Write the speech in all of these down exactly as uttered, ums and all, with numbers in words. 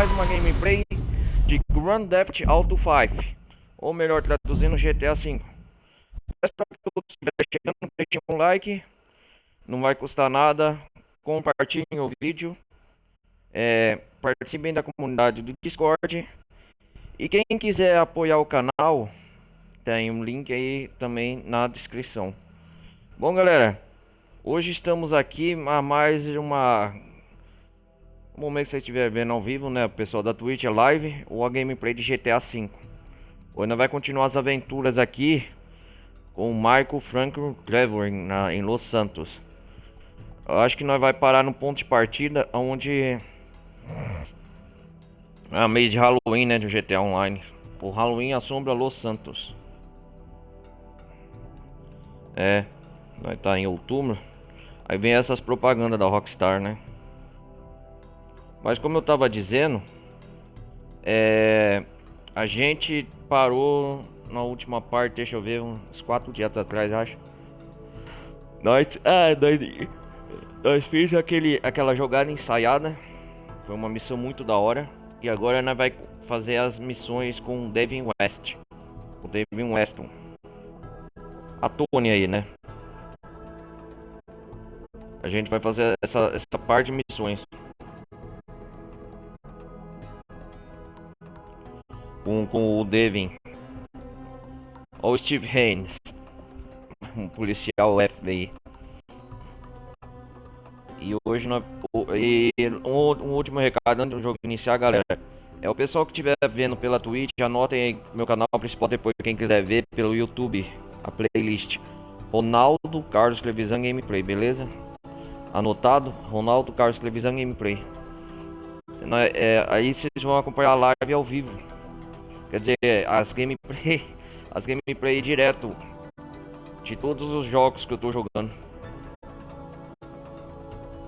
mais uma gameplay de Grand Theft Auto cinco, ou melhor traduzindo, G T A cinco. Peço pra todos que estiverem chegando, deixem um like, não vai custar nada, compartilhem o vídeo, é, participem da comunidade do Discord. E quem quiser apoiar o canal, tem um link aí também na descrição. Bom, galera, hoje estamos aqui a mais uma... No momento que vocês estiverem vendo ao vivo, né, pessoal da Twitch, a live, ou a gameplay de G T A cinco. Hoje nós vai continuar as aventuras aqui com o Michael Franklin Trevor na, em Los Santos. Eu acho que nós vai parar no ponto de partida onde... Ah, mês de Halloween, né, do G T A Online. O Halloween assombra Los Santos. É, nós tá em outubro. Aí vem essas propagandas da Rockstar, né? Mas como eu tava dizendo, é, a gente parou na última parte, deixa eu ver, uns quatro dias atrás, acho. Nós, é, nós, nós fez aquele, aquela jogada ensaiada. Foi uma missão muito da hora. E agora nós vai fazer as missões com o Devin West. O Devin Weston. A Tony aí, né? A gente vai fazer essa, essa parte de missões. Com, com o Devin. Ou o Steve Haynes. Um policial F B I. E hoje nós, o- e um, um último recado antes do jogo iniciar, galera. É o pessoal que estiver vendo pela Twitch, anotem aí meu canal principal depois, quem quiser ver pelo YouTube, a playlist. Ronaldo Carlos Trevisan Gameplay, beleza? Anotado? Ronaldo Carlos Trevisan Gameplay. Não é- é, aí vocês vão acompanhar a live ao vivo. Quer dizer, as gameplay, as gameplay direto de todos os jogos que eu tô jogando.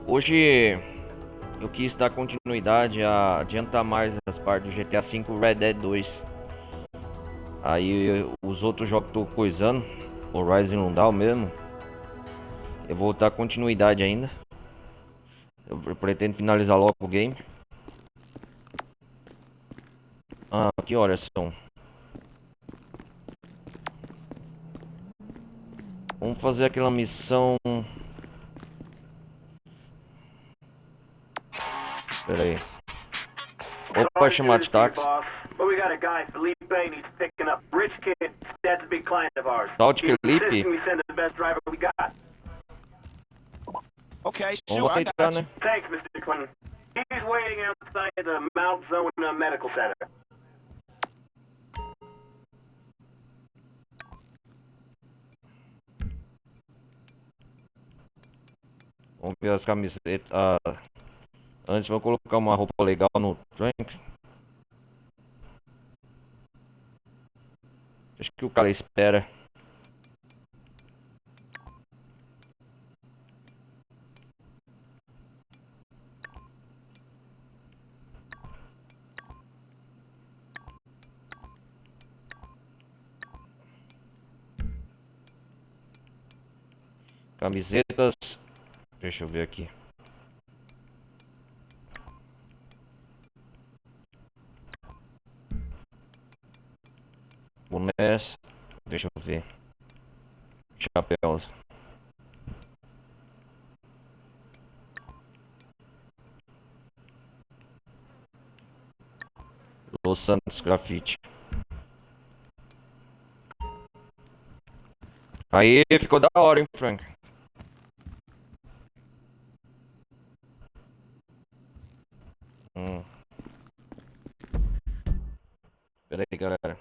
Hoje eu quis dar continuidade a adiantar mais as partes do G T A cinco, Red Dead dois. Aí os outros jogos que tô coisando, Horizon não dá o mesmo. Eu vou dar continuidade ainda. Eu pretendo finalizar logo o game. Ah, que horas são? Vamos fazer aquela missão. Pera aí. Opa, chamar de táxi. But we got a guy, Felipe, and he's picking up rich kid, dad's a big client of ours. Tal de Felipe? He's insisting we send the best driver we got. Okay, sure, I got you. Thanks, Mister Clinton. He's waiting outside the Mount Zona Medical Center. Vamos ver as camisetas. Ah, antes, vamos colocar uma roupa legal no Frank. Acho que o cara espera. Camisetas. Deixa eu ver aqui. Bonés. Deixa eu ver. Chapéus. Los Santos Grafite. Aí ficou da hora, hein, Frank? Hum. Pera aí, galera.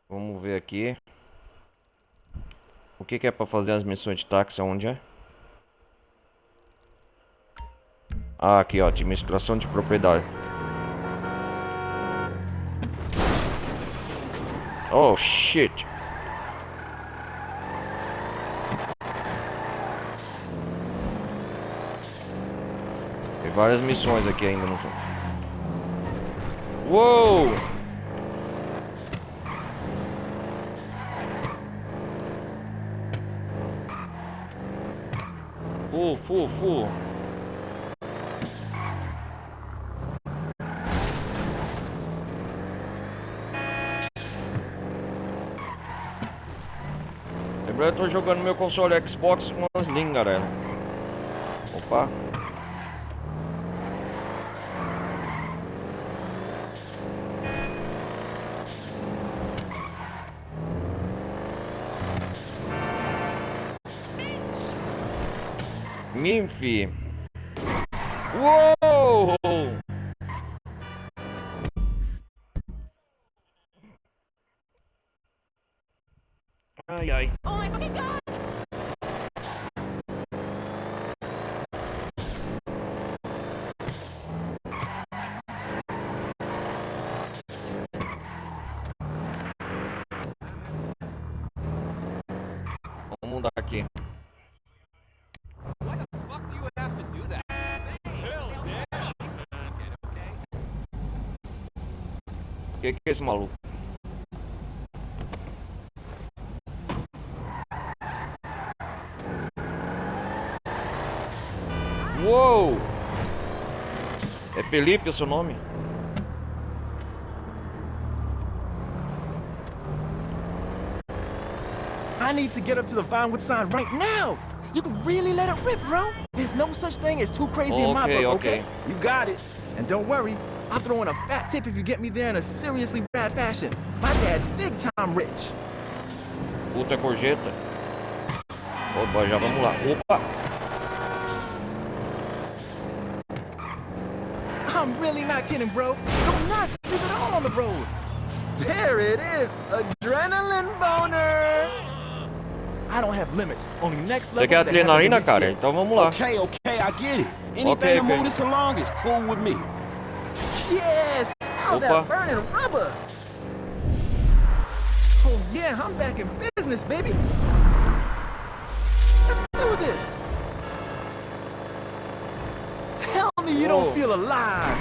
Vamos ver aqui. O que que é pra fazer as missões de táxi? Aonde é? Ah, aqui, ó, administração de propriedade. Oh, shit. Tem várias missões aqui ainda, não foi? Uou! Fu, fu, fu. Lembrando, eu tô jogando meu console Xbox com as lingas, né? Opa. Minfi. Uou! Ai, ai. Oh my fucking God! Vamos mudar aqui. Why the fuck do you have to do that? Hell yeah! O que que é esse maluco? Uou! É Felipe o seu nome? I need to get up to the Vinewood sign right now! You can really let it rip, bro! There's no such thing as too crazy in my book, okay? You got it. And don't worry, I'll throw in a fat tip if you get me there in a seriously rad fashion. My dad's big time rich. Puta gorjeta. Opa, já vamos lá. Opa! I'm really not kidding, bro. Go nuts, leave it all on the road. There it is, adrenaline boner. I don't have limits, only next level. Você quer adrenalina, cara? Então vamos lá. Okay, okay, I get it. Anything to move this along is cool with me. Yes, smell that burning rubber. Oh yeah, I'm back in business, baby. Let's do this. Tell me you don't feel alive.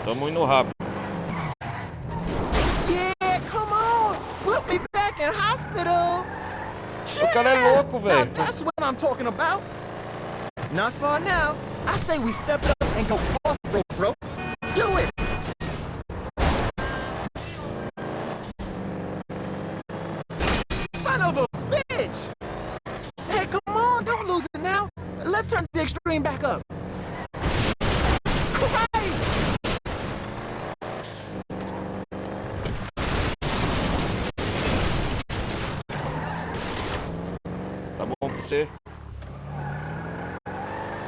Tamo indo rápido. Yeah, come on. Put me back in hospital. O cara é louco, velho. Now that's what I'm talking about. Not far now. I say we step it up and go off-road, bro. Do it. Son of a bitch. Hey, come on, don't lose it now. Let's turn the extreme back up. Christ! Tá bom pra você?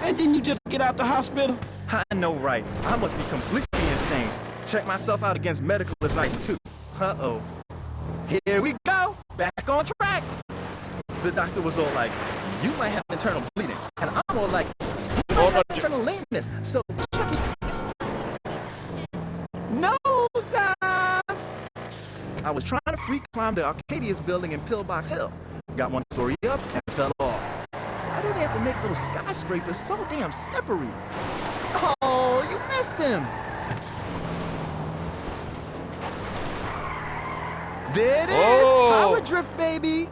And didn't you just get out the hospital? I know, right? I must be completely insane. Check myself out against medical advice, too. Uh-oh. Here we go! Back on track! The doctor was all like, "You might have internal bleeding." And I'm all like, "You might have internal lameness." So check it. Nose dive! I was trying to free climb the Arcadius building in Pillbox Hill. Got one story up and fell off. Why do they have to make little skyscrapers so damn slippery? Oh, you missed him! There it is! Oh! Power drift, baby!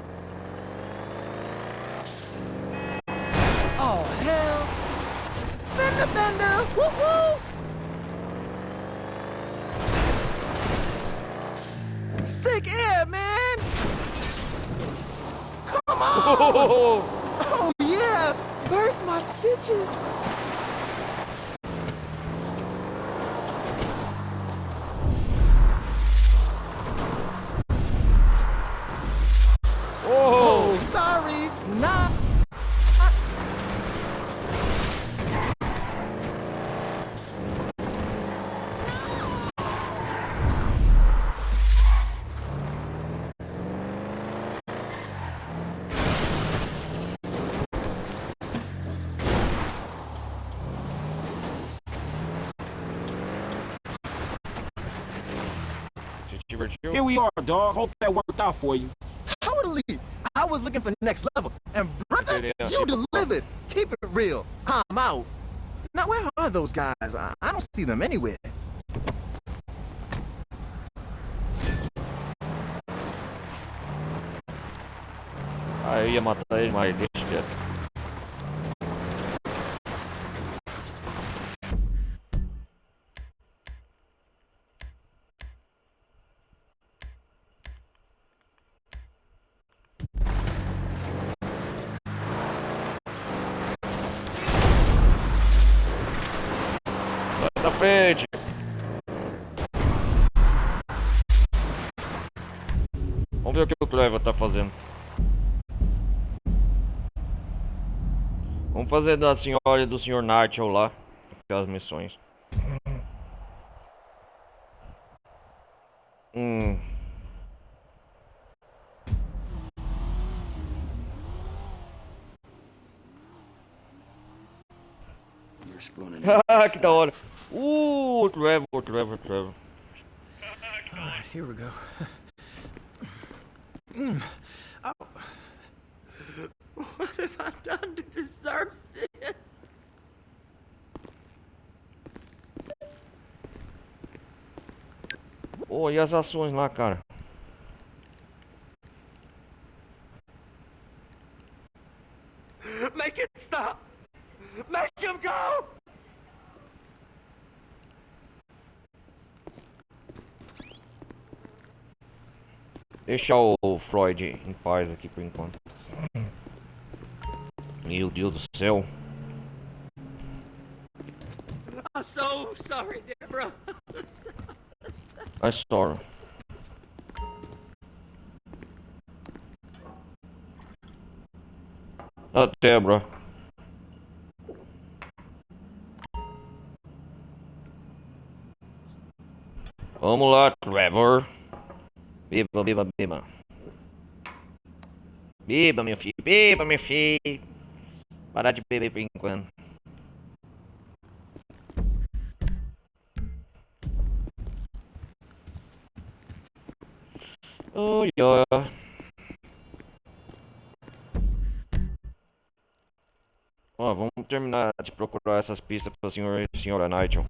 Oh, hell! Fender bender! Woohoo! Sick air, man! Come on! Oh yeah! Burst my stitches! Oh, sorry. Nah. Here we are, dog. Hope that worked out for you. Totally. I was looking for next level, and brother, you delivered. Keep it real. I'm out. Now, where are those guys? I, I don't see them anywhere. Ah, eu ia matar ele, mas deixa quieto. Sai da frente! Vamos ver o que o Trevor tá fazendo. Vamos fazer da senhora e do senhor Nigel lá, aquelas missões. Hum. You're spawning in next time. Que da hora. Uh, Trevor, Trevor, Trevor. All right, here we go. Mm. Oh. What have I done to deserve this? Oh, e as ações lá, cara? Make it stop! Make him go! Deixa o Floyd em paz aqui por enquanto. Meu Deus do céu. I'm so sorry, Deborah. I sorry. Ah, Deborah. Vamos lá, Trevor. Beba, beba, beba. Beba, meu filho, beba, meu filho. Parar de beber por enquanto. Oi, ó. Ó, vamos terminar de procurar essas pistas pro senhor e senhora Nigel.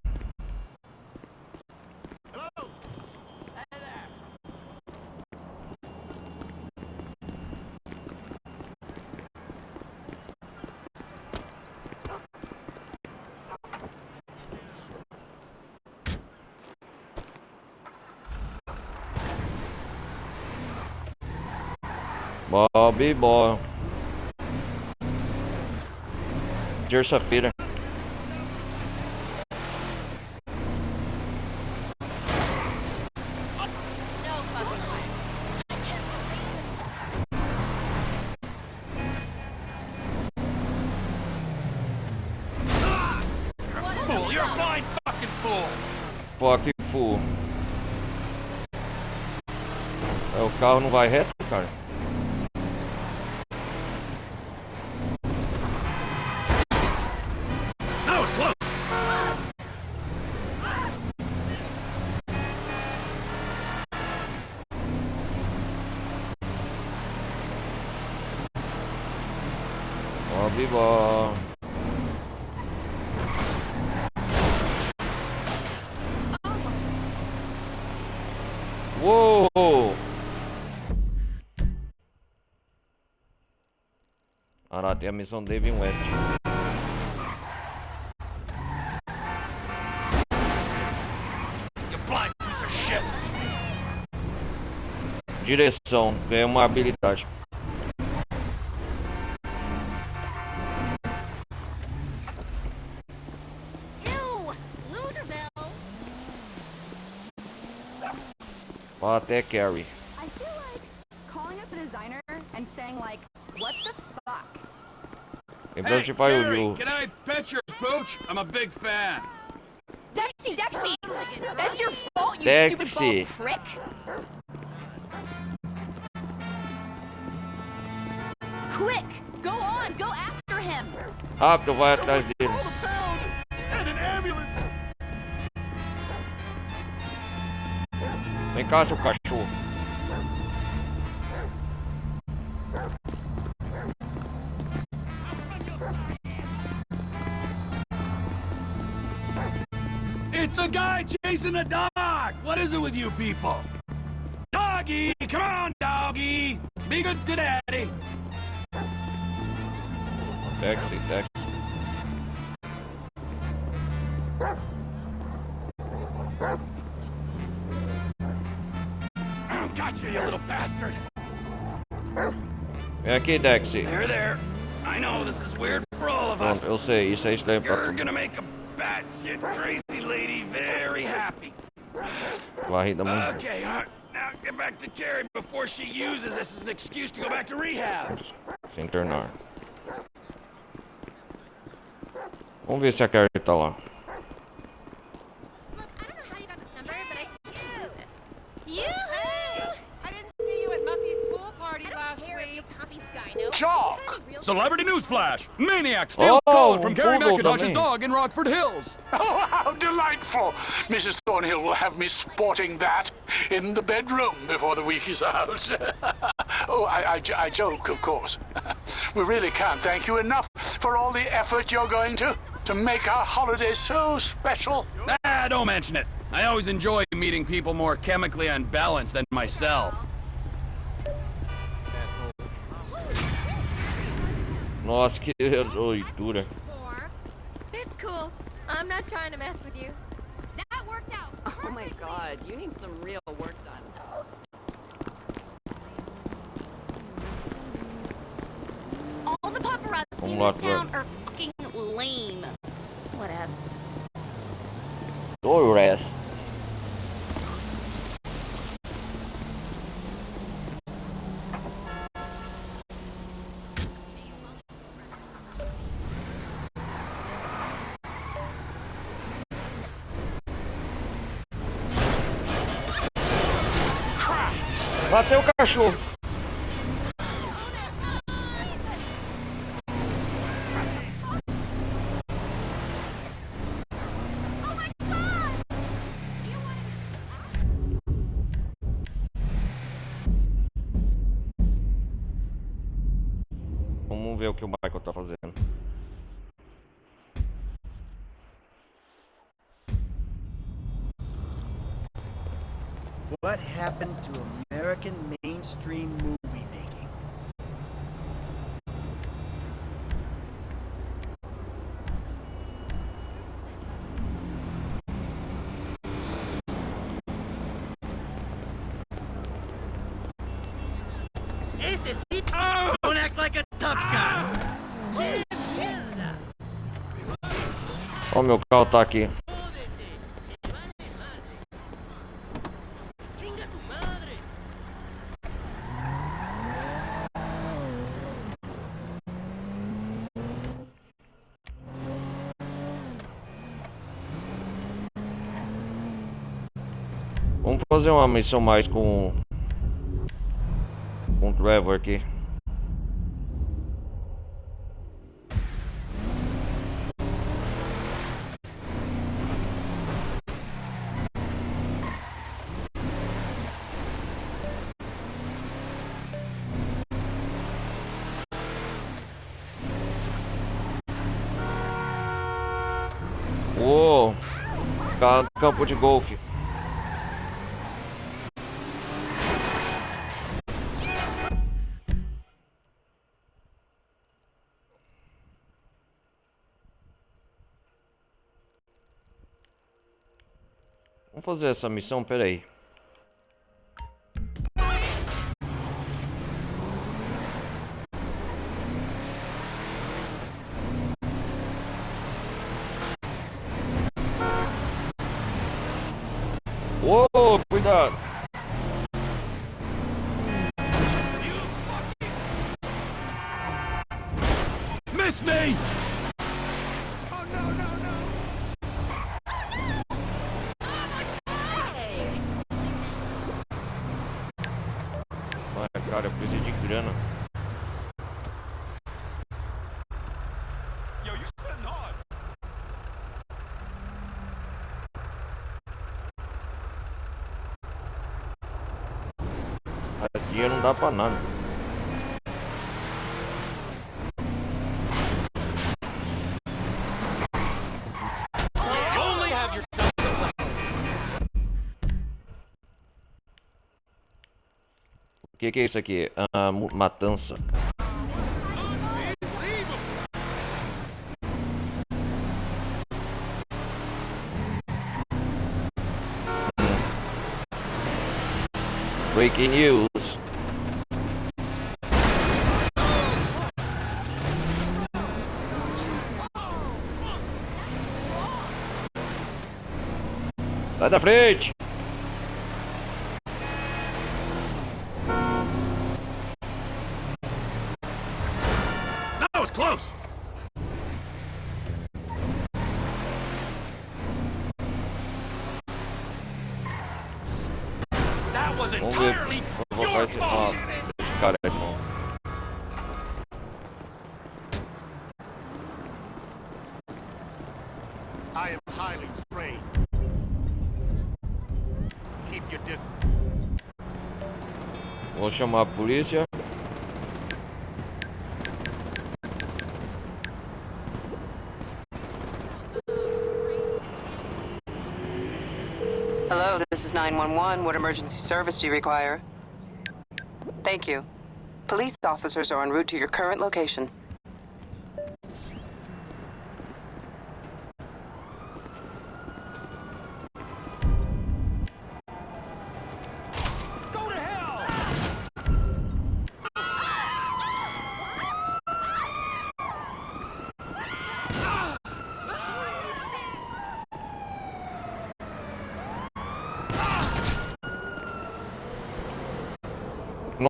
Bobby Boy. Terça-feira. Fool, you're a fine fucking fool. Fucking fool. É, o carro não vai reto, cara? That was close. Ó, viva! Uou! Ara, tem a missão David West. You blind piece of shit! Direção, ganha uma habilidade. Ew! Loser Bell! Até Carrie. I feel like calling up the designer and saying, like, "What the fuck?" Hey, Carrie, can I pet your pooch? I'm a big fan. Dexy, Dexy! That's your fault, you stupid bald prick! Quick! Go on, go after him! Rápido, vai atrás dele. Someone call the pound and an ambulance! casa o cachorro. It's a guy chasing a dog! What is it with you people? Doggy! Come on, doggy! Be good to daddy! Taxi, taxi. Gotcha, you little bastard! Vem aqui, Dexy. There, there. I know this is weird for all of us. Pronto, eu sei, isso é estranho pra... You're gonna make a batshit crazy lady very happy. Varrida muito. Okay, all right. Now get back to Carrie before she uses this as an excuse to go back to rehab. Sem internar. Vamos ver se a Carrie tá lá. Look, I don't know how you got this number, but I suspect you use it. Yoo-hoo! I didn't see you at Muppy's pool party last week. Jock! Celebrity newsflash! Maniac steals code from Carrie McIntosh's dog in Rockford Hills. Oh, how delightful! Missus Thornhill will have me sporting that in the bedroom before the week is out. Oh, I, I j- I joke, of course. We really can't thank you enough for all the effort you're going to, to make our holiday so special. Ah, don't mention it. I always enjoy meeting people more chemically unbalanced than myself. Nossa, que doidura. It's cool. I'm not trying to mess with you. That worked out. Oh my God, you need some real work done. All the paparazzi in this town are fucking lame. Whatevs. Torres. Bateu o cachorro. Vamos ver o que o Michael tá fazendo. What happened to American mainstream movie making? Este sí. Don't act like a tough guy. Ó, meu carro tá aqui. Vamos fazer uma missão mais com, com o Trevor aqui. Ô, ca-, campo de golfe. Vamos fazer essa missão, pera aí. Ô, cuidado! Miss me! Oh, no, no, no! Ai, cara, eu preciso de grana. Yo, you spent hard. dinheiro não dá pra nada. O que que é isso aqui? Ah, mu-, matança. Breaking news. Sai da frente! That was close. That was entirely your fault. Vamos ver se, ó, esse cara é bom. I am highly trained. Keep your distance. Vou chamar a polícia. Hello, this is nine one one. What emergency service do you require? Thank you. Police officers are en route to your current location. Go to hell!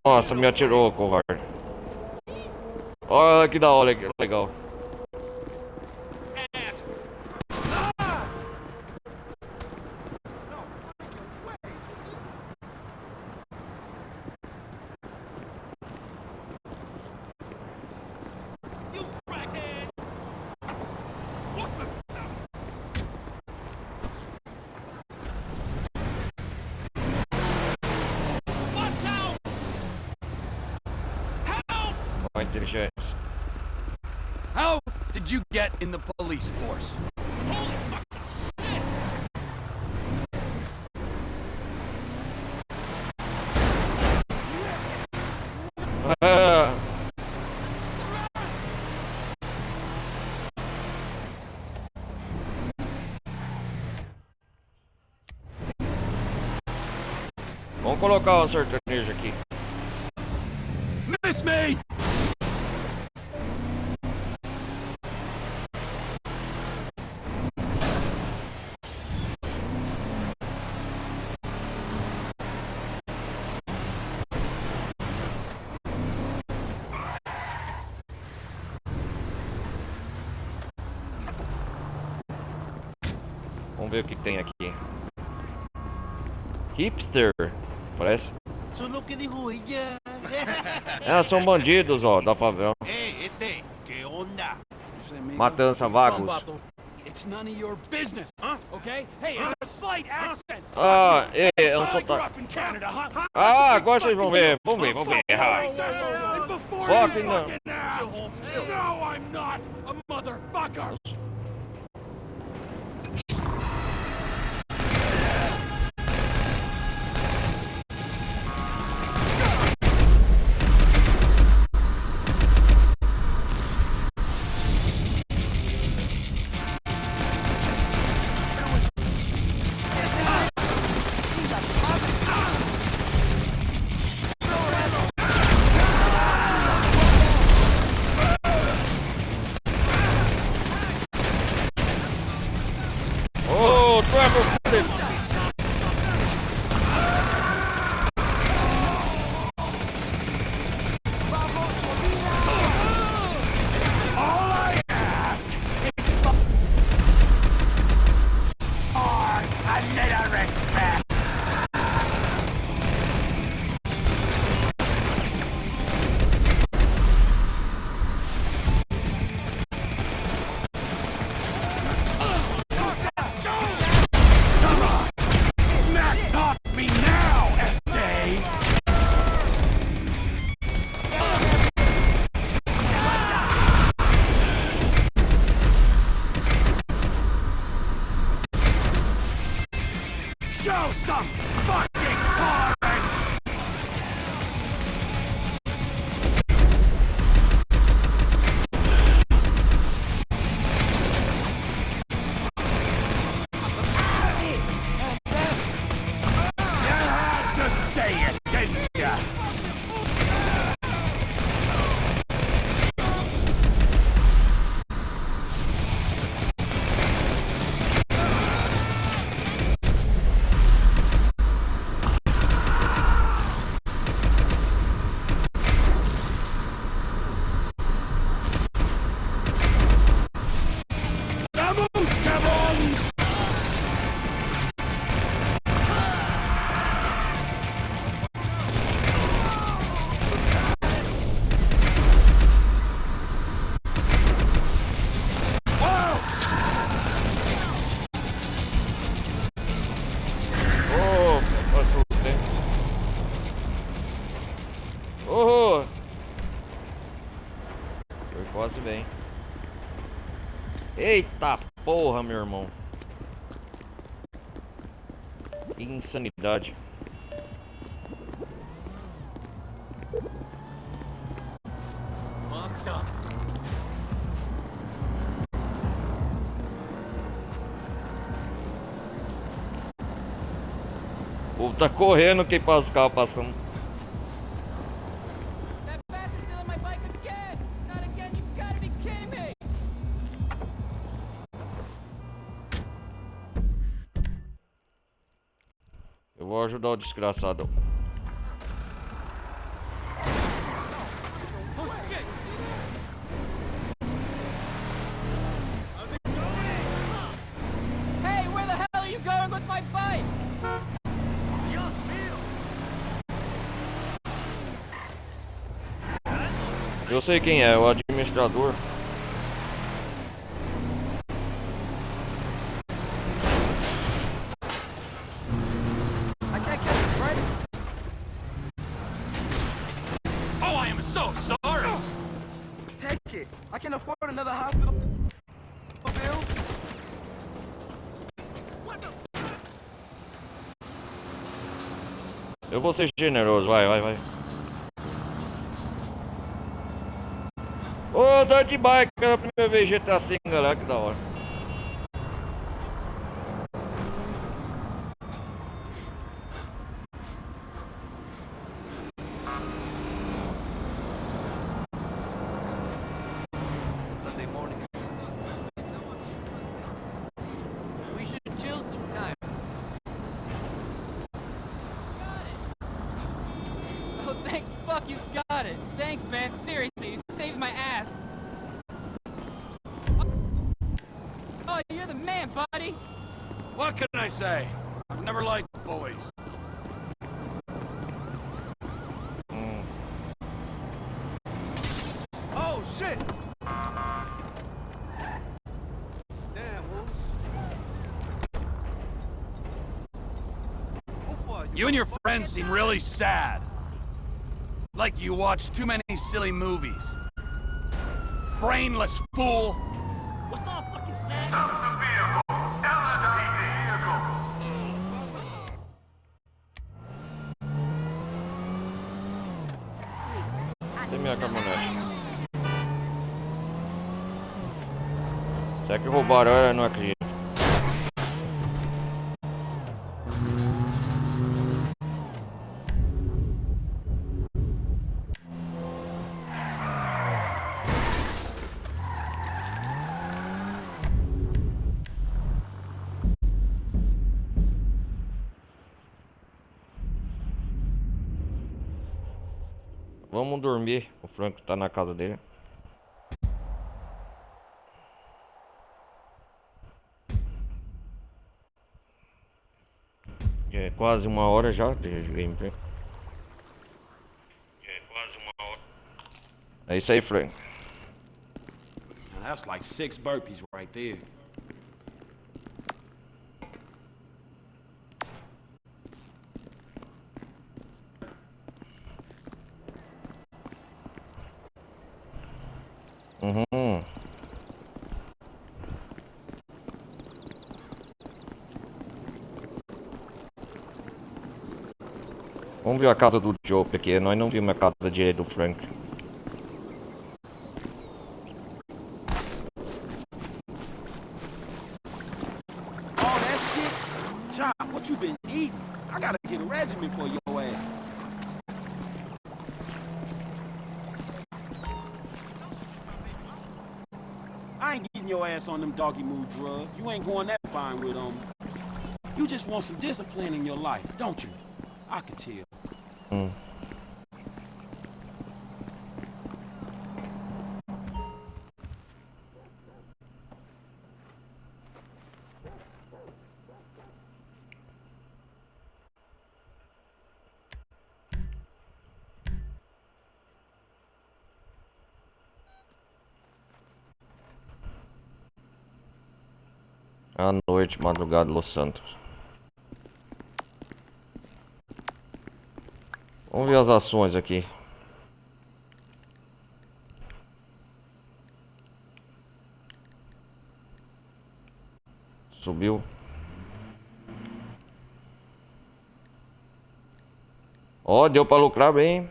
Nossa, me atirou, covarde. Olha que da hora, que legal. How did you get in the police force? Vamos colocar o sertanejo aqui. Miss me! Vamos ver o que tem aqui. Hipster, parece. Só que de ruim. Ah, são bandidos, ó, da favela. Ei, esse, que onda? Matança, vagos. It's none of your business, okay? Hey, it's a slight accent. Ah, é, é um sotaque. Ah, agora vocês vão ver, vão ver, vão ver. Ah. Fucking no. No, I'm not a motherfucker. Quase vem. Eita porra, meu irmão. Que insanidade. O povo tá correndo, quem passa o carro passando. That bastard's stealing my bike again! Not again, you gotta be kidding me! Eu vou ajudar o desgraçado. Hey, where the hell are you going with my bike? Eu sei quem é, é o administrador. I can't catch a break. Oh, I am so sorry. Take it. I can afford another hospital bill. Eu vou ser generoso, vai, vai, vai. Ô, dirt bike, pela primeira vez G T A cinco, galera, que da hora. Sunday morning. We should chill sometime. Got it. Oh, thank fuck you got it. Thanks, man. Seriously, you saved my ass. Oh, you're the man, buddy. What can I say? I've never liked boys. Oh, shit! Damn, Moose. Who for you? You and your friends seem really sad. Like you watch too many silly movies. Brainless fool! What's up, fucking snack? Tem minha caminhonete. Será que roubaram ela? Eu não acredito. Vamos dormir. O Frank tá na casa dele. É quase uma hora já de gameplay. É isso aí, Frank. Now that's like six burpees right there. Uhum. Vamos ver a casa do Joe, porque nós não vimos a casa direita do Frank. All that shit? Chop, what you been eating? I gotta get a regiment for your ass. I ain't getting your ass on them doggy mood drugs. You ain't going that fine with 'em. You just want some discipline in your life, don't you? I can tell. Mm. À noite, madrugada, Los Santos. Vamos ver as ações aqui. subiu. Ó, deu pra lucrar bem.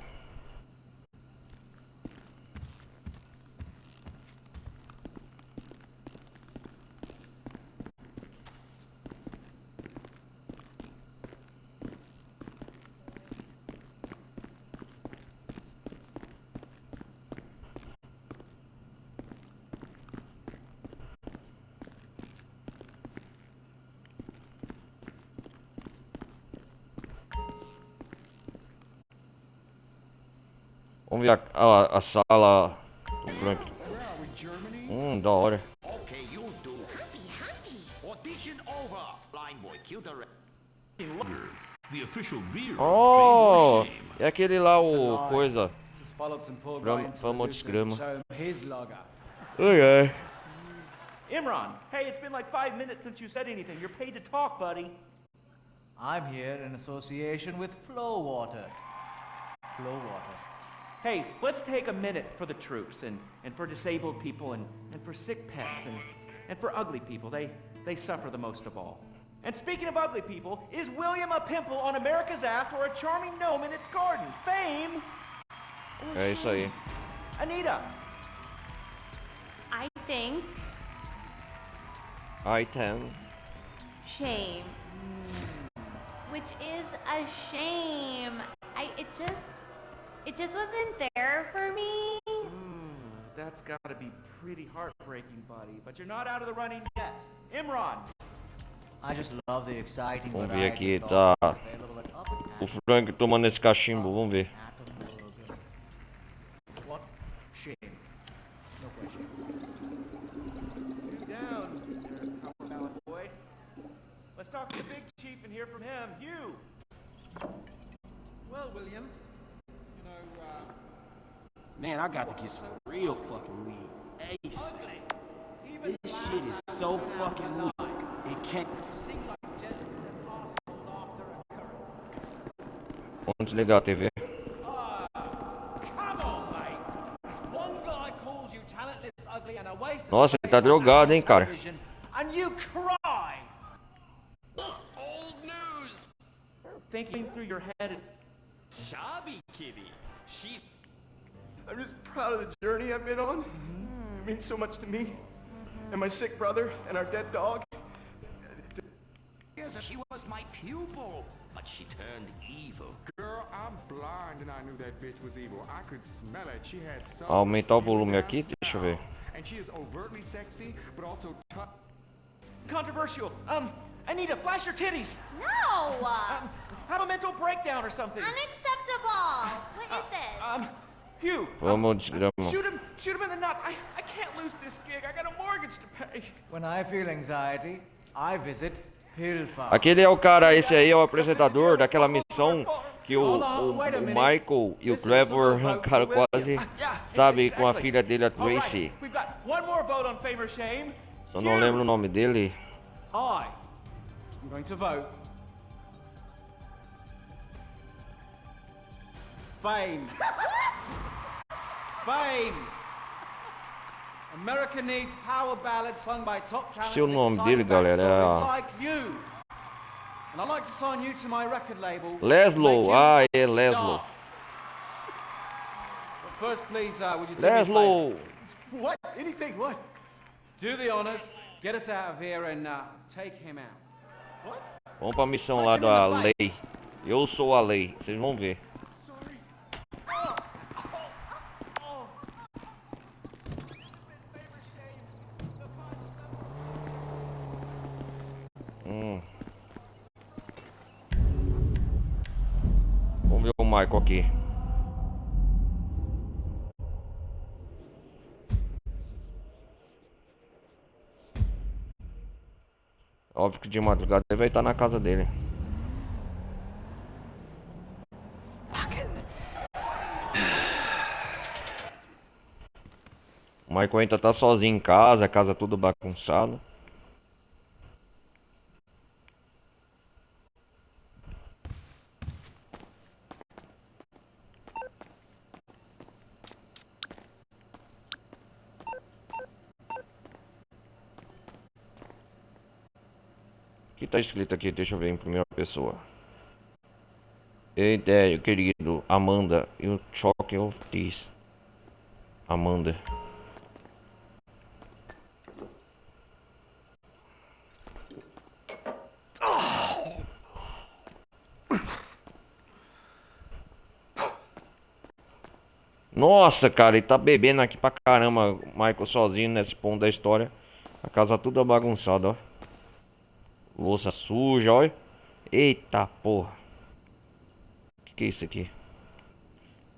Vamos ver a, a, a sala do Frank. Hum, da hora. Okay, you do. Audition over. Blind boy, cue the re- The official beer of Fame or Oh, Shame. É aquele lá, o coisa. Just followed some poor Grama- guy into fama the de booth and grama. show him his lager. Ai, ai. Imran, hey, it's been like five minutes since you said anything. You're paid to talk, buddy. I'm here in association with Flow Water. Flow Water. Hey, let's take a minute for the troops and, and for disabled people and, and for sick pets and, and for ugly people. They, they suffer the most of all. And speaking of ugly people, is William a pimple on America's ass or a charming gnome in its garden? Fame! Or É isso aí. Shame? Anita! I think I ten. shame. Which is a shame. I it just it just wasn't there for me. Mm, that's gotta be pretty heartbreaking, buddy. But you're not out of the running yet. Imran! I just love the exciting Vamos ver variety aqui, of tá. golf available at Upper O Frank tomando esse cachimbo, vamos ver. Atom World. What? Shame. No question. Two down, you power ballad boy. Let's talk to the big chief and hear from him. You! Well, William, you know, uh, Man, I got to get some real fucking weed. ASAP. This shit is so fucking weak. It can't. Vamos desligar a T V. Come on, mate! One guy calls you talentless, ugly, and a waste of Nossa, space ele tá on drogado, hein, national cara? Television, and you cry! Old news! Thinking through your head. Shabby kitty. She's I'm just proud of the journey I've been on. It means so much to me and my sick brother and our dead dog. Yes, she was my pupil, but she turned evil. Girl, I'm blind and I knew that bitch was evil. I could smell it. She had some Aumentar o volume aqui, deixa eu ver. And she is overtly sexy, but also tough. Controversial. Um, Anita, flash your titties! No! Um, have a mental breakdown or something. Unacceptable! What is this? Um, Hugh! Vamos desgrama. Shoot him! Shoot him in the nuts! I, I can't lose this gig. I got a mortgage to pay. When I feel anxiety, I visit Hillfar. Aquele é o cara, esse aí é o apresentador daquela missão que o, o, o Michael e o Trevor arrancaram quase, sabe, com a filha dele, a Tracy. We've got one more vote on fame or shame. Só não lembro o nome dele. I am going to vote. Fame. Fame. America needs power ballads sung by top talent Seu with nome dele, exciting galera, é backstories a- like you. And I'd like to sign you to my record label. Leslow, Make you ah, é a Leslow. star. But first, please, uh, would you do me a Leslow. favor? What? Anything? What? Do the honors, get us out of here, and uh, take him out. What? Vamos pra missão lá da lei. Eu sou a lei, vocês vão ver. Hum. Vamos ver o Michael aqui. Óbvio que de madrugada ele vai estar na casa dele. O Michael ainda tá sozinho em casa, a casa toda bagunçada. que tá escrito aqui? Deixa eu ver em primeira pessoa. Ei, Délio, querido, Amanda, you choke of this. Amanda. Nossa, cara, ele tá bebendo aqui pra caramba. Michael sozinho nesse ponto da história. A casa toda bagunçada, ó. Louça suja, ó. Eita porra. O que que é isso aqui?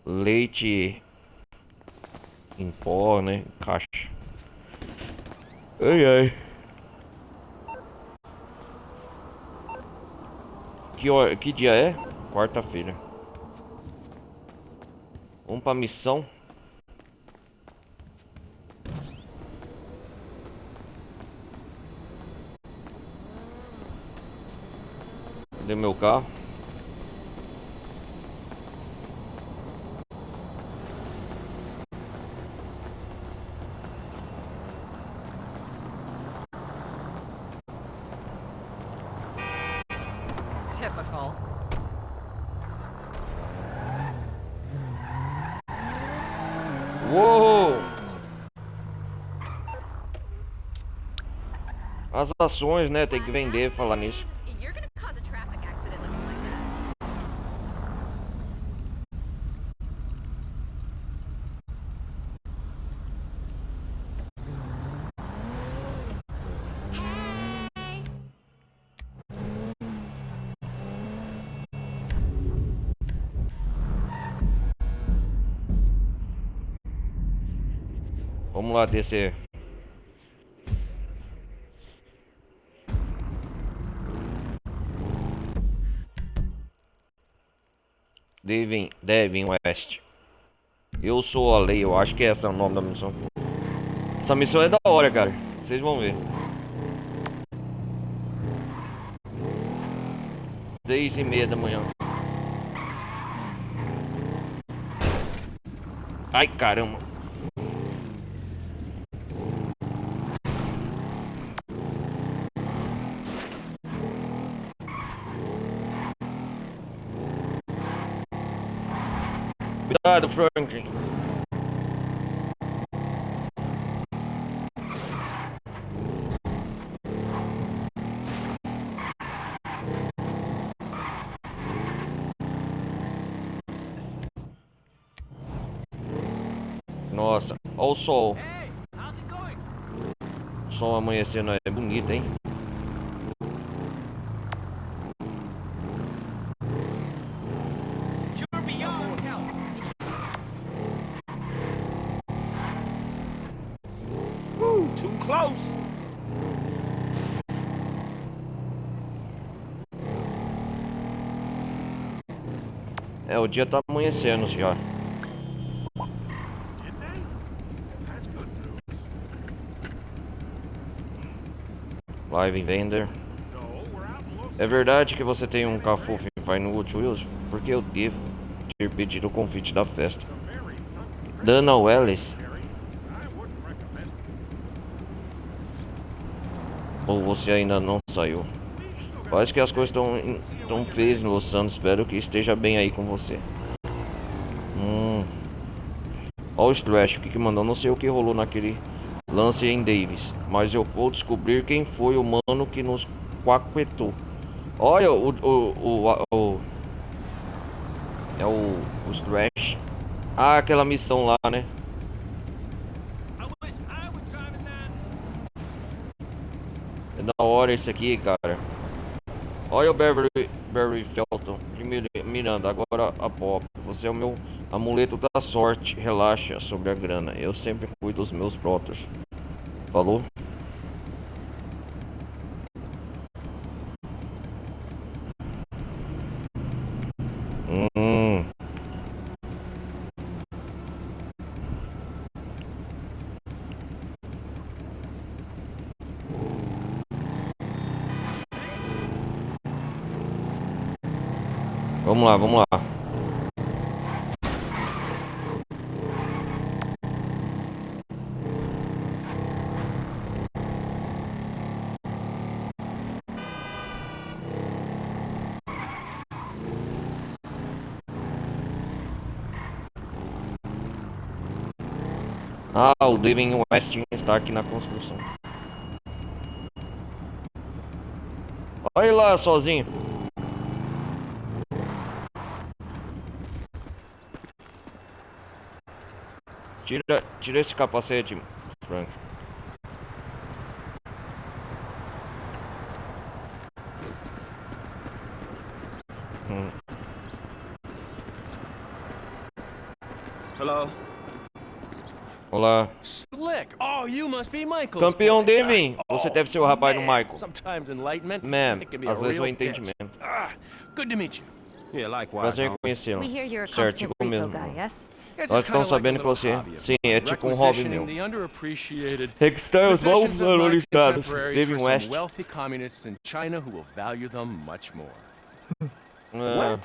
Leite em pó, né? Caixa. Ai, ai. Que hora, que dia é? Quarta-feira. Vamos pra missão. Cadê meu carro? Typical. Uou! As ações, né? Tem que vender, falar nisso. Vamos lá, descer. Devin, Devin West. Eu sou a lei, eu acho que esse é o nome da missão. Essa missão é da hora, cara. Vocês vão ver. Seis e meia da manhã. Ai, caramba. Cuidado, Franklin. Nossa, ó o sol. Sol amanhecendo aí, é bonito, hein? Ooh, too close. É, o dia tá amanhecendo já. Live em Vender. É verdade que você tem um Cafufo em Vinewood Hills? Porque eu devo ter pedido o convite da festa. Dana Welles? Ou você ainda não saiu? Parece que as coisas estão tão feias em Los Santos. Espero que esteja bem aí com você. Hum. Ó o Strash, o que que mandou? Não sei o que rolou naquele lance em Davis, mas eu vou descobrir quem foi o mano que nos quaquetou. Olha o, o, o, a- o- é o, o Strash. Ah, aquela missão lá, né? É da hora esse aqui, cara. Olha o Beverly, Beverly Felton. Primeiro, Miranda, agora a Pop. Você é o meu amuleto da sorte. Relaxa sobre a grana. Eu sempre cuido dos meus brothers. Falou? Hum. Vamos lá, vamos lá. Ah, o Devin Westin está aqui na construção. Olha lá, sozinho. Tira, tira esse capacete, Frank. Hum. Hello. Olá. Slick. Oh, you must be Michael. Campeão Devin, você deve ser o rapaz do Michael. Sometimes enlightenment Man, it can be a às vezes real o entendimento. Bitch. Ah, good to meet you. Yeah, likewise. Prazer em conhecê-lo. We hear you're a Certo, competent comigo Rico mesmo. guy, yes? It's Nós just kinda estamos like a sabendo que little você. Hobby of Sim, mine. é tipo um hobby Requisitioning meu. The underappreciated Requisitar os possessions valores of markets and valorizados. temporaries Devin for some West. Wealthy communists in China who will value them much more. Ah,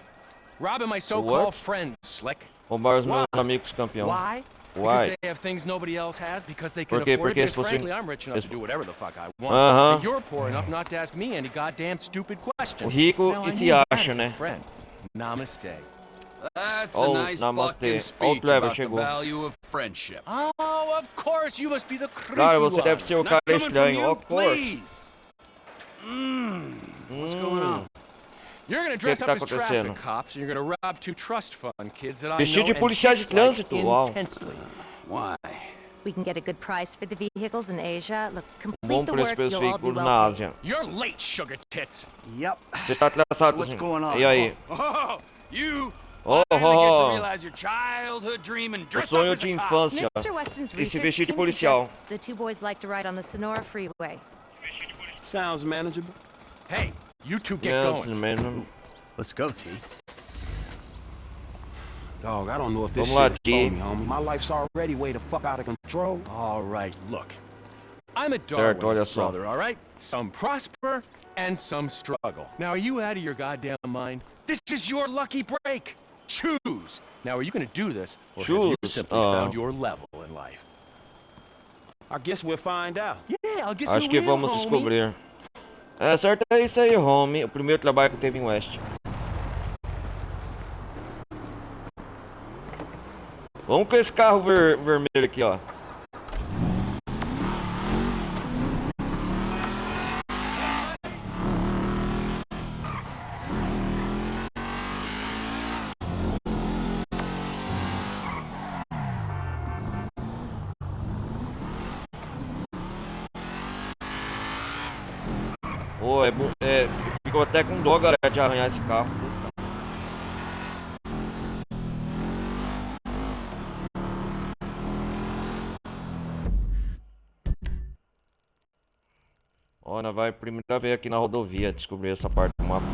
Robbing my so-called What? Friends, Slick. Roubar os meus amigos, campeão. Why? Because Why? They have things nobody else has. Because they can Por quê? Afford Porque it. eles Because possuem- Frankly, I'm rich enough eles- to do whatever the fuck I want. Aham. And you're poor enough not to ask me any goddamn stupid questions. O rico Now, e I se need that acha, as a né? Friend. Namaste. That's Oh, a nice namaste. fucking Oh, speech Trevor about the chegou. Value of friendship. Oh, of course you must be the creep Cara, you você deve are. Ser o That's cara coming from estranho, you? Of course. Please. Hum. What's going on? You're gonna dress que tá up as traffic acontecendo? Cops and you're gonna rob two trust fund kids that I Vestido know de policial de and dislike trânsito, uau. Intensely. Why? We can get a good price for the vehicles in Asia. Look, Bom complete the preço work, pelos you'll all be veículos na wealthy. Ásia. You're late, sugar tits. Yep. Você tá atrasado, So what's sim. Going on? E aí? Oh, you Oh, finally get to oh, oh. Realize your childhood dream and O dress sonho up as de a cop. Infância. Mister Weston's E se research vestir de team policial. Suggests the two boys like to ride on the Sonora Freeway. Sounds manageable. Hey, you two get Não, going. Isso mesmo. Let's go, T. Dog, I don't know if this Vamos lá, shit is T. phony, homie. My life's already way the fuck out of control. All right, look. I'm a Certo, olha Darwinist só. Brother, all right? Some prosper and some struggle. Now, are you out of your goddamn mind? This is your lucky break. Choose. Now, are you gonna do this, or have you Choose. Simply Ah. Found your level in life? I guess we'll find out. Yeah, I'll get Acho you que will, vamos homie. Descobrir. É certo, é isso aí, homie. O primeiro trabalho com o Devin West. Vamos com esse carro ver- vermelho aqui, ó. Pô, é, bu- é, ficou até com dó, galera, de arranhar esse carro. Ó, nós vai primeira vez aqui na rodovia descobrir essa parte do mapa.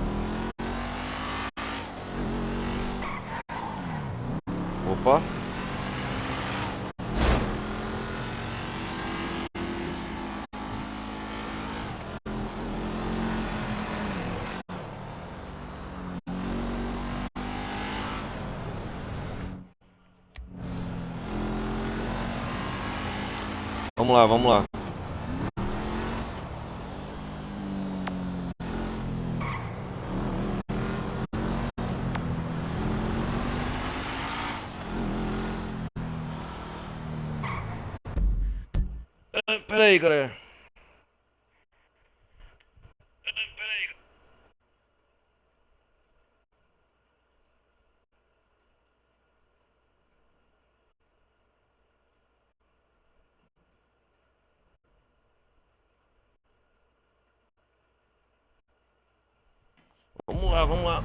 Opa! Vamos lá, vamos lá. Ah, pera aí, galera. Vamos lá, vamos lá.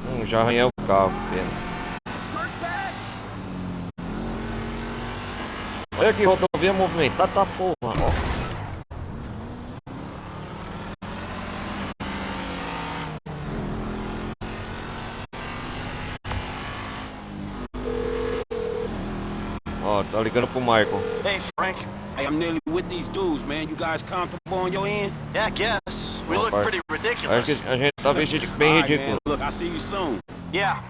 Hum, já arranhei o carro, pena. Olha aqui, rodovia movimentada, tá porra, ó. Ó, tá ligando pro Michael. Hey, Frank. Hey, I'm nearly with these dudes, man. You guys comfortable on your end? Yeah, I guess. We Oh, look Frank. pretty Acho ridiculous. que a gente tá vestido bem All right, ridículo. Man. Look, I'll see you soon. Yeah.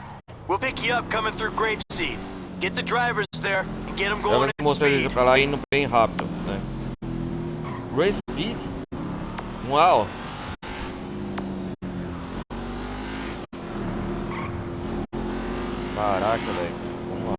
We'll pick you up coming through Grapeseed. Get the drivers there and get them Eu going vou at mostrar ele speed. pra lá indo bem rápido, né? Race Beat? Uau! Caraca, velho. Vamos lá.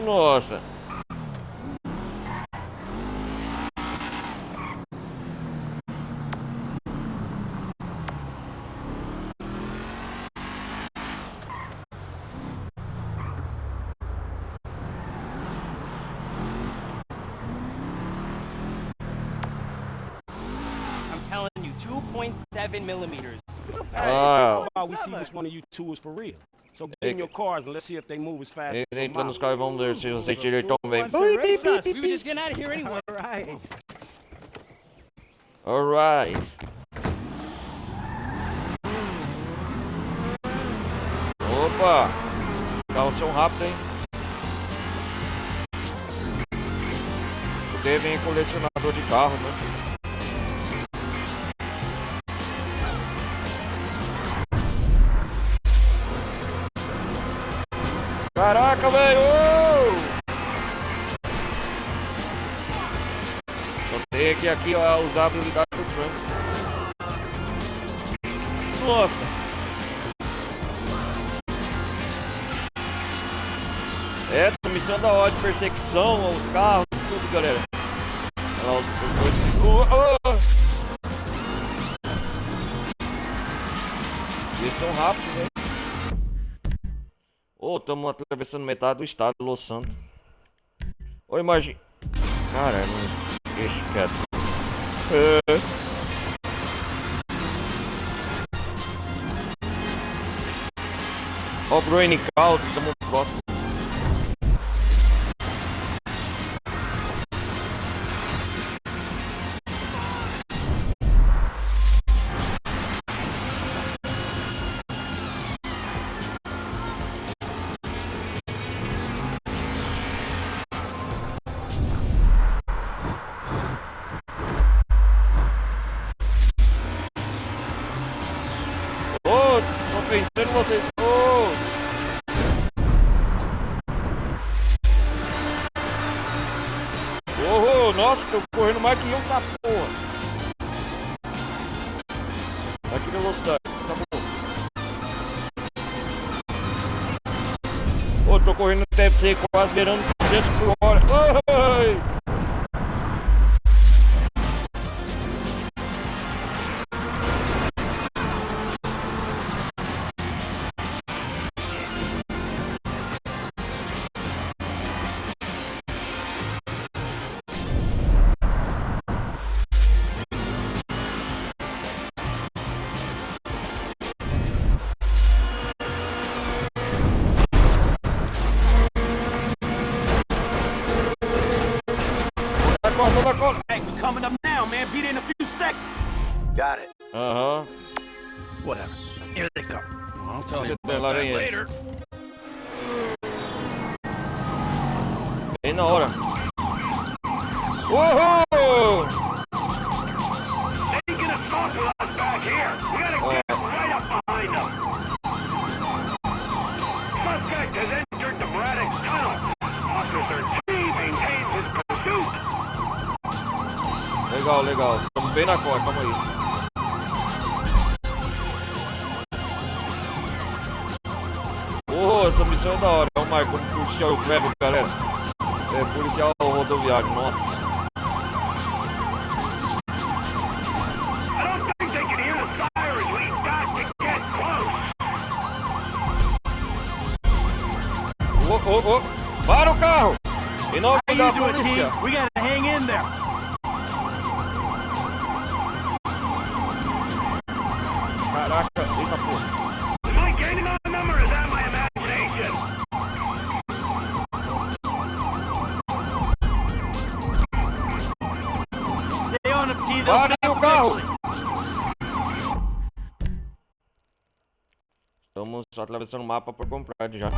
Nossa. I'm telling you, two point seven millimeters. Wow. How about we see which one of you two is for real? So get in your cars and let's see if they move as fast as your mouth. Entra nos carros, vamos ver se vocês tiram tão bem. We were just getting out of here anyway. All right. Alright. Opa! Os carros são rápidos, hein? O Devin é colecionador de carro, né? Caraca, velho! Só tem que aqui, ó, usar a habilidade do Frank. Nossa! É, essa missão da hora de perseguição aos carros, tudo, galera. Olha lá, os, os dois. Oh, oh. Eles são rápidos, né? Ô, tamo atravessando metade do estado, Los Santos. Ô, imagina. Caralho, deixa quieto. É. Ó, o Green Cloud, tamo próximo. Ô, tô pensando vocês. Ô! Ô, nossa, tô correndo mais que um, tá, porra. Aqui na velocidade, tá bom. Ô, tô correndo até você, quase beirando duzentos por hora. Ai! Hey, we coming up now, man. Be there in a few seconds. Got it. Aham. Whatever. Here they come. I'll tell you about that later. Bem na hora. Uhul! They get a smoke with us back here. We gotta get right up behind them. Suspect has entered the Braddock Tunnel. Officer T maintains his pursuit. Legal, legal. Tamo bem na cola, calma aí. Ô, essa missão é da hora. É o Michael, policial, o Kleber, galera. É, policial rodoviário, nossa. I don't think they can hear the sirens. We got to get close. Ô, ô, ô. Para o carro! Em nome da polícia! How you doing, T? We gotta hang in there. Caraca, eita porra. Am I gaining on them or is that my imagination? Stay on them, T. They'll stop eventually. Para o carro! Estamos atravessando o mapa por completo já.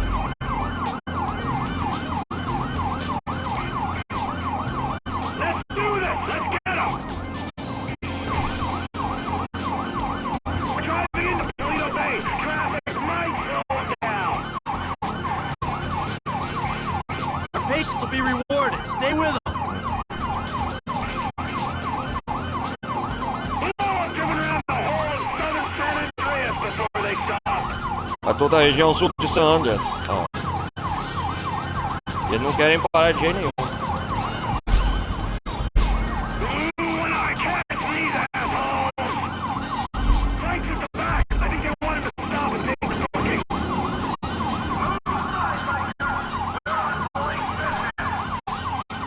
Let's do this! Let's get Jordan. Stay with him. Pra toda a região sul de San Andreas. Ah. Eles não querem parar de jeito nenhum.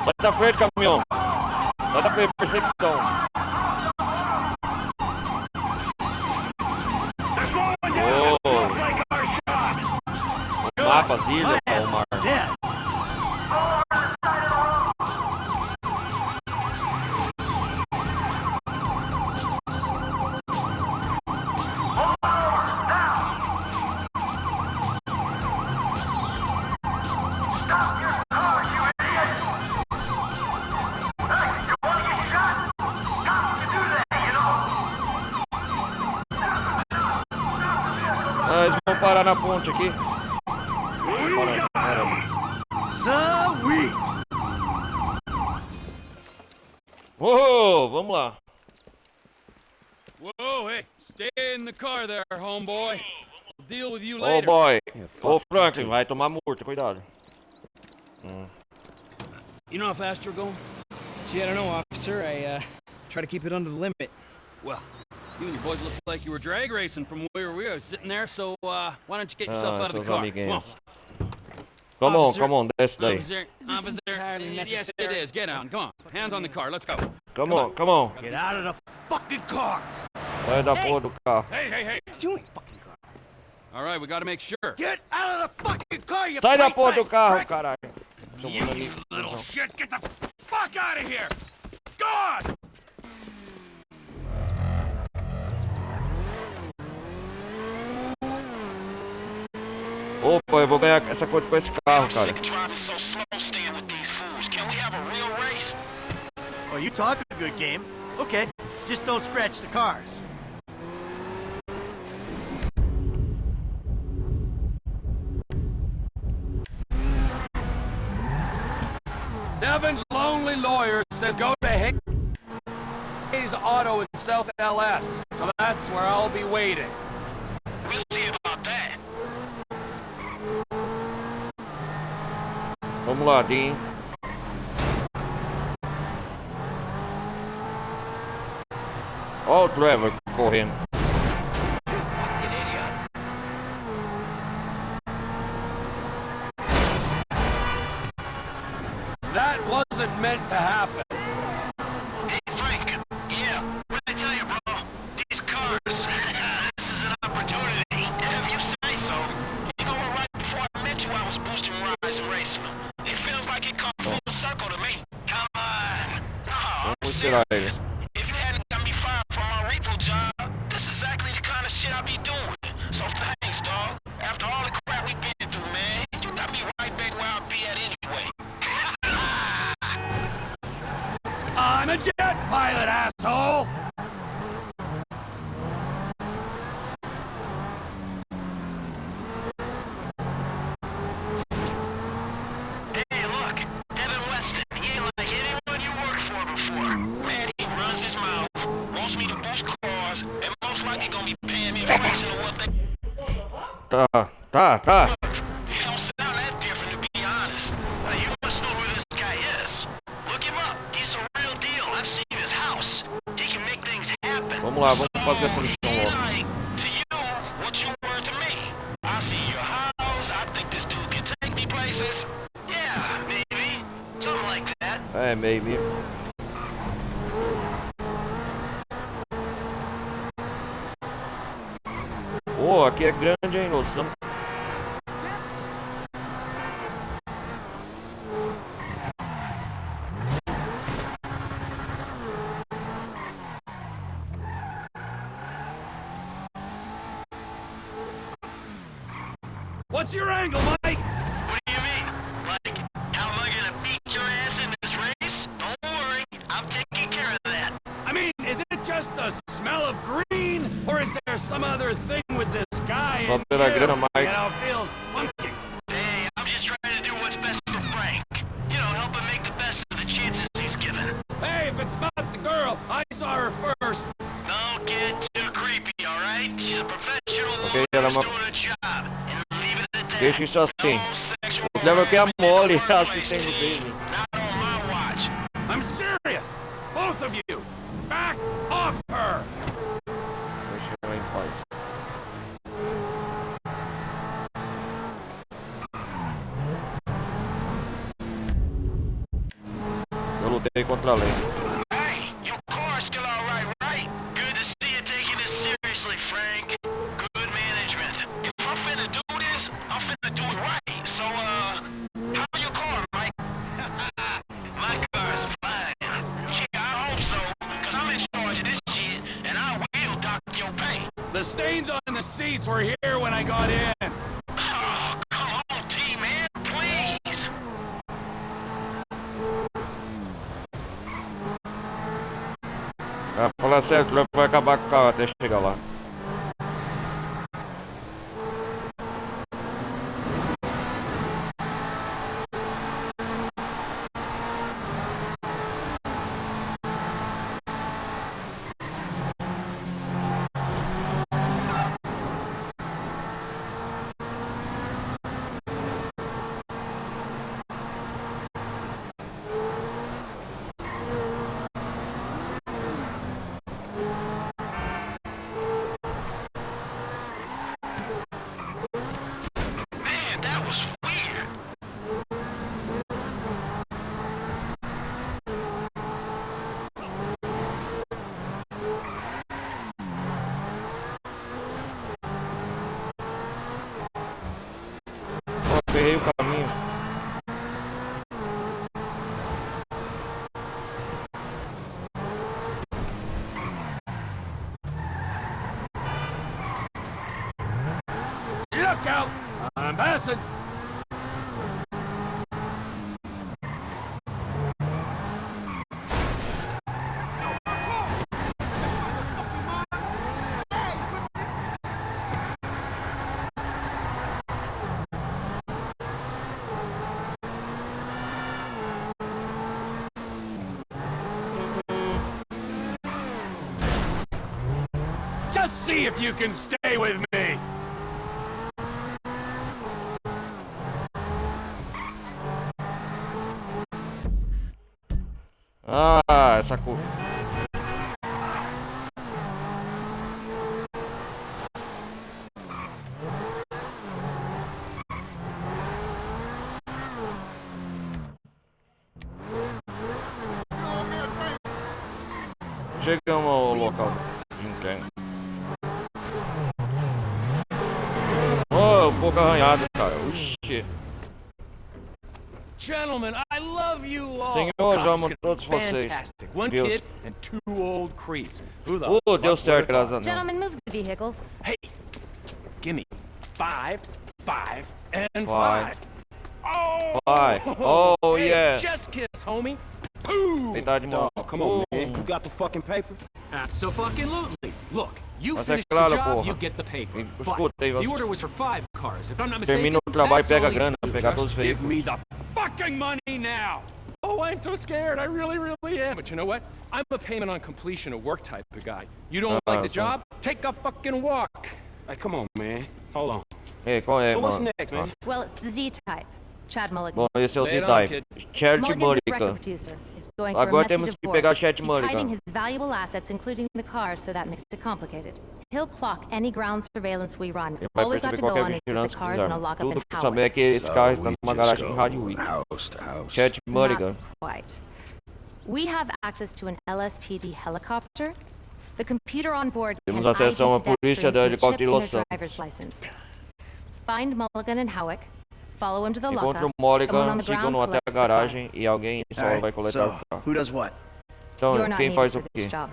Sai da frente, caminhão. Sai da frente, perseguição. Oh. Mapa, ilha, Omar. Ah, eles vão parar na ponte aqui. Para, para. Sweet! Uou, vamos lá. Whoa, hey, stay in the car there, homeboy. I'll deal with you later. Oh, boy. Ô, Franklin, vai tomar multa, cuidado. Hum. You know how fast you're going? Gee, I don't know, officer. I, uh, try to keep it under the limit. Well, you and your boys look like you were drag racing from where we were sitting there, so, uh, why don't you get yourself out of the car? Come on. Come on, come on, that's the... Officer, is this entirely necessary? Yes, it is. Get out. Come on. Hands on the car. Let's go. Come on, come on. Get out of the fucking car! Sai da porra do carro. Hey, hey, hey. What are you doing, fucking car? All right, we gotta make sure. Get out of the fucking car, you... Sai da porra do carro, caralho. You little shit, get the fuck out of here! God! Opa, eu vou ganhar essa coisa com esse carro, cara. I'm sick of driving so slow, staying with these fools. Can we have a real race? Oh, you talk a good game. Okay, just don't scratch the cars. Devin's lonely lawyer says go to Hayes Auto in South L S, so that's where I'll be waiting. We'll see about that. Vamos lá, Dean. Ó o Trevor correndo. That wasn't meant to happen. Hey, Frank. Yeah, what I tell you, bro? These cars. This is an opportunity. If you say so. You know what? Right before I met you, I was boosting rides and racing them. It feels like it come full circle to me. Come on. No, I'm serious. If you hadn't got me fired from my repo job, this is exactly the kind of shit I be doing. So thanks, dog. After all the crap we been through, man, you got me right back where I be at anyway. I'm a jet pilot, asshole! Hey, look, Devin Weston. He ain't like anyone you worked for before. Man, he runs his mouth, wants me to boost cars, and most likely gonna be paying me a fraction of what they... Tá, tá, tá. Look, he don't sound that different, to be honest. Now, you must know who this guy is. Look him up. He's the real deal. I've seen his house. He can make things happen. Vamos lá, vamos fazer a produção logo. So, he like to you what you were to me. I see your house. I think this dude can take me places. Yeah, maybe. Something like that. É, maybe. Pô, aqui é grande, hein, Los Santos? What's your angle, Mike? What do you mean? Like, how am I gonna beat your ass in this race? Don't worry, I'm taking care of that. I mean, is it just the smell of green, or is there some other thing with this guy in here that, you know, feels funky? Hey, I'm just trying to do what's best for Frank. You know, help him make the ma... Deixa isso assim. O Trevor que é mole, assistendo dele. I'm serious! Both of you! Back off her! Deixa ela em paz. Eu lutei contra a lei. Hey, your car's still all right, right? Good to see you taking this seriously, Frank. Good management. If I'm finna do this, I'm finna do it right. So, uh, how your car, Mike? My car's fine. Yeah, I hope so, 'cause I'm in charge of this shit, and I will dock your pay. The stains on the seats were here when I got in. Oh, come on, T-Man, please. Ah, fala sério, tu vai acabar com o carro até chegar lá. Man, that was weird. Pô, ferrei o caminho. Look out! I'm passing! Just see if you can stay with me! Ah, essa cu... Chegamos ao local de encontro. Oh, um pouco arranhado, cara. Oxi. Gentlemen, I love you all. Senhor, eu amo todos vocês. Fantastic. One kid and two old creeps. Who the fuck would have thought? Oh, deu certo, graças a Deus. Gentlemen, move the vehicles. Hey, give me five, five, and five. Five. Oh, five. Oh, hey, yeah. Just kiss, homie. Poo. Metade morto. Dog, come on, man. You got the fucking paper? Absolutely. Look, you finish the job, you get the paper. Mas é claro, pô. But the order was for five cars. If I'm not mistaken, that's all he took. Termina o trabalho, pega a grana, pegar todos os veículos. Just give me the fucking money now. Oh, I'm so scared. I really, really am. But you know what? I'm a payment on completion of work type of guy. You don't like the job? Ah, tá. Take a fucking walk. Hey, come on, man. Hold on. Ei, qual é, mano? So what's next, man? Well, it's the Z-Type. Chad Mulligan. Bom, esse é o Z-Type. Lay it on, kid. Chad Mulligan. Mulligan's a record producer. He's going for a messy divorce. Agora temos que pegar Chad Mulligan. He's hiding his valuable assets, including the car, so that makes it complicated. He'll clock any ground surveillance we run. All we've got to go on is the cars in a lockup in Hawick. Ele vai perceber qualquer vigilância que fizer. Tudo que saber é que esse carro está numa garagem em Hawick. So you just go house to house. Chad Mulligan. Not quite. We have access to an L S P D helicopter. The computer on board can I D cadets for using a chip in their driver's license. Temos acesso a uma polícia da helicóptero de lotação. Find Mulligan in Hawick. Follow him to the lockup. Someone on the ground collects the car. Encontre o Mulligan, siga no atalho da garagem e alguém em solo vai coletar o carro. All right, so who does what? Então, quem faz o quê? You're not needed for this job.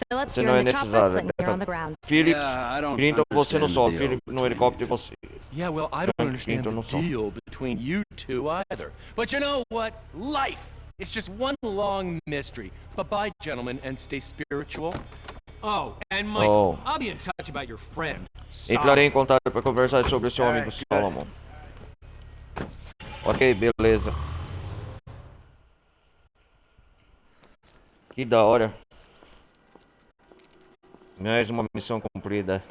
Phillips, you're in the top outfit, you're on the ground. Então, quem faz o quê? Você não é necessário. Phillips, Clinton, você no solo. Phillips no helicóptero, você. I don't understand the deal between you two either. But you know what? Life is just one long mystery. Bye-bye, gentlemen, and stay spiritual. Oh, and Mike, I'll be in touch about your friend, Solomon. Entrarei em contato pra conversar sobre seu amigo Solomon. All right, good. Ok, beleza. Que da hora. Mais uma missão cumprida.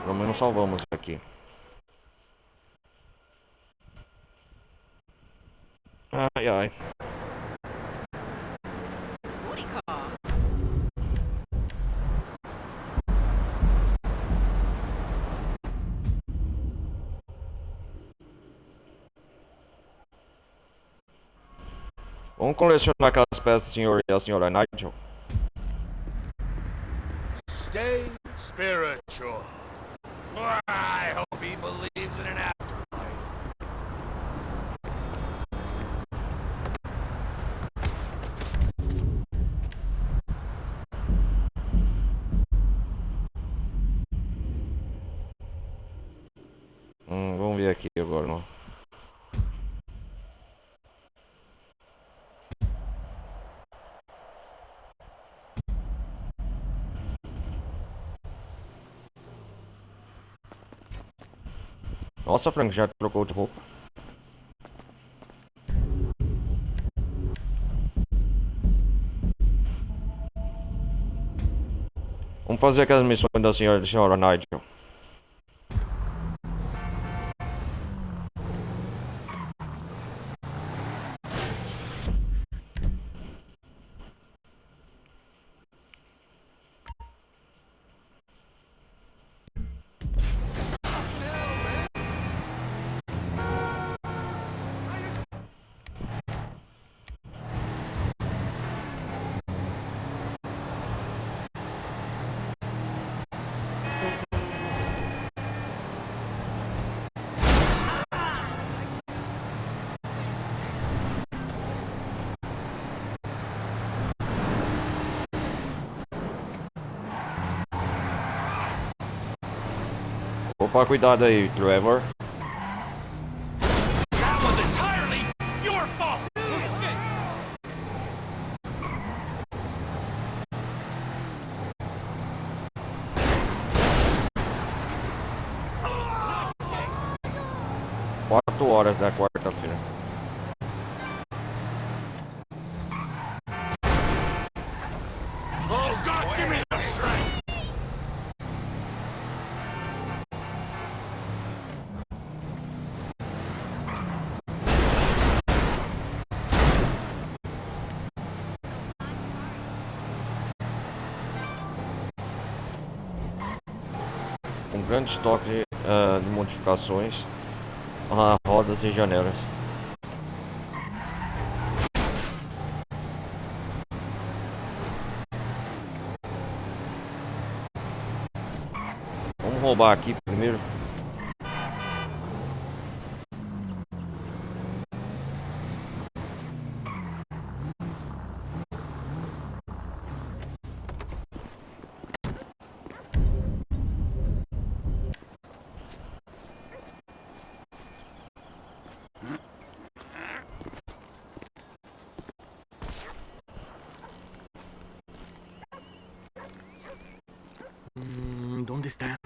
Pelo menos salvamos aqui. Ai, ai. Vamos colecionar aquelas peças do senhor e a senhora Nigel. Stay spiritual. I hope he believes in an afterlife. Hum, vamos ver aqui agora, não. Nossa, Frank, já trocou de roupa. Vamos fazer aquelas missões da senhora, da senhora Nigel. Opa, cuidado aí, Trevor. That was entirely your fault. Quatro horas da quarta-feira. Oh God, give me the strength! Um grande estoque, eh, de modificações a rodas e janelas. Vamos roubar aqui primeiro. Mm, ¿dónde está?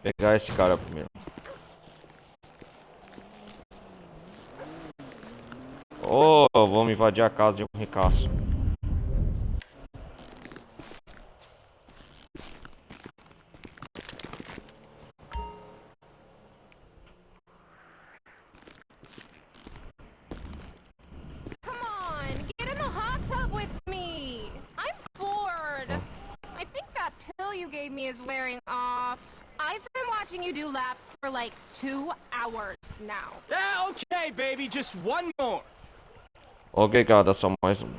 Pegar esse cara primeiro. Oh, vamos invadir a casa de um ricaço. Come on, get in the hot tub with me. I'm bored. I think that pill you gave me is wearing off. I've been watching you do laps for, like, two hours now. Yeah, okay, baby, just one more. Ok, cara, só mais um.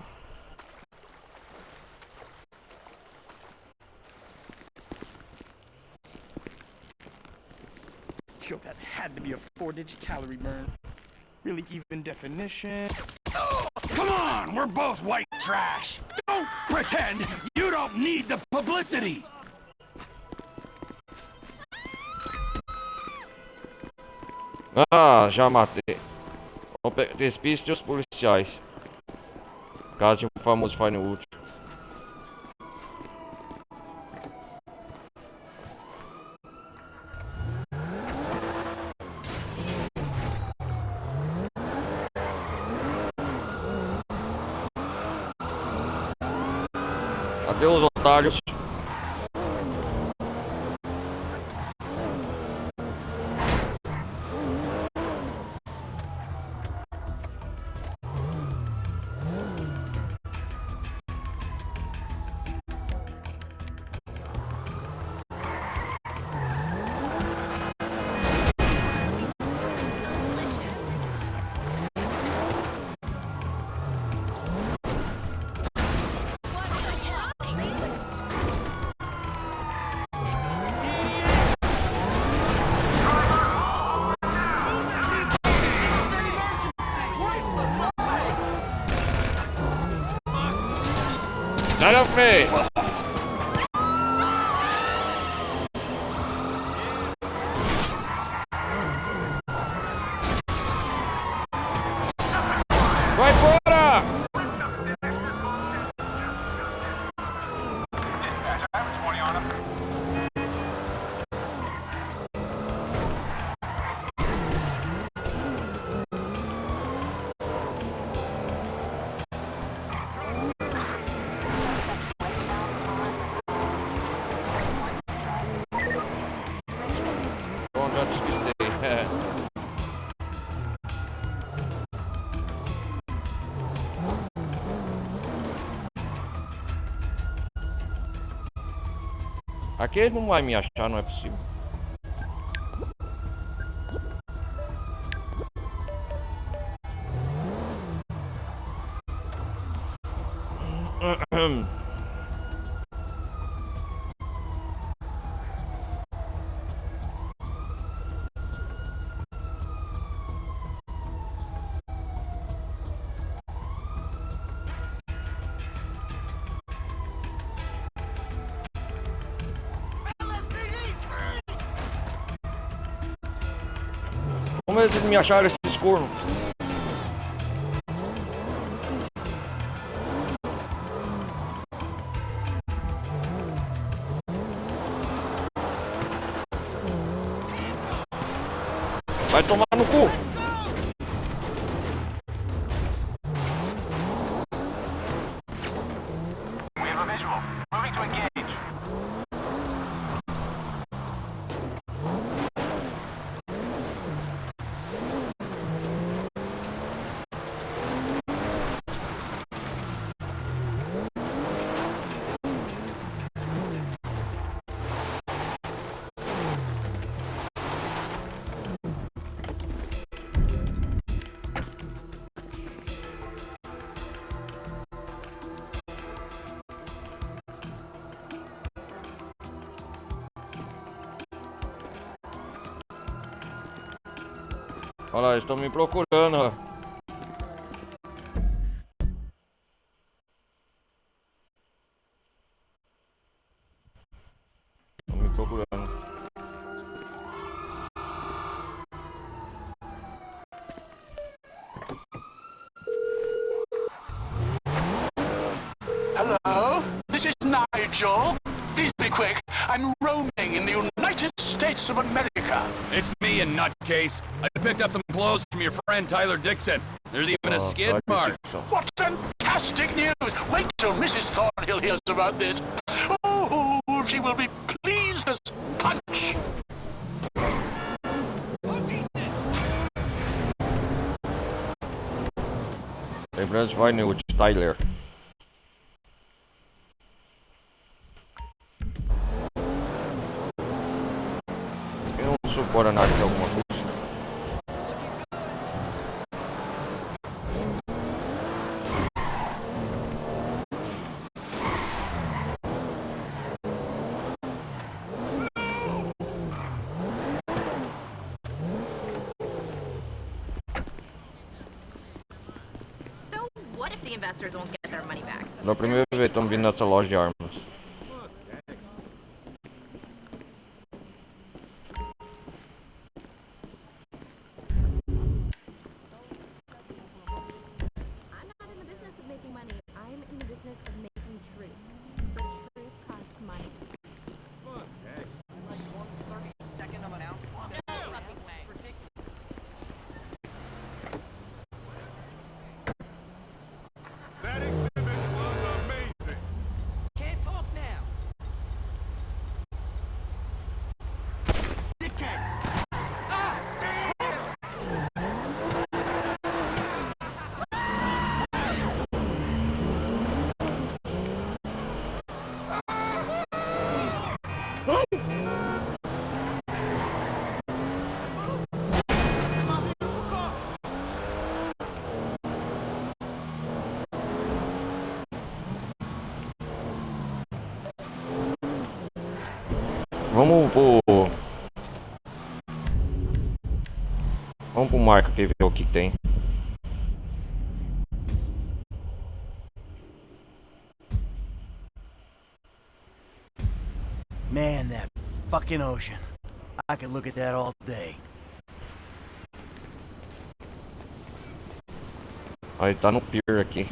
Yo, that had to be a four-digit calorie burn. Really even definition. Come on, we're both white trash. Don't pretend you don't need the publicity. Ah, já matei. Vamos pe-, despiste os policiais. Caso de um famoso fale útil. Deus, otários. Nada a ver. Vai fora! Bon, já despistei. Aqui eles não vai me achar, não é possível. Come se mi achar esses cornos? Vai tomar no cu! Olha lá, eles estão me procurando, ó. Estão me procurando. Hello, this is Nigel. Please be quick. I'm roaming in the United States of America. It's me, you nutcase. I picked up some clothes from your friend Tyler Dixon. There's even a skid mark. What fantastic news! Wait till Missus Thornhill hears about this. Oh, she will be pleased as punch. Hey, let's find you with Tyler. Eu não sou fora nada de alguma coisa. So what if the investors won't get their money back? Não, primeiro ver, estamos vindo nessa loja de armas. I'm not in the business of making money. I'm in the business of making truth. But truth costs money. That exhibit was amazing. Can't Vamos pro... Vamos pro Marco, quer ver o que tem. Man, that fucking ocean. I could look at that all day. Aí tá no pier aqui.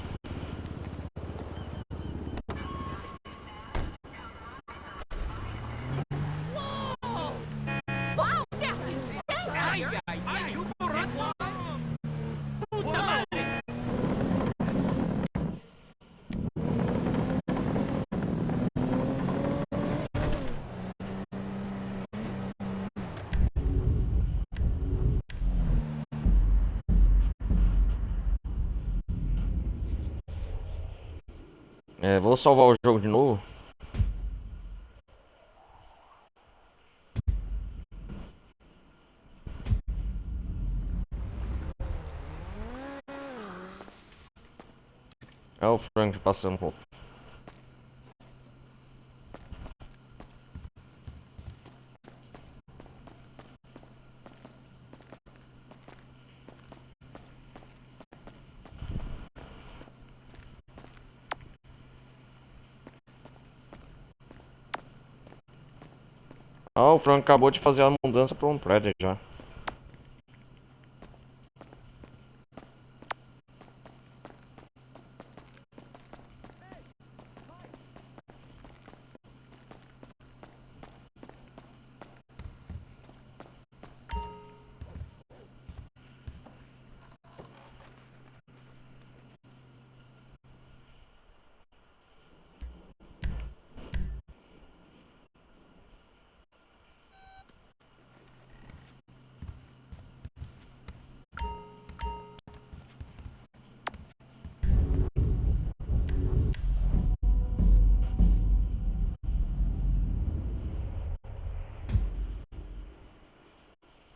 É, vou salvar o jogo de novo. É o Frank passando roupa. Ah, o Frank acabou de fazer a mudança pra um prédio já.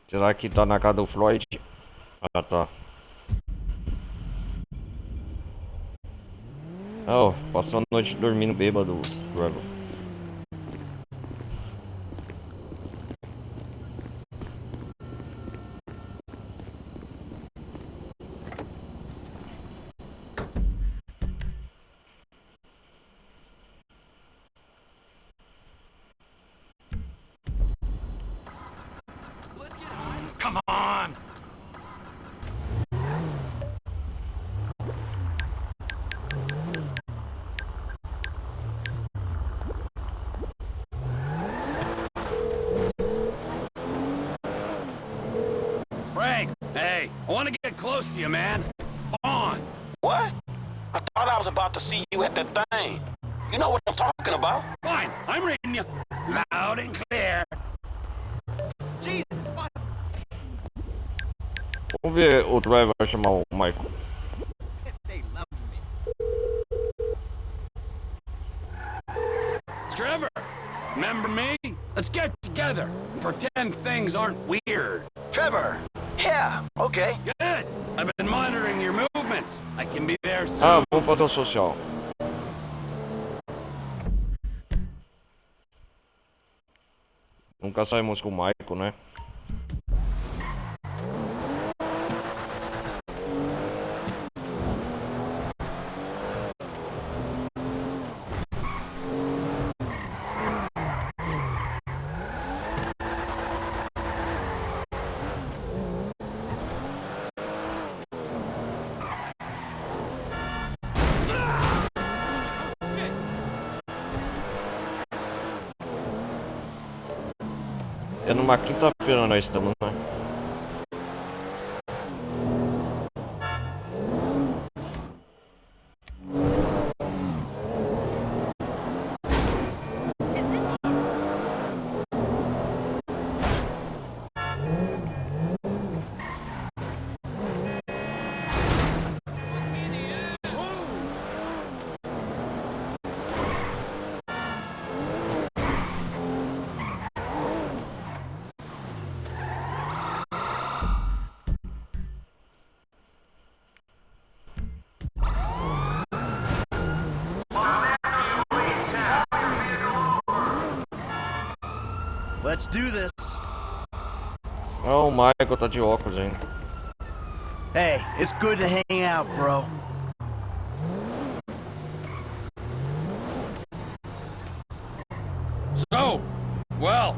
Será que tá na casa do Floyd? Ah, tá. Oh, passou a noite dormindo bêbado, Trevor. Come on! Frank, hey, I want to get close to you, man. On. What? I thought I was about to see you at that thing. You know what I'm talking about. Fine, I'm reading you loud and clear. Jesus, what? Vamos ver o Trevor vai chamar o Michael. They love me. Trevor, remember me? Let's get together and pretend things aren't weird. Trevor! Yeah, okay. Good. I've been monitoring your movements. I can be there soon. Ah, vamos fazer o social. Nunca saímos com o Michael, né? É numa quinta-feira nós estamos, né? Let's do this. Oh, o Michael tá de óculos, hein? Hey, it's good to hang out, bro. So, well,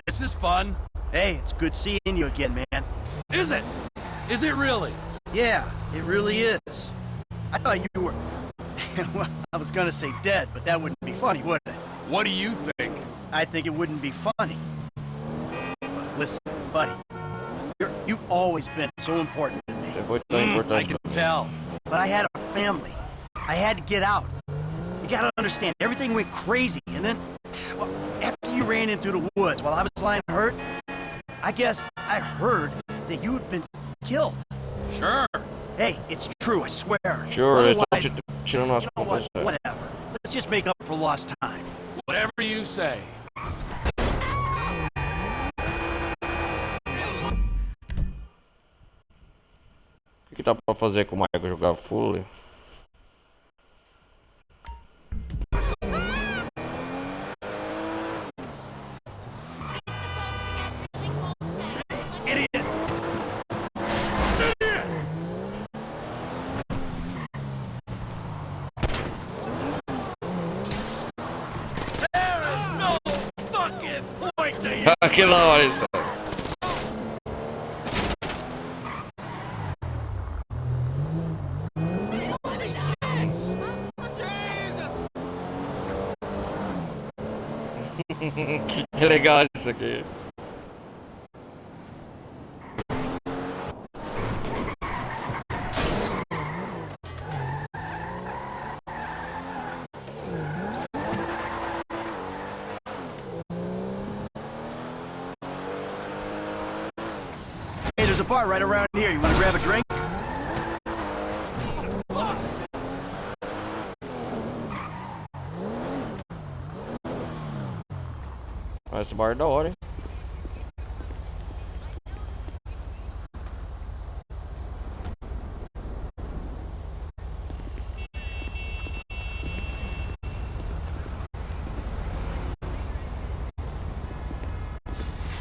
this is fun. Hey, it's good seeing you again, man. Is it? Is it really? Yeah, it really is. I thought you were. Well, I was gonna say dead, but that wouldn't be funny, would it? What do you think? I think it wouldn't be funny. Listen, buddy, you're, you've always been so important to me. Você foi tão Mm, I importante. can tell. But I had a family. I had to get out. You gotta understand, everything went crazy, and then, well, after you ran into the woods while I was lying hurt, I guess I heard that you had been killed. Sure. Hey, it's true, I swear. Sure, ele tá Otherwise, te tirando as you know what? contas, né? Whatever. Let's just make up for lost time. Whatever you say. O que, que dá pra fazer com o Michael jogar full? There is no fucking point to you. Que da hora isso. Que legal isso aqui. Hey, there's a bar right around here. You wanna grab a drink? Mas esse bar é da hora, hein?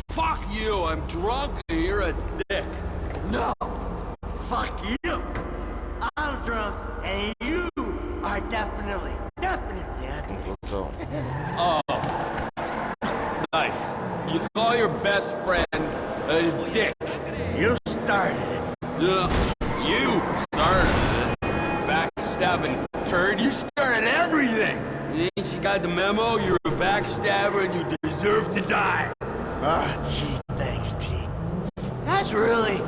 Fuck you, I'm drunk and you're a dick. No. Fuck you. I'm drunk, and you are definitely, definitely a dick. Então, Oh. Nice. You call your best friend a dick. You started it. Uh, you started it. Backstabbing turd. You started everything. Ain't you got the memo? You're a backstabber and you deserve to die. Oh, gee, thanks, T. That's really,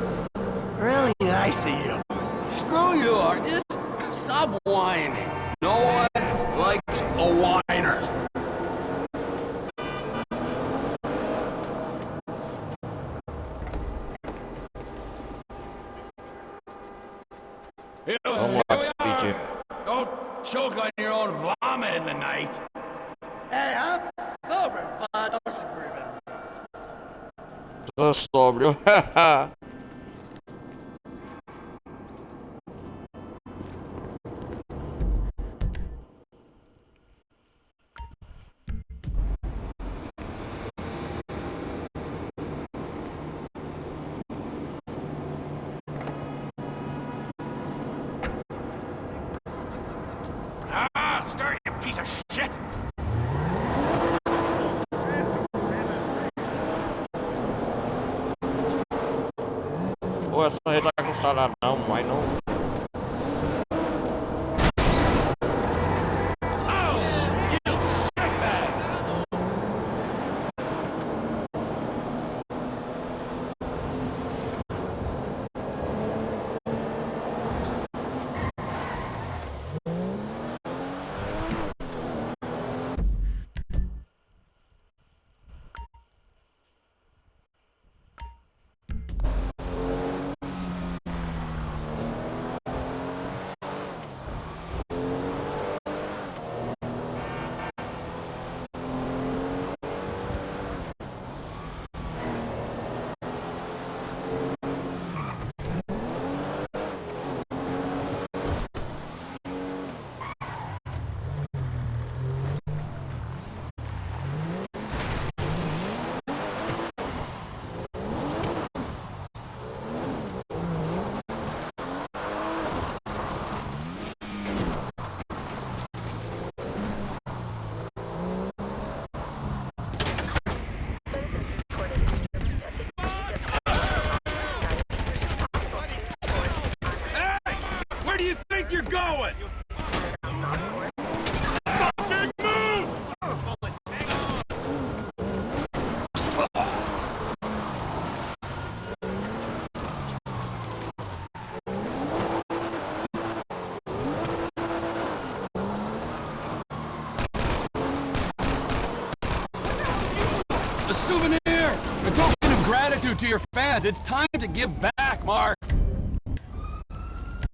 really nice of you. Screw you, Art. Just stop whining. No one likes a whiner. Here, Vamos here lá, we are. Pidgey. Don't choke on your own vomit in the night. Hey, I'm sober, but don't you worry about me. Tô sóbrio. Ah, start, you piece of shit! Pô, essa rede tá com sala não, mas não. going! Fucking move! A souvenir! A token of gratitude to your fans. It's time to give back, Mark.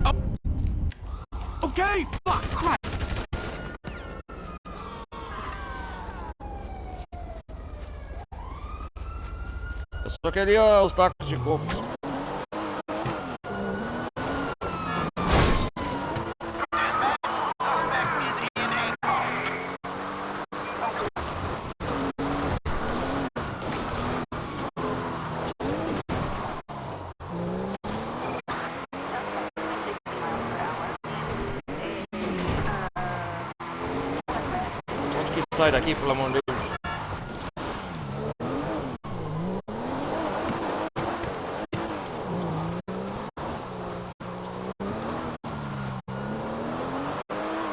Oh. Okay, fuck, crap. Adeso che lì ho sta così co- Sai da chi, par l'amor de Dio?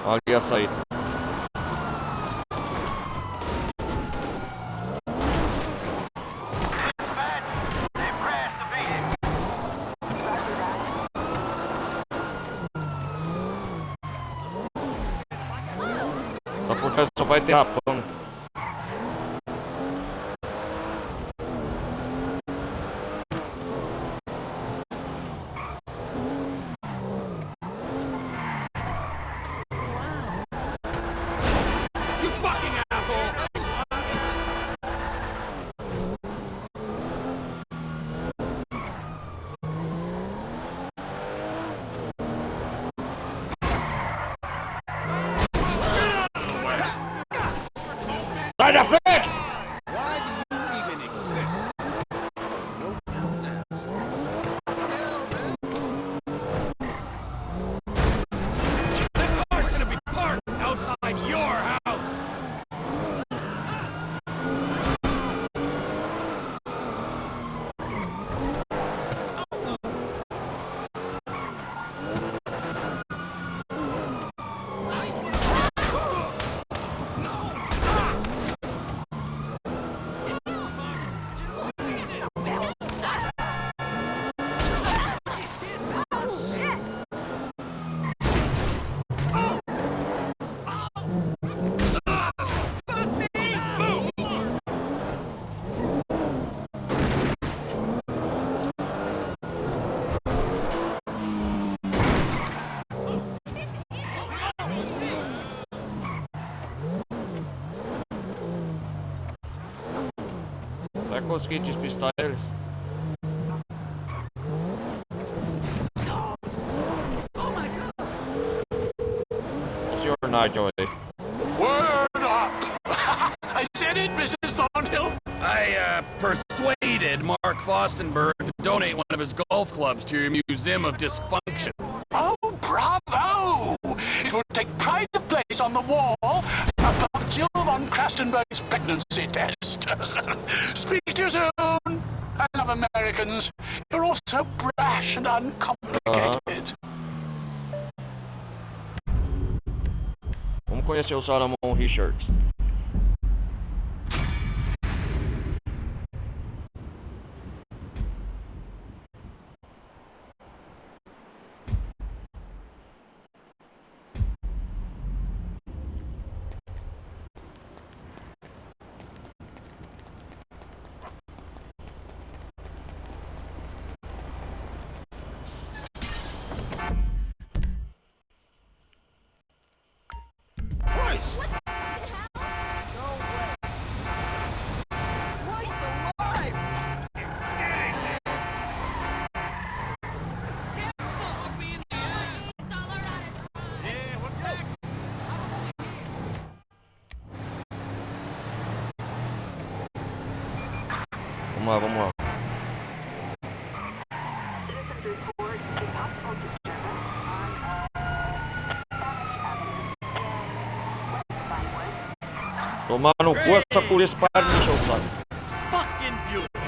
Olha isso aí. Sta portando só vai ter rapão. You fucking asshole! Dai, da frente! Why do you even exist? No doubt now. This car's gonna be parked outside your house! Eco, schei, despista eles. What's your night, Joey? Word up! I said it, Missus Thornhill. I, uh, persuaded Mark Fostenberg to donate one of his golf clubs to your Museum of Dysfunction. Oh, bravo! It will take pride of place on the wall above Jill von Crastenburg's pregnancy test. Speak to you soon. I love Americans. You're all so brash and uncomplicated. Vamos conhecer o Salomon Richards. Christ! What the hell? No way. Christ alive! Get off me in the ass! Yeah, what's that? Vamos lá, vamos lá. Tomar no cu essa polícia para de encher o saco. Fucking beautiful.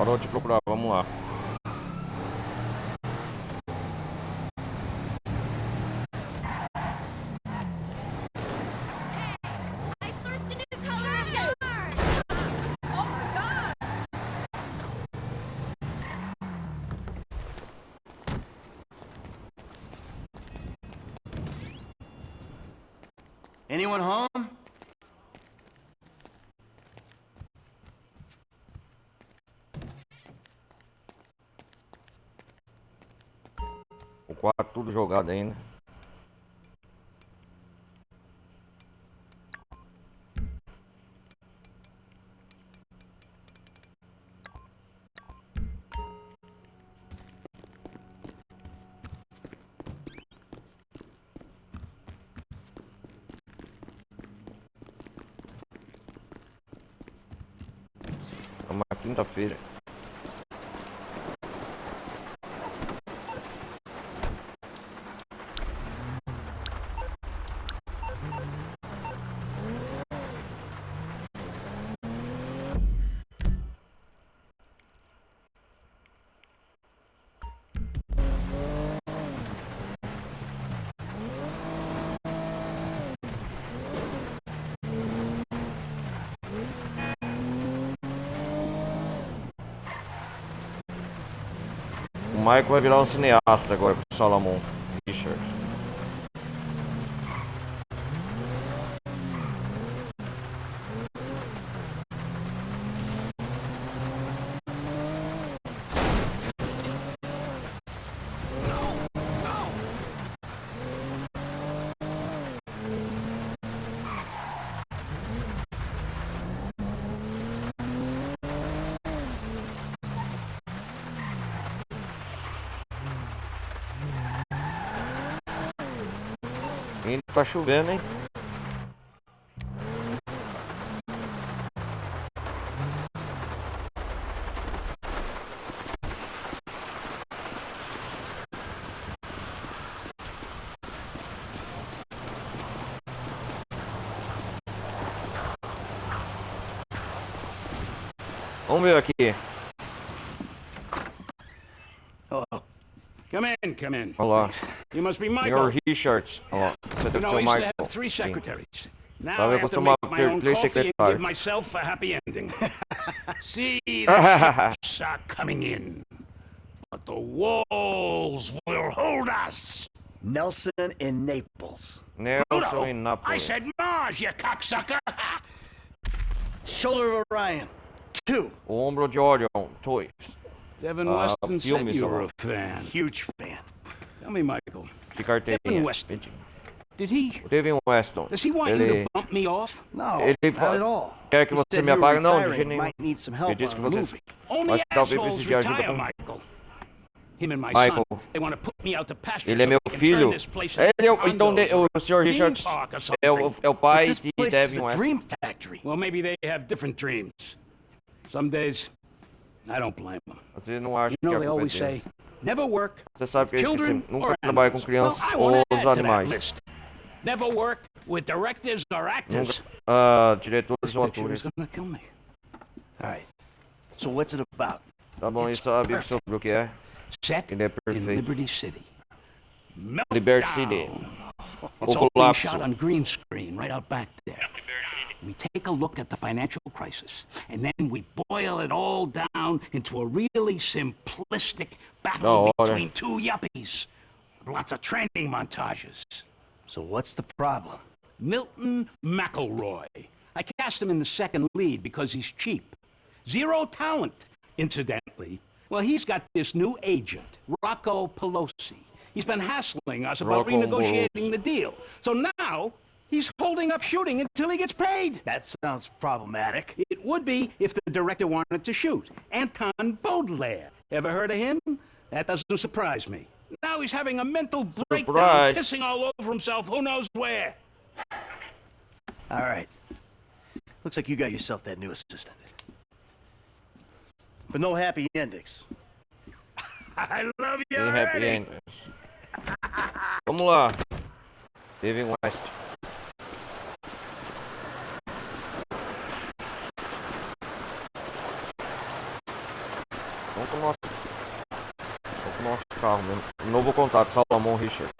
parou de procurar, vamos lá. Anyone home? O quarto tudo jogado ainda. É uma quinta-feira. O Michael vai virar um cineasta agora com o Salomon Richard. Ainda tá chovendo, hein? Vamos ver aqui. Hello. Come in, come in. Olá. Thanks. You must be Michael. Senhor Richards. Olá. Você deve ser o Michael. You know, I used to have three secretaries. Sim. Now I have to make my own coffee and give myself a happy ending. See, the ships are coming in, but the walls will hold us. Nelson in Naples. Nelson in Napoli. Pluto! I said Mars, you cocksucker! Shoulder of Orion, two. O ombro de Orion, dois. Devin Weston said you were a fan. Ah, filmes, ó. Huge fan. Tell me, Michael, Devin Weston, did he, does he want you to bump me off? De carteira, vinte. Ele tem um western. Ele, ele quer que você me apague? Não, de jeito nenhum. Ele disse que você... Only assholes retire, Michael. Him and my son, they wanna put me out to pasture so we can turn this place into condos or a theme park or something. Michael, ele é meu filho. Ele é o, então, o senhor Richards é o, é o pai de Devin Weston. But this place is a dream factory. Well, maybe they have different dreams. Some days, I don't blame them. Às vezes não acho que a culpa é dele. You know, they always say, "Never work with children or animals." Você sabe que eles dizem, "Nunca trabalhe com crianças ou animais." Well, I'll add to that list. Never work with directors or actors. Nunca, ah, diretores ou atores. This picture is gonna kill me. All right. So what's it about? Tá bom, e sabe sobre o que é? Ele é perfeito. Set in Liberty City. Liberty City. Meltdown. O colapso. It's all being shot on green screen right out back there. We take a look at the financial crisis, and then we boil it all down into a really simplistic battle between two yuppies. Da hora. Lots of training montages. So what's the problem? Milton McElroy. I cast him in the second lead because he's cheap. Zero talent, incidentally. Well, he's got this new agent, Rocco Pelosi. He's been hassling us about renegotiating the deal. Rocco Pelosi. So now, he's holding up shooting until he gets paid. That sounds problematic. It would be if the director wanted to shoot. Anton Beaudelaire. Ever heard of him? That doesn't surprise me. Now he's having a mental breakdown, pissing all over himself, who knows where. All right. Looks like you got yourself that new assistant. But no happy endings. I love you already. No happy endings. Vamos lá. Devin West. carro mesmo. Novo contato, Salomão Richard.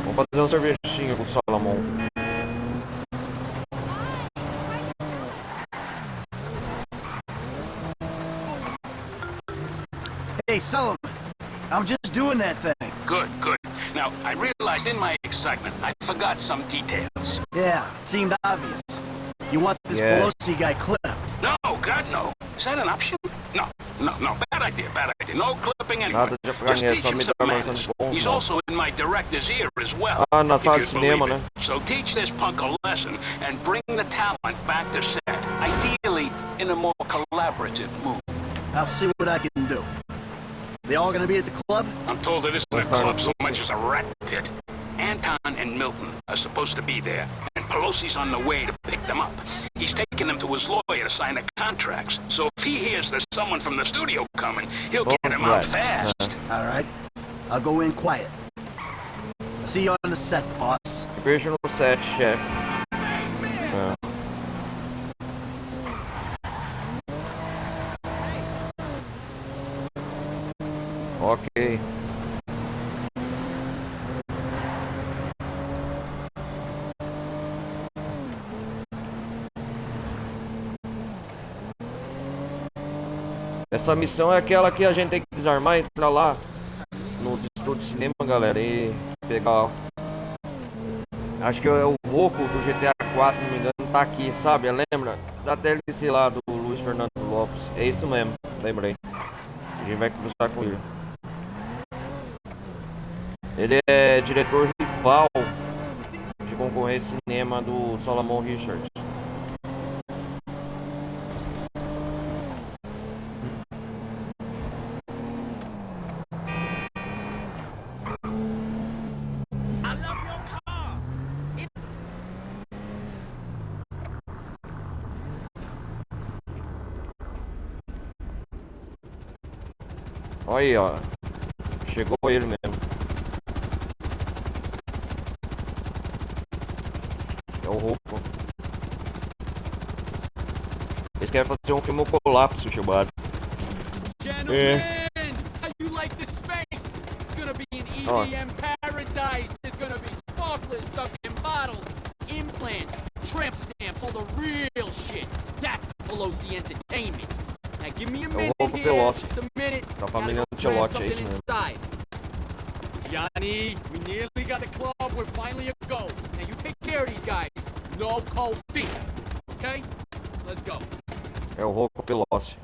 Vamos fazer uma cervejinha com o Salomão. Hey, Solomon. I'm just doing that thing. Good, good. Now, I realized in my excitement, I forgot some details. Yeah, it seemed obvious. You want this Yeah. Pelosi guy clipped. No, God, no. Is that an option? No, no, no. Bad idea, bad idea. No clipping anyway. Nada de apanhar, Just teach só him me some dá mais manners. Um pouco. He's also in my director's ear as well, Ah, na if sala de you'd cinema, believe it. Né? So teach this punk a lesson and bring the talent back to set, ideally in a more collaborative mood. I'll see what I can do. They all gonna be at the club? I'm told it isn't a club so much as a rat pit. Anton and Milton are supposed to be there, and Pelosi's on the way to pick them up. He's taking them to his lawyer to sign the contracts, so if he hears there's someone from the studio coming, he'll get him out fast. All right. I'll go in quiet. See you on the set, boss. Vejo no set, chefe. É. Ok. Essa missão é aquela que a gente tem que desarmar, entrar lá no destruto de cinema, galera, e pegar. Acho que é o Rocco do G T A quatro, se não me engano, tá aqui, sabe? Lembra? Da D L C lá do Luiz Fernando Lopes. É isso mesmo, lembrei. A gente vai cruzar com ele. Ele é diretor rival de concorrência de cinema do Solomon Richards. Aí, ó. Chegou ele mesmo. É o Rocco. Eles querem fazer um filme Colapso, Chewbacca. Gentlemen, how you like the space? It's gonna be an Ó. E D M paradise. There's gonna be sparklers stuck in bottles, implants, tramp stamps, all the real shit. That's Pelosi entertainment. Now give me a minute here. Just a minute. Gotta go grab something inside. Gianni, we nearly got the club. We're finally a go. Now you take care of these guys. No cold feet. Okay? Let's go. É o Rocco Pelosi.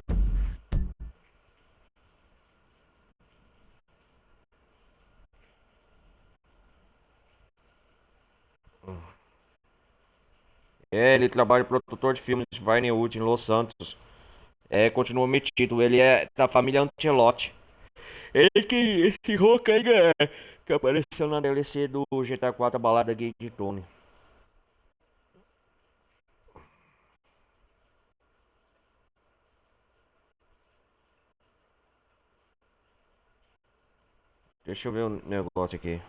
É, ele trabalha, produtor de filmes de Vinewood em Los Santos. É, continua metido. Ele é da família Ancelotti. Ele que, esse Rocco aí, galera, que apareceu na D L C do G T A quatro, a balada gay de Tony. Deixa eu ver um negócio aqui.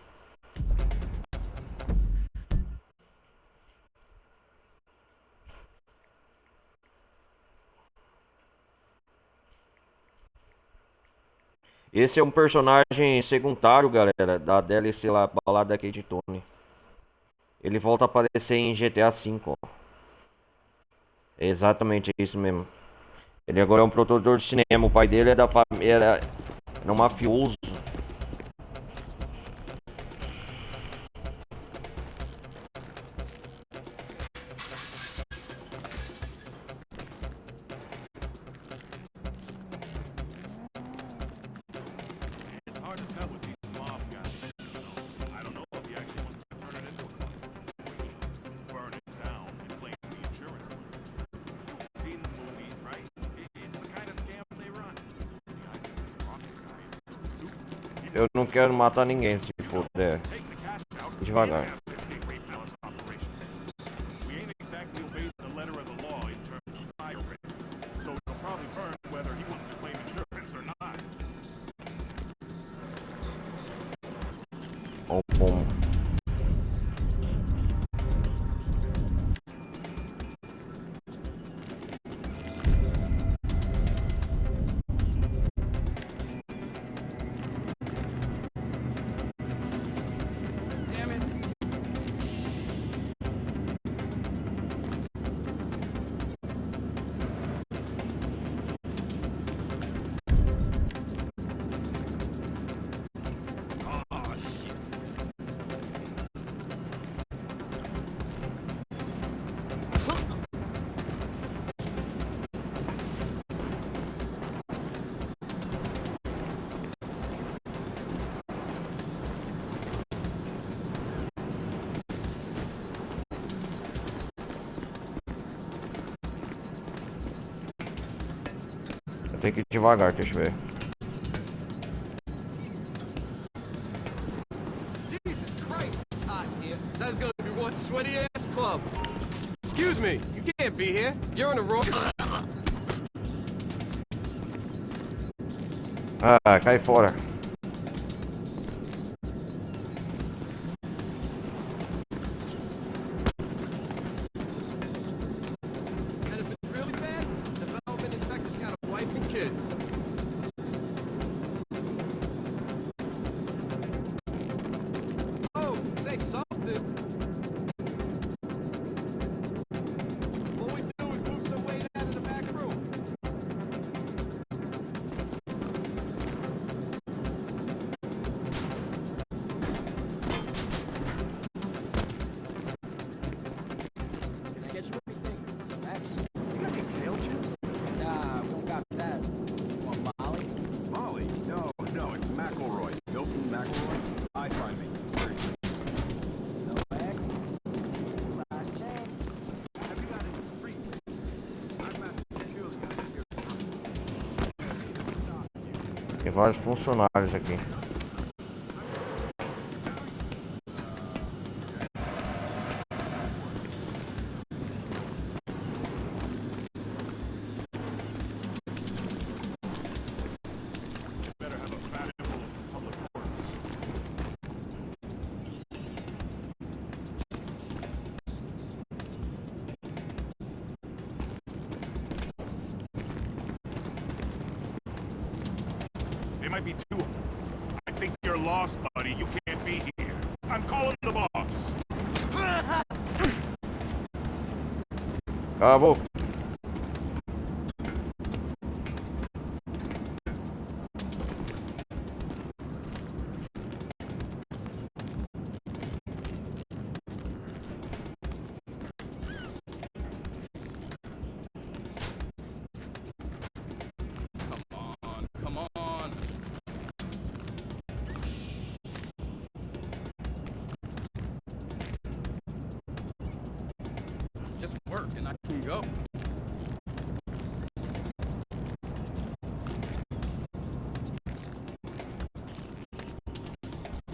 Esse é um personagem secundário, galera, da D L C lá, Balada Gay de Tony. Ele volta a aparecer em G T A cinco, ó. É exatamente isso mesmo. Ele agora é um produtor de cinema. O pai dele é da família, era, era um mafioso. It's hard to tell with these mob guys. I don't know if he actually wants to turn it into a club. Burn it down and claim the insurance. You've seen the movies, right? It's the kind of scam they run. The idea of this rocket guy is so stupid. Eu não quero matar ninguém, se puder. Devagar. We ain't exactly obeyed the letter of the law in terms of fire rates, so it'll probably burn whether he wants to claim insurance or not. Boom. Tem que ir devagar, deixa eu ver. Jesus Christ, it's hot in here. That's gonna be one sweaty ass club. Excuse me, you can't be here. You're on the wrong. Ah, cai fora. And if it's really bad, the development inspector's got a wife and kids. Oh, say something. What we do is move some weight out of the back room. Can I get you anything? Thanks. You got any kale chips? Nah, I won't got that. Want Molly? Molly? No, no, it's McElroy. Milton McElroy? I find me. No X. Last chance. Have you got any free chips? I'm asking purely out of curiosity. Tem vários funcionários aqui. There might be two of them. I think you're lost, buddy. You can't be here. I'm calling the boss. Cala a boca. Come on, come on. Just work and I can go.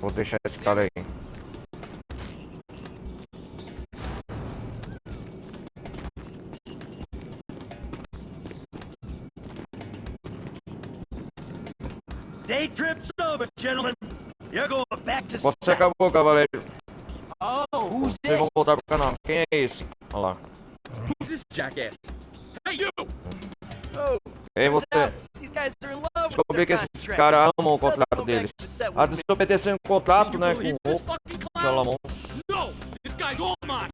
Vou deixar esse cara aí. Day trip's over, gentlemen. You're going back to Você acabou, cavaleiro. Oh, who's this? Vocês vão voltar pro canal. Quem é esse? Olha lá. Who's this jackass? Hey, you! Oh, ei, você. Turns out these guys are in love with their contract. Descobri que esses caras amam o contrato deles. Instead of going back to the set with me. Ah, desobedeceu um contrato, né, com o Wolf. You believe this fucking clown? Pelo amor. No! This guy's all mine!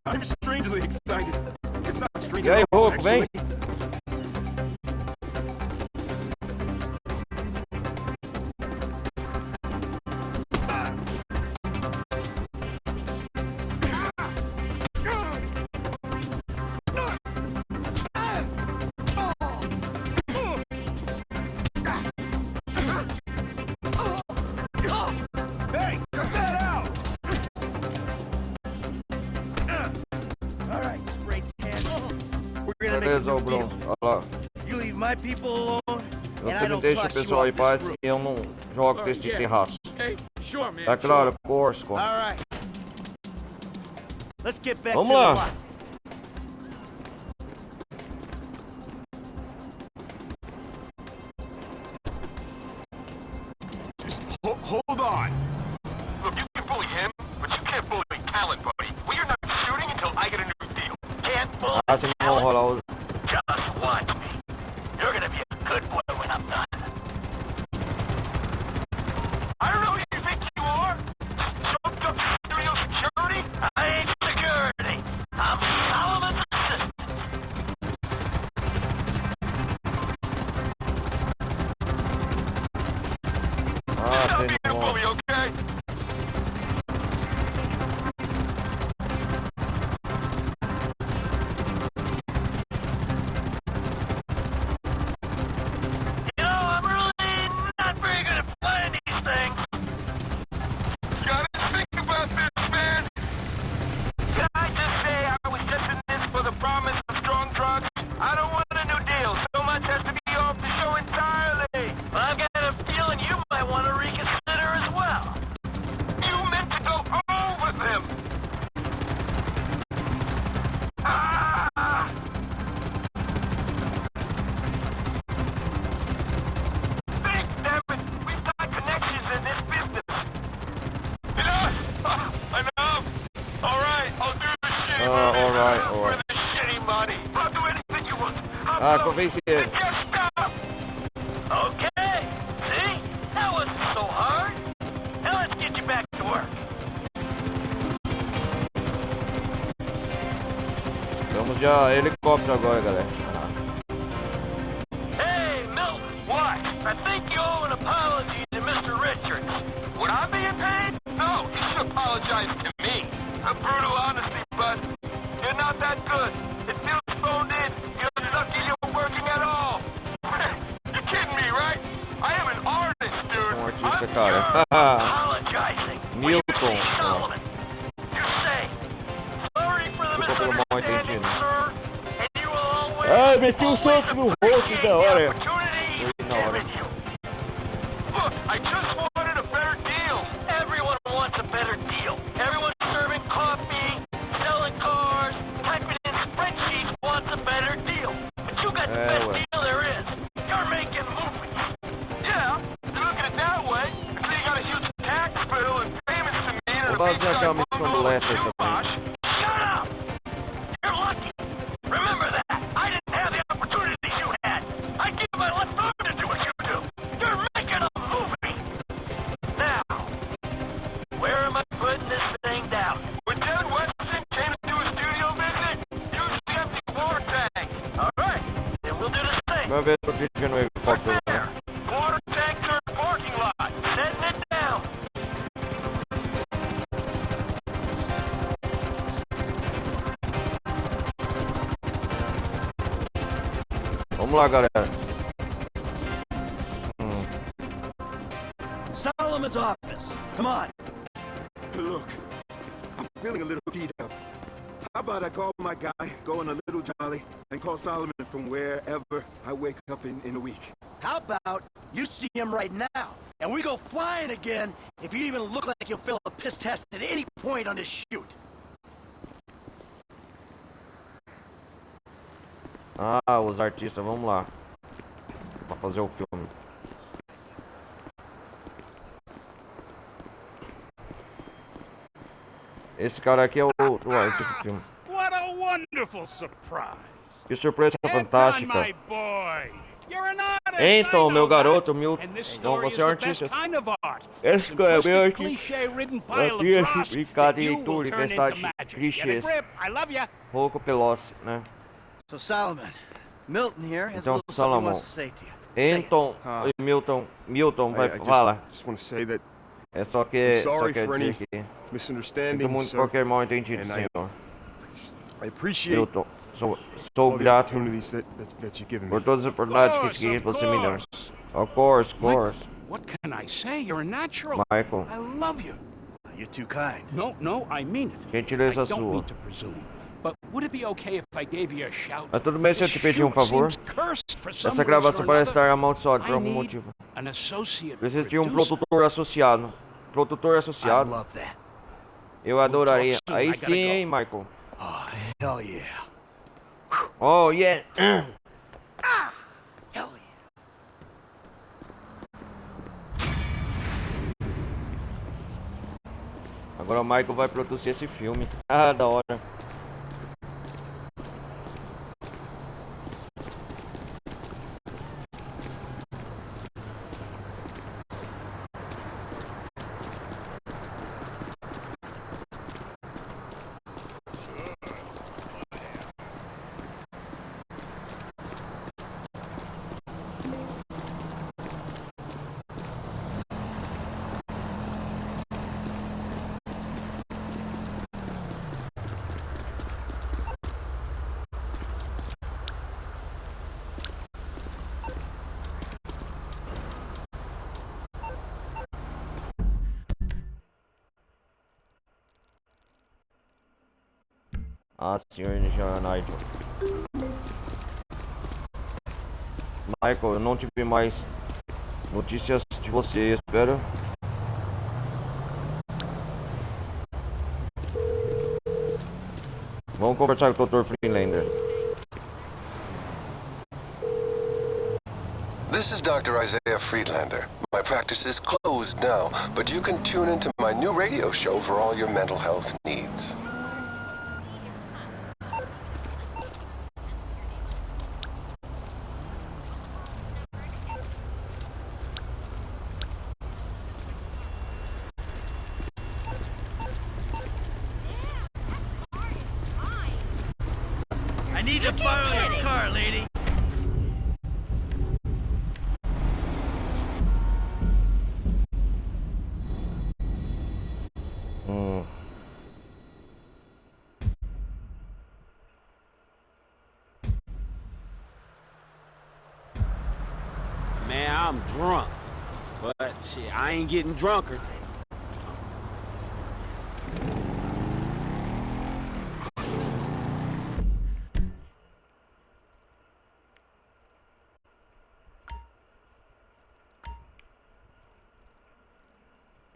I'm strangely excited. It's not strangely, actually. E aí, Hulk, vem? Hey, cut that out! All right, spray can. We're gonna make a new deal. Beleza, ô Bruno. Olha lá. You leave my people alone, and I don't toss you off this roof. Beleza, ô Bruno. Olha lá. Você me deixa o pessoal em paz e eu não jogo com esse tipo de raça. All right, yeah, sure, man. É claro, of course, cara. All right. Let's get back to the lot. Vamos lá. Ah, se não rolar os... Just watch me. You're gonna be a good boy when I'm done. I don't know who you think you are. Some studio security? I ain't security. I'm Solomon's assistant. Ah, tem... Just don't be a bully, okay? You know, I'm really not very good at flying these things. Gotta think about this, man. Can I just say I was just in this for the promise of strong drugs? I don't want a new deal. So much has to be off the show entirely. I've got a feeling you might want to reconsider as well. You meant to go over them. Ah! Think, damn it! We've got connections in this business. Enough! Enough! All right, I'll do the shitty... Ah, money. All right, all right. For the shitty money. I'll do anything you want. I'll... Ah, go... Just stop. Okay. See? That wasn't so hard. Now let's get you back to work. Vamos de helicóptero agora, galera. Ah. Hey, Milton. What? I think you owe an apology to Mister Richards. Would I be in pain? No, you should apologize to me. A brutal honesty, bud. You're not that good. It feels phoned in. You're lucky you're working at all. You're kidding me, right? I am an artist, dude. Um artista, cara. I'm apologizing. Milton. When you see Solomon, just say, "Sorry for the misunderstanding, sir, and you will always, always appreciate the opportunity given you." Ai, meti um soco no rosto, da hora. Look, I just wanted a better deal. Everyone wants a better deal. Everyone serving coffee, selling cars, typing in spreadsheets wants a better deal. But you got the best deal there is. You're making movies. Yeah, you look at it that way. Until you got a huge tax bill and payments to meet and a beachside bungalow and shoe wash. Shut up! You're lucky. Remember that. I didn't have the opportunities you had. I give my left arm to do what you do. You're making a movie. Now, where am I putting this thing down? When Ted Weston came to do a studio visit, use the empty water tank. All right, then we'll do the same. Vai ver se fica no helicóptero, né? Water tank to the parking lot. Setting it down. Vamos lá, galera. Hum. Solomon's office. Come on. Look, I'm feeling a little keyed up. How about I call my guy, go on a little jolly, and call Solomon from wherever I wake up in, in a week? How about you see him right now, and we go flying again if you even look like you'll fail a piss test at any point on this shoot? Ah, os artistas, vamos lá. Pra fazer o filme. Esse cara aqui é o, o artista do filme. What a wonderful surprise. Que surpresa fantástica. Anton, my boy. You're an artist, I know that. Então, meu garoto, meu, então você é um artista. And this story is the best kind of art. Esse cara é meu artista. Simplistic, cliche-ridden pile of dross that you will turn into magic. Get a grip. I love ya. Pouco veloz, né? So, Solomon, Milton here has a little something he wants to say to you. Say it. Então, Salomão. Milton, Milton, vai, fala. I, I just, just wanna say that... É só que, I'm sorry for any misunderstanding, sir. Sinto muito qualquer mal entendido, senhor. And I, I appreciate all the opportunities that, that, that you've given me. Milton, sou, sou grato por todas as oportunidades que você me deu. Of course, of course. Of course, of course. Michael, what can I say? You're a natural. Michael. I love you. You're too kind. No, no, I mean it. Gentileza sua. I don't mean to presume, but would it be okay if I gave you a shout? Mas tudo bem se eu te pedir um favor? This shoot seems cursed for some reason or another. Essa gravação parece estar amaldiçoada por algum motivo. I need an associate producer. Preciso de um produtor associado. Produtor associado. I'd love that. Eu adoraria. We'll talk soon. I gotta go. Aí sim, hein, Michael? Oh, hell yeah. Oh, yeah. Ah, hell yeah. Agora o Michael vai produzir esse filme. Ah, da hora. Ah, senhor e senhora Nigel. Michael, eu não tive mais notícias de você, espera. Vamos conversar com o doutor Freelander. This is Doctor Isaiah Friedlander. My practice is closed now, but you can tune into my new radio show for all your mental health needs. I need to borrow your car, lady. Mm. Man, I'm drunk. But shit, I ain't getting drunker.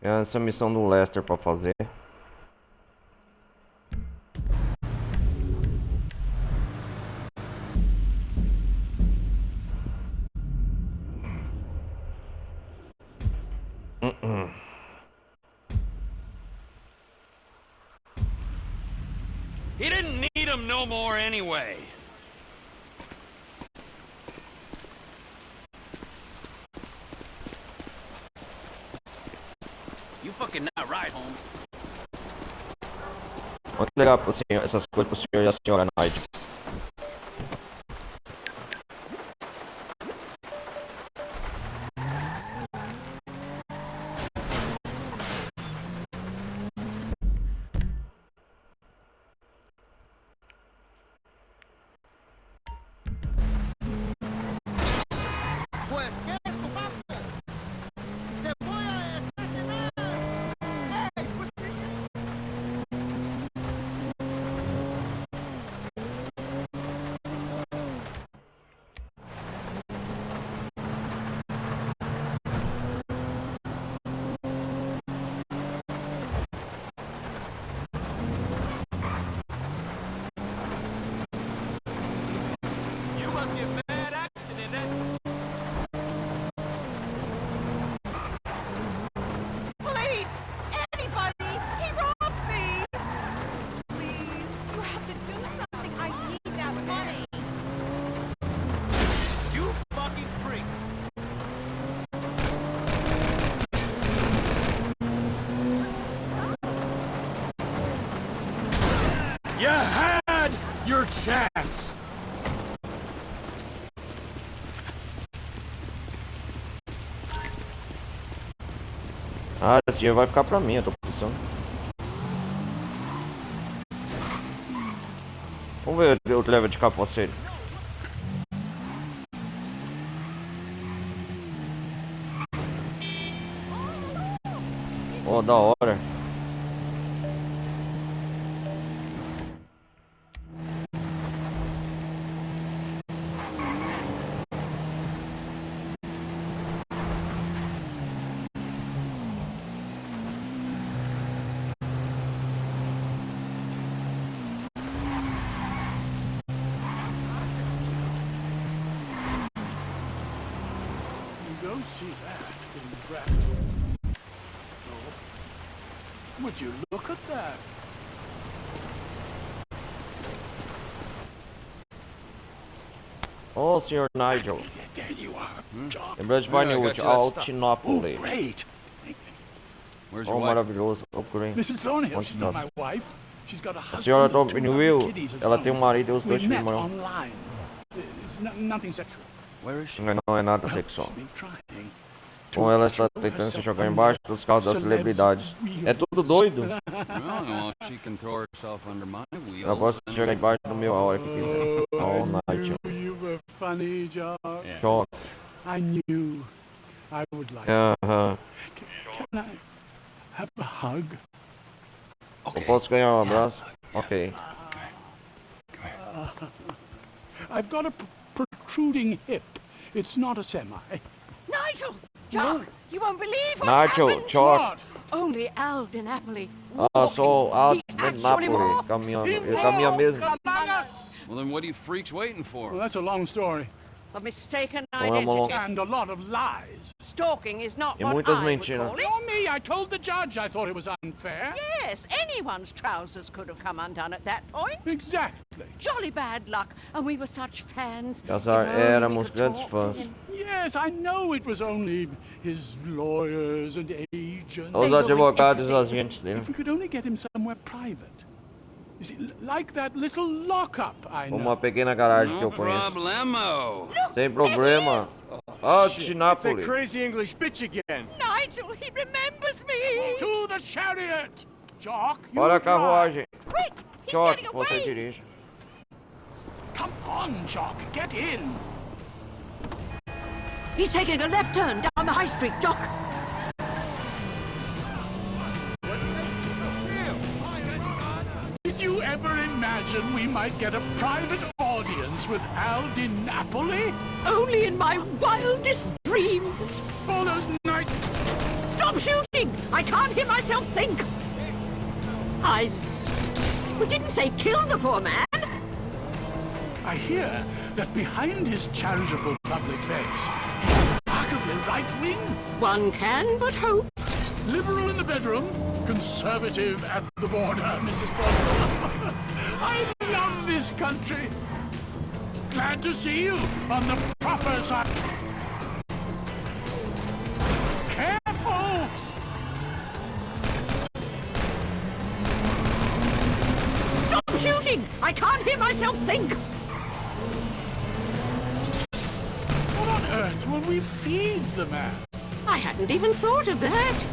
Tem essa missão do Lester pra fazer. He didn't need 'em no more anyway. You fucking not right, Holmes. Vamos entregar pro senhor, essas coisas pro senhor e a senhora Knight. Pues, ¿qué es tu parte? Te voy a asesinar. Hey, pues, Police! Anybody! He robbed me! Please, you have to do something. I need that money. You fucking freak! You had your chance! Ah, esse dinheiro vai ficar pra mim, eu tô precisando. Vamos ver o level de capacete. Ó, da hora. You don't see that in Brazil. No. Would you look at that? Oh, senhor Nigel. There you are. Hmm? Doc. Embrace by New Witch, Altinópolis. Oh, great. Thank you. Where's your wife? Oh, maravilhoso. Oh, great. Missus Thornhill, she's not my wife. She's got a husband and two lovely kiddies of her own. Ela tem um marido e os dois filhos. We met online. It's no-, nothing sexual. Where is she? Não, não é nada sexual. Well, she's been trying. Bom, ela está tentando se jogar embaixo dos carros das celebridades. É tudo doido. Well, she can throw herself under my wheels. Ela pode se jogar embaixo do meu a hora que quiser. Oh, Nigel. You were funny, Jock. Jock. I knew I would like it. Aham. Can I have a hug? Eu posso ganhar um abraço? Ok. I've got a p- protruding hip. It's not a semi. Nigel! Jock! You won't believe what's Nigel, happened! Jock. What? Only Al Di Napoli. Ah, só Al Di Napoli. He actually walks. Caminha, ele caminha mesmo. Among us! Well, then what are you freaks waiting for? Well, that's a long story. A mistaken identity. And a lot of lies. Stalking is not what I would call it. E muitas mentiras. Nor me. I told the judge I thought it was unfair. Yes, anyone's trousers could have come undone at that point. Exactly. Jolly bad luck, and we were such fans. Nós éramos grandes fãs. If only we could talk to him. Yes, I know it was only his lawyers and agents. Os advogados e agentes dele. They were everything. If we could only get him somewhere private. You see, l- like that little lockup I know. Uma pequena garagem que eu conheço. No problemo. Sem problema. Ah, Di Napoli. It's that crazy English bitch again. Nigel, he remembers me. To the chariot! Jock, you drive. Olha a carruagem. Quick, he's getting away. Jock, você dirige. Come on, Jock, get in. He's taking a left turn down the high street, Jock. Did you ever imagine we might get a private audience with Al Di Napoli? Only in my wildest dreams. All those nights. Stop shooting! I can't hear myself think. I. We didn't say kill the poor man. I hear that behind his charitable public face, he's remarkably right-wing. One can but hope. Liberal in the bedroom, conservative at the border, Missus Fodor. I love this country. Glad to see you on the proper side. Careful! Stop shooting! I can't hear myself think! What on earth will we feed the man? I hadn't even thought of that.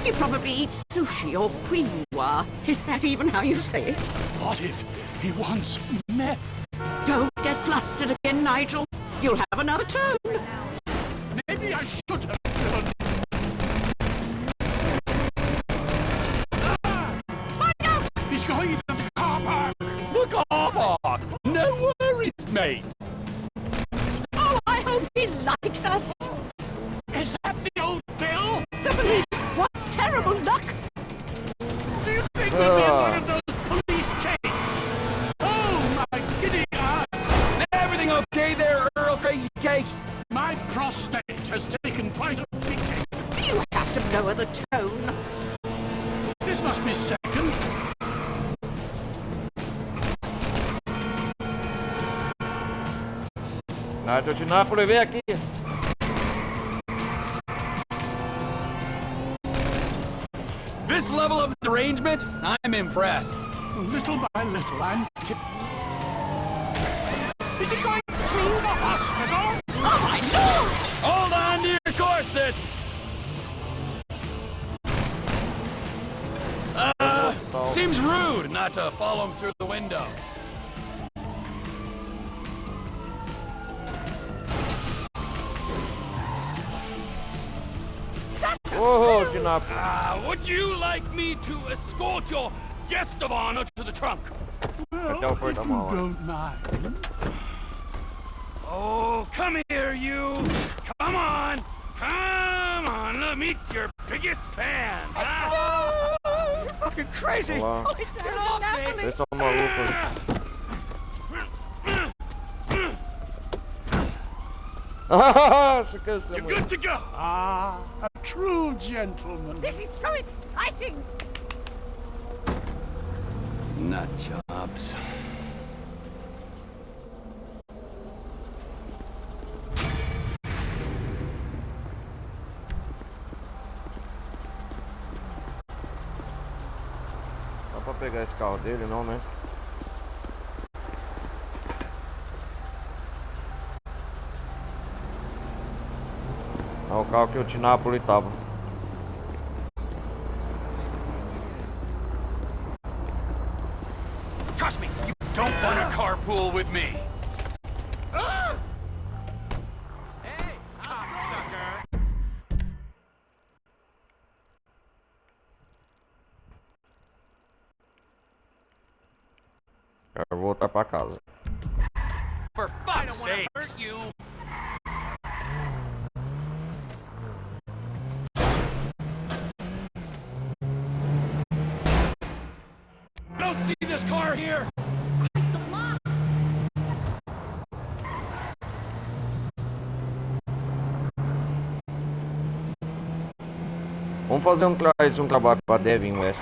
He probably eats sushi or quinoa. Is that even how you say it? What if he wants meth? Don't get flustered again, Nigel. You'll have another turn. Maybe I should have driven. Ah! Find out! He's going into the car park. The car park? No worries, mate. Oh, I hope he likes us. Is that the old Bill? The police! What terrible luck! Do you think we'll be in one of those police chains? Oh, my giddy aunt! Everything okay there, Earl Crazy Cakes? My prostate has taken quite a beating. You have to lower the tone. This must be second. Nigel Di Napoli, vem aqui. This level of derangement, I'm impressed. Little by little, I'm tip- Is he going through the hospital? Oh, my Lord! Hold on to your corsets! Uh, seems rude not to follow him through the window. Ô, Di Napoli. Ah, would you like me to escort your guest of honor to the trunk? Well, if you don't mind. Oh, come here, you! Come on! Come on, let me meet your biggest fan! Ah! You're fucking crazy! Olá. Oh, it's Al Di Napoli. Eles são malucos. Ah, esse cara é muito... You're good to go! Ah, a true gentleman. This is so exciting! Nut jobs. Dá pra pegar esse carro dele, não, né? É o carro que o Di Napoli tava. Trust me, you don't want to carpool with me. Quero voltar pra casa. don't wanna hurt you. Don't see this car here. Vamos fazer um, tra- mais um trabalho pra Devin West.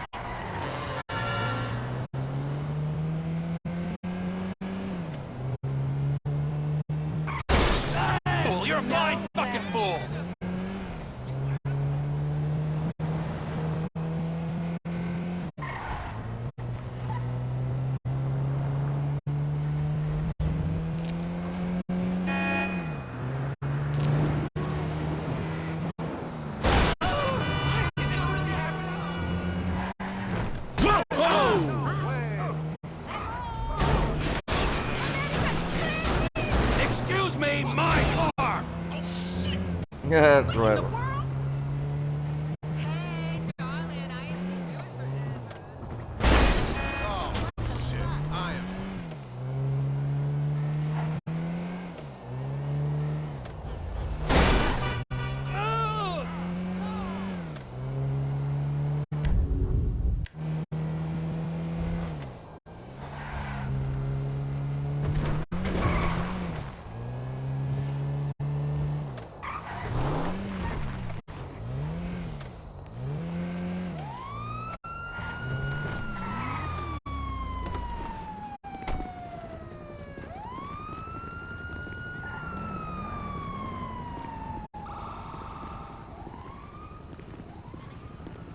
Fool, you're a blind fucking fool. Excuse me, my car! Yeah, driver.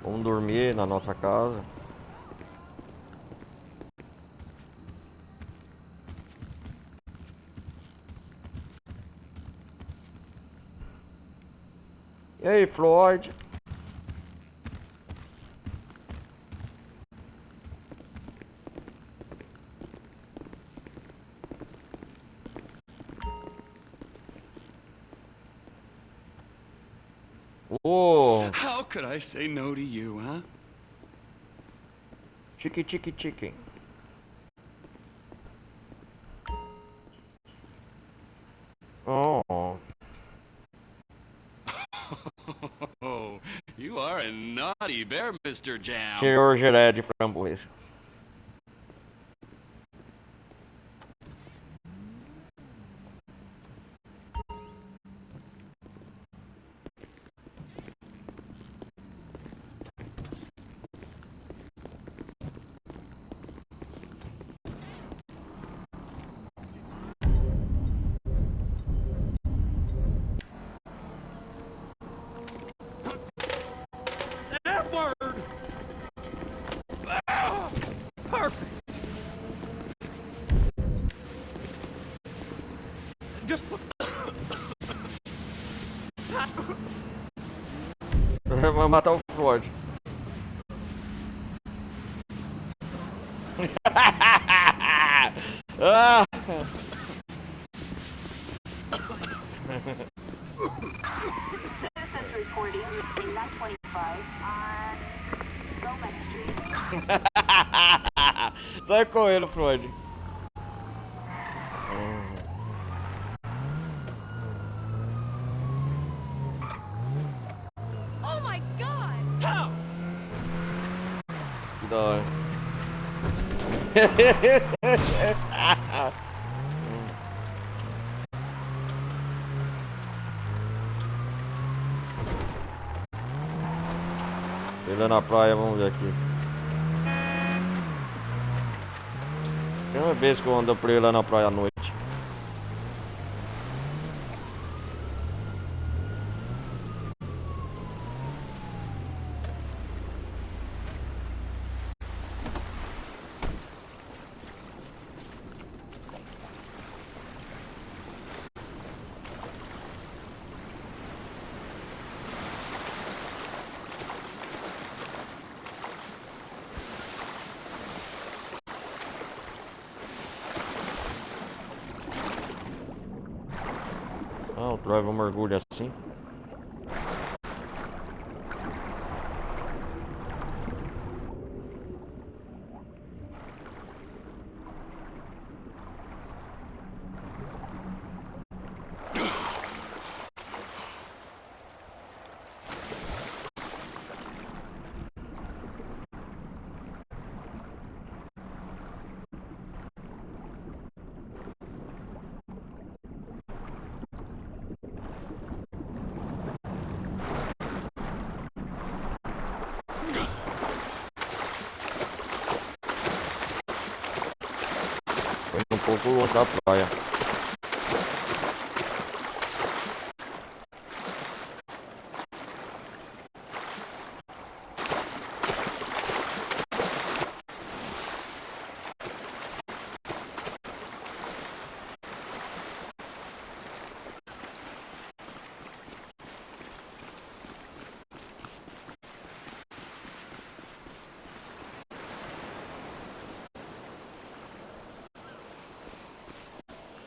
Vamos dormir na nossa casa. E aí, Floyd? Oh. How could I say no to you, huh? Chicky, chicky, chicky. Oh. You are a naughty bear, Mister Jam. Senhor Geré de framboesa. F word! Ah! Perfect! Just put... Vai matar o Floyd. Ah! Citizens reporting, lot twenty-five on Gomez Street. Sai correndo, Floyd. Oh my God! Cuidado. Ele na praia, vamos ver aqui. Primeira vez que eu ando por ele lá na praia à noite. Ah, o driver mergulha assim. o culo da praia.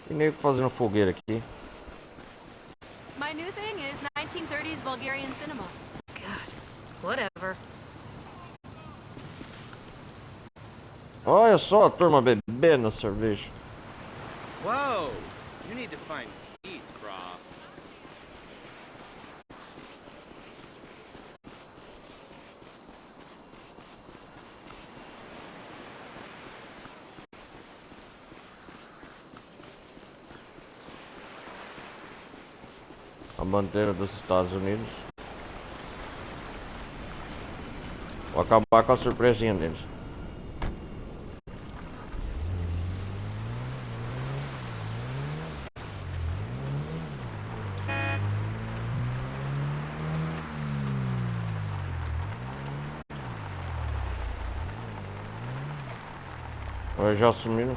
E nego fazendo fogueira aqui. My new thing is nineteen thirties Bulgarian cinema. God, whatever. Olha só a turma bebendo cerveja. Whoa! You need to find peace, brah. A bandeira dos Estados Unidos. Vou acabar com a surpresinha deles. Eles já sumiram.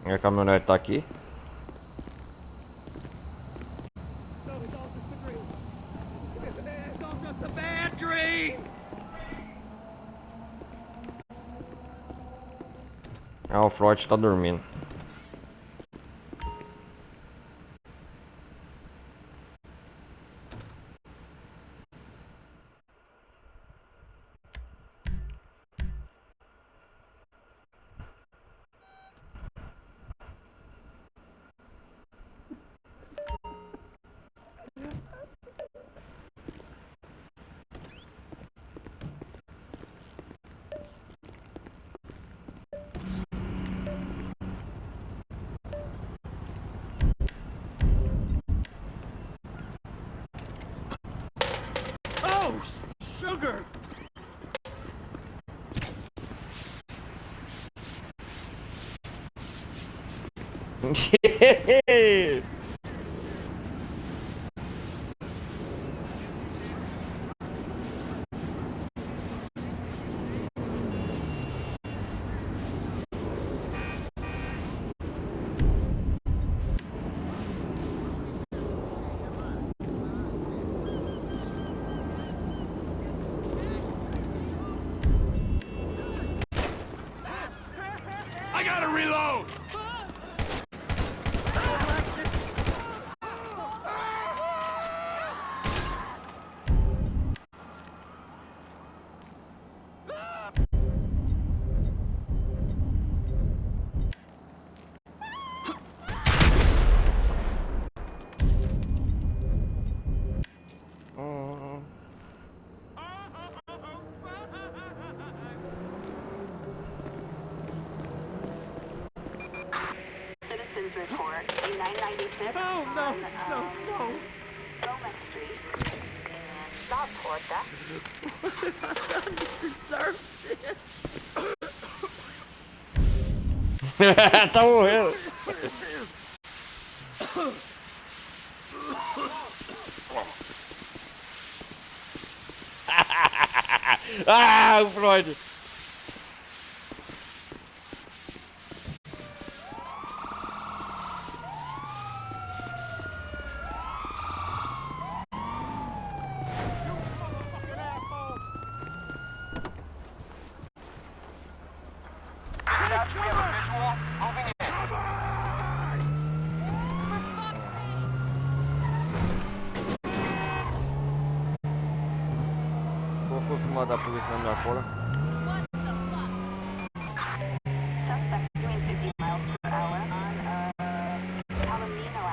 E a caminhonete tá aqui. Ah, o Floyd tá dormindo. Oh, sugar! I gotta reload! Citizens report a nine ninety-six on, um, Gomez Street in South Porta. Tá morrendo. Ah, o Floyd. Vou confirmar da polícia na minha cola. Suspect doing fifty miles per hour on, uh, Palomino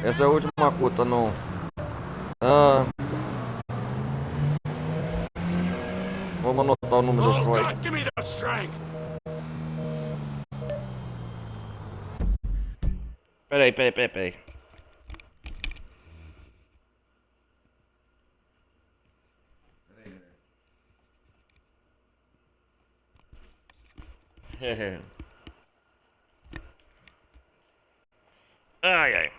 Essa é a última cuta, não. Ah. Vamos anotar o número do Troy. Oh, God, give me that strength! Peraí, peraí, peraí, peraí. Ai, ai.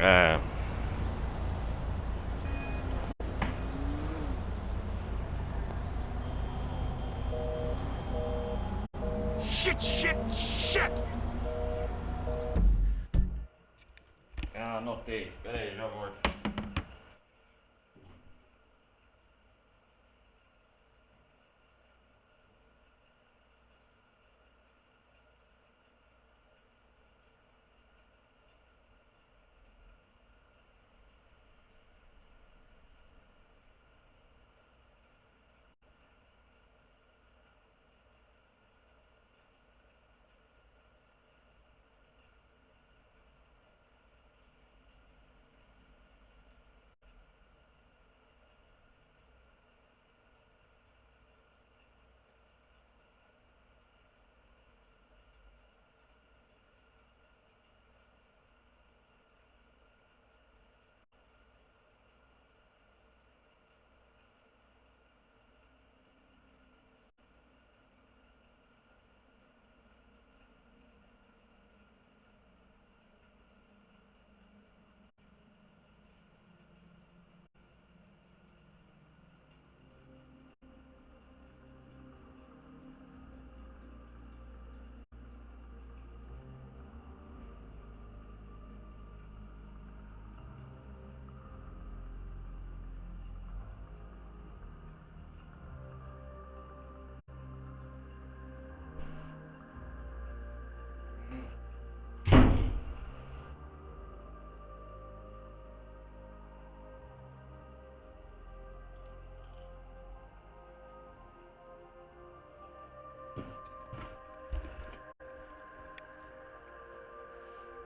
É. Shit, shit, shit! Ah, anotei. Pera aí, já volto.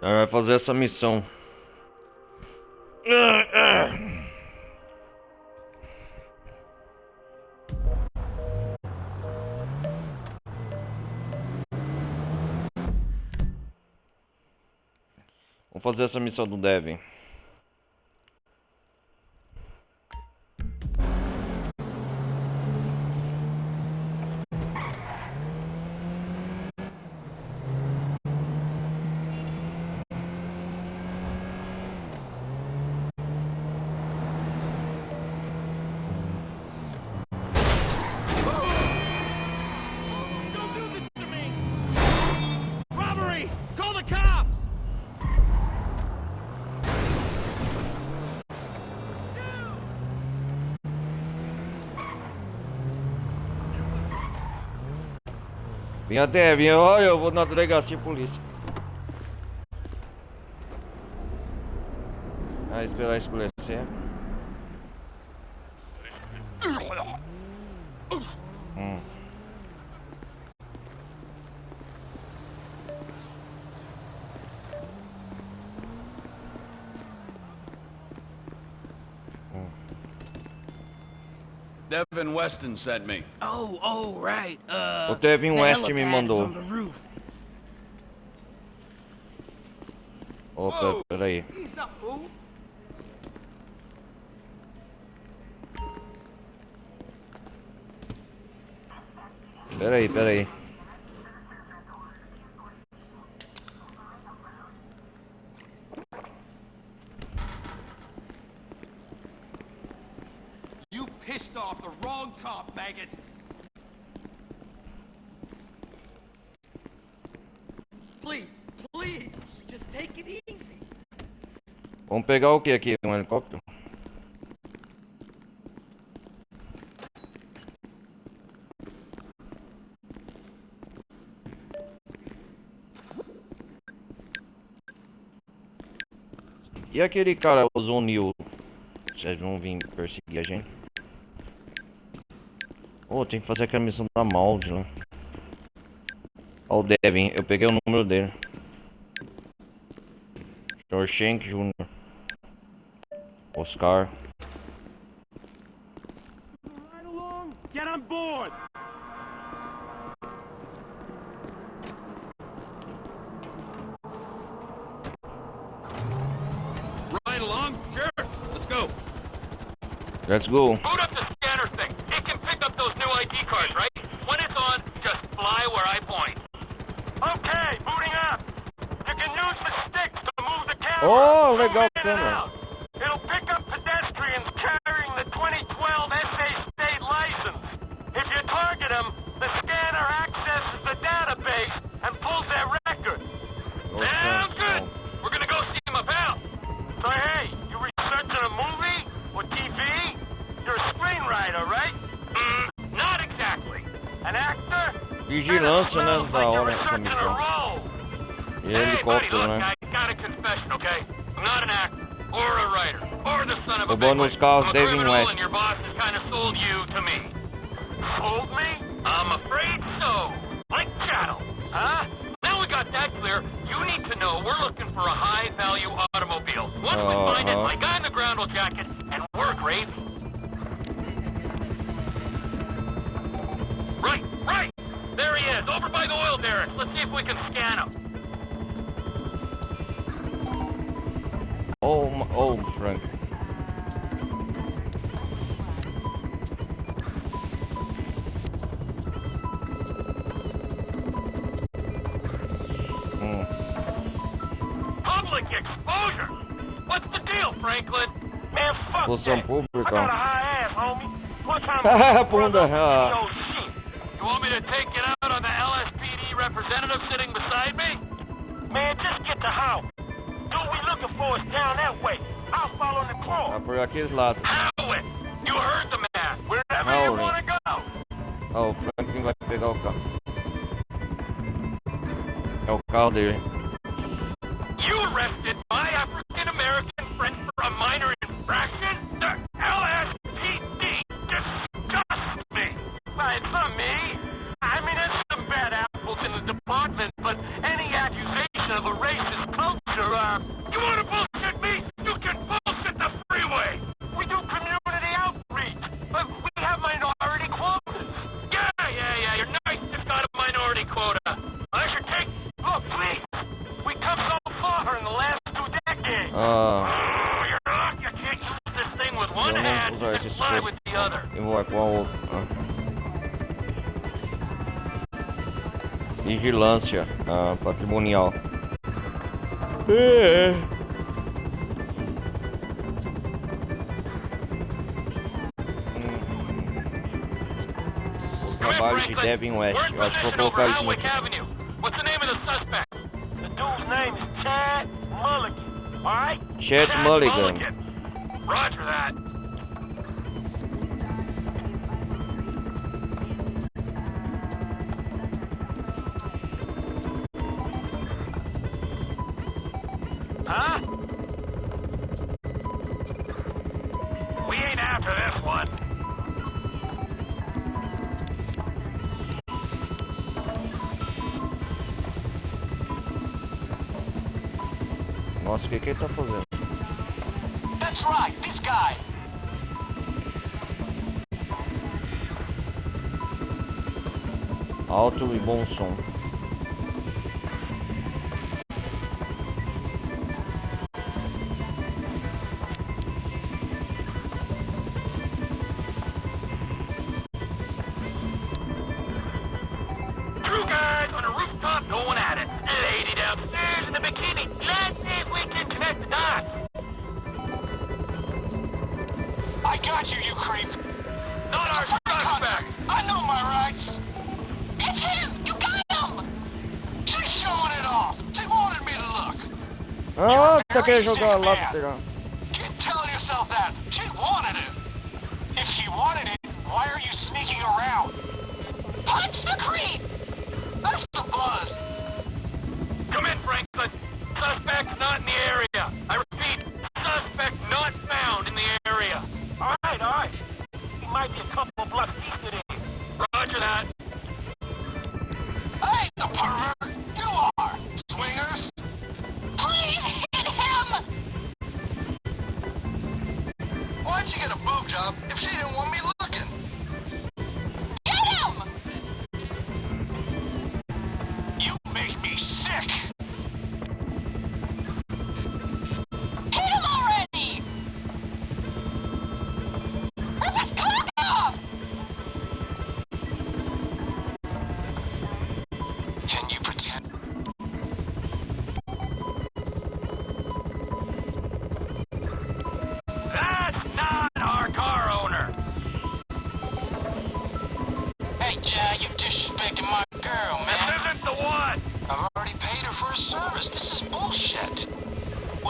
Então vai fazer essa missão. Vamos fazer essa missão do Devin. Don't do this to me! Robbery! Call the cops! Vem até, vem, olha, eu vou na delegacia de polícia. Ah, esperar escurecer. Hum. Devin Weston sent me. Oh, oh, right. Uh, o Devin West me mandou. Opa, peraí. Peraí, peraí. You pissed off the wrong cop, maggot. Please, please, just take it easy. Vamos pegar o que aqui? Um helicóptero? E aquele cara, o Zonil? eles vão vir perseguir a gente. Ô, tem que fazer aquela missão da Maud lá. Ó o Devin, eu peguei o número dele. Senhor Shank Júnior. Oscar. Right along. Get on board. Right along. Sure. Let's go. Let's go. Boot up the scanner thing. It can pick up those new I D cards, right? When it's on, just fly where I point. Okay, booting up. You can use the sticks to move the camera. Oh, legal. Zoom in and out. It'll pick up pedestrians carrying the twenty twelve S A state license. If you target 'em, the scanner accesses the database and pulls their record. Sounds good. We're gonna go see my pal. So hey, you researching a movie or T V? You're a screenwriter, right? Mm, not exactly. An actor? Vigilância, né? Da hora essa missão. E helicóptero, né? Hey, buddy, look, I got a confession, okay? I'm not an actor, or a writer, or the son of a big wig. I'm a criminal, and your boss has kinda sold you to me. Sold me? I'm afraid so. Like chattel, huh? Now we got that clear, you need to know we're looking for a high-value automobile. Once we find it, my guy in the ground will jack it, and we're gravy. Right, right! There he is, over by the oil derrick. Let's see if we can scan him. Oh, m-, oh, Frank. Mm. Public exposure? What's the deal, Franklin? Man, fuck that. Função pública. I got a high ass, homie. One time I was a brother, ah. Yo, shit. You want me to take it out on the L S P D representative sitting beside me? Man, just get to Howard. Dude we looking for is down that way. I'll follow the car. Ah, por aqueles lados. Howard! You heard the man. Wherever you wanna go. Ah, o Franklin vai pegar o carro. É o carro dele. You arrested my African American friend for a minor infraction? The L S P D disgusts me. Well, it's not me. I mean, there's some bad apples in the department, but any accusation of a racist culture, uh, you wanna bullshit me? You can bullshit the freeway. We do community outreach, but we have minority quotas. Yeah, yeah, yeah, your nice just got a minority quota. I should take, look, please. We come so far in the last two decades. Ah. Oh, you're lucky I can't use this thing with one hand and fly with the other. Eu vou com a outra. Ah. Vigilância, ah, patrimonial. É. Os trabalhos de Devin West. Eu acho que vou colocar isso no... What's the name of the suspect? The dude's name is Chad Mulligan. All right? Chad Mulligan. Roger that. Huh? We ain't after this one. Nossa, o que que ele tá fazendo? That's right, this guy. Alto e bom som. Two guys on a rooftop going at it. Lady downstairs in the bikini. Let's see if we can connect the dots. I got you, you creep. Not our suspect. I know my rights. It's him! You got him! She's showing it off. She wanted me to look. Ah, tá querendo jogar lá, tá ligado? Keep telling yourself that. She wanted it. If she wanted it, why are you sneaking around? Punch the creep! That's the buzz! Come in, Franklin. Suspect's not in the area. I repeat, suspect not found in the area.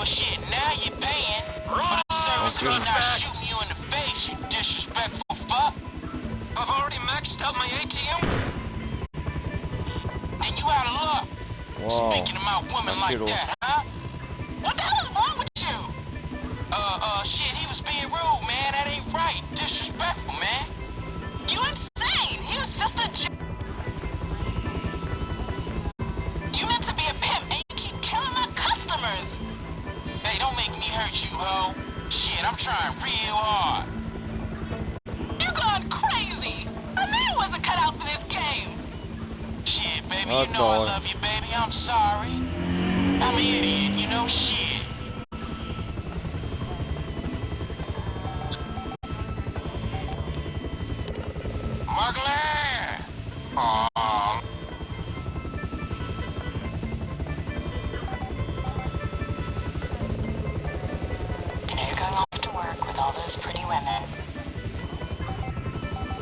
Shit, now you're paying for the service of not shooting you in the face, you disrespectful fuck. I've already maxed out my A T M. Then you out of luck. Wow. Speaking about women like that, huh? What the hell is wrong with you? Uh, uh, shit, he was being rude, man. That ain't right. Disrespectful, man. You insane. He was just a j- You meant to be a pimp and you keep killing my customers. Hey, don't make me hurt you, ho. Shit, I'm trying real hard. You gone crazy. A man wasn't cut out for this game. Shit, baby, you know I love you, baby. I'm sorry. I'm an idiot, you know, shit. Mugler! Aw. You're going off to work with all those pretty women.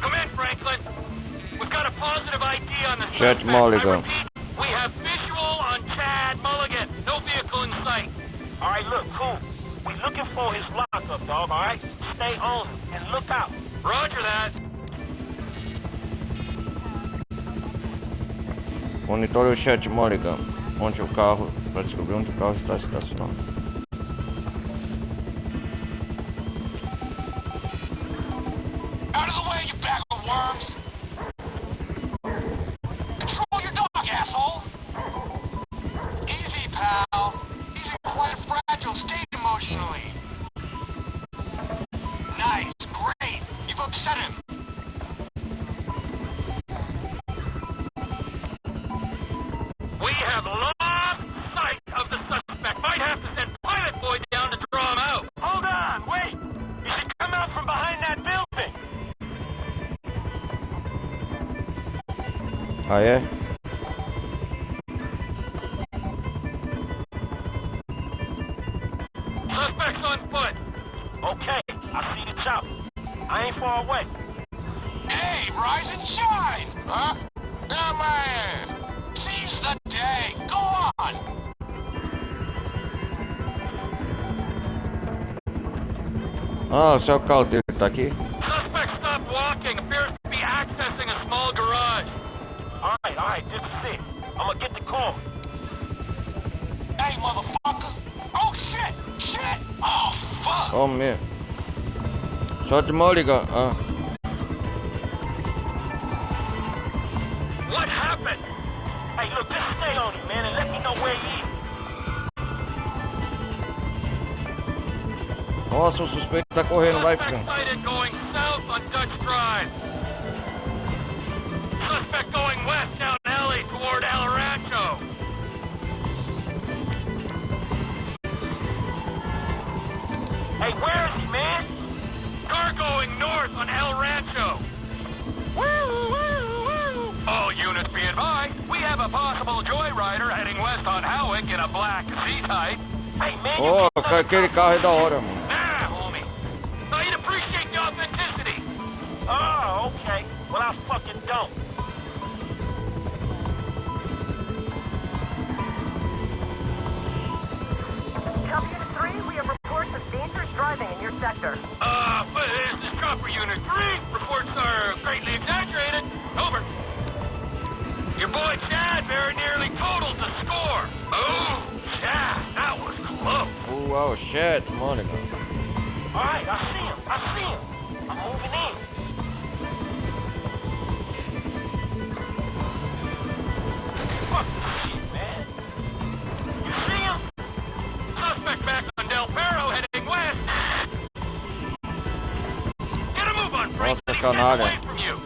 Come in, Franklin. We've got a positive I D on the suspect. Chad Mulligan. I repeat, we have visual on Chad Mulligan. No vehicle in sight. All right, look, cool. We looking for his lockup, dog, all right? Stay on him and look out. Roger that. Monitora o Chad Mulligan, onde o carro, pra descobrir onde o carro está estacionado. Out of the way, you bag of worms! Control your dog, asshole! Easy, pal. He's in quite a fragile state emotionally. Nice, great. You've upset him. We have lost sight of the suspect. Might have to send Pilot Boy down to draw him out. Hold on, wait. He should come out from behind that building. Ah, é? Suspects on foot. Okay, I see the chopper. I ain't far away. Hey, rise and shine! Huh? Dumbass! Seize the day! Go on! Ah, o seu carro dele tá aqui. Suspect stopped walking, appears to be accessing a small garage. All right, all right, this is it. I'ma get the call. Hey, motherfucker! Oh, shit! Shit! Oh, fuck! Oh, man. Chad Mulligan, ah. What happened? Hey, look, just stay on him, man, and let me know where he is. Nossa, o suspeito tá correndo, vai, Frank. Suspect sighted going south on Dutch Drive. Suspect going west down alley toward El Rancho. Hey, where is he, man? Car going north on El Rancho. Woo, woo, woo. All units be advised, we have a possible joyrider heading west on Howick in a black Z-Type. Hey, man, you... Oh, aquele carro é da hora, mano. Nah, homie. Thought you'd appreciate the authenticity. Oh, okay. Well, I fucking don't. Copy unit three, we have reports of dangerous driving in your sector. Uh, this is Chopper Unit three. Reports are greatly exaggerated. Over. Your boy Chad very nearly totaled the score. Oh, Chad, that was close. Oh, wow, shit, money. All right, I see him. I see him. I'm moving in. Fuck this shit, man. You see him? Suspect back on Del Perro heading west. Get a move on, Frank. He's getting away from you.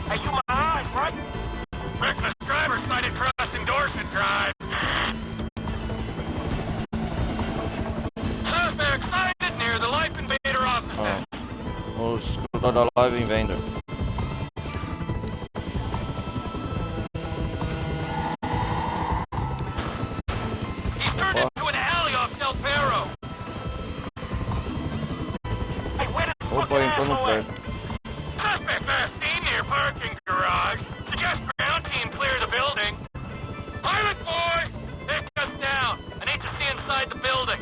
Hey, you my eyes, right? Reckless driver sighted crossing Dorset Drive. Suspect sighted near the Life Invader offices. Ah. O escudo da Life Invader. He's turned into an alley off Del Perro. Hey, where the fuck is the asshole at? Suspect last seen near parking garage. Suggest ground team clear the building. Pilot boy, take us down. I need to see inside the building.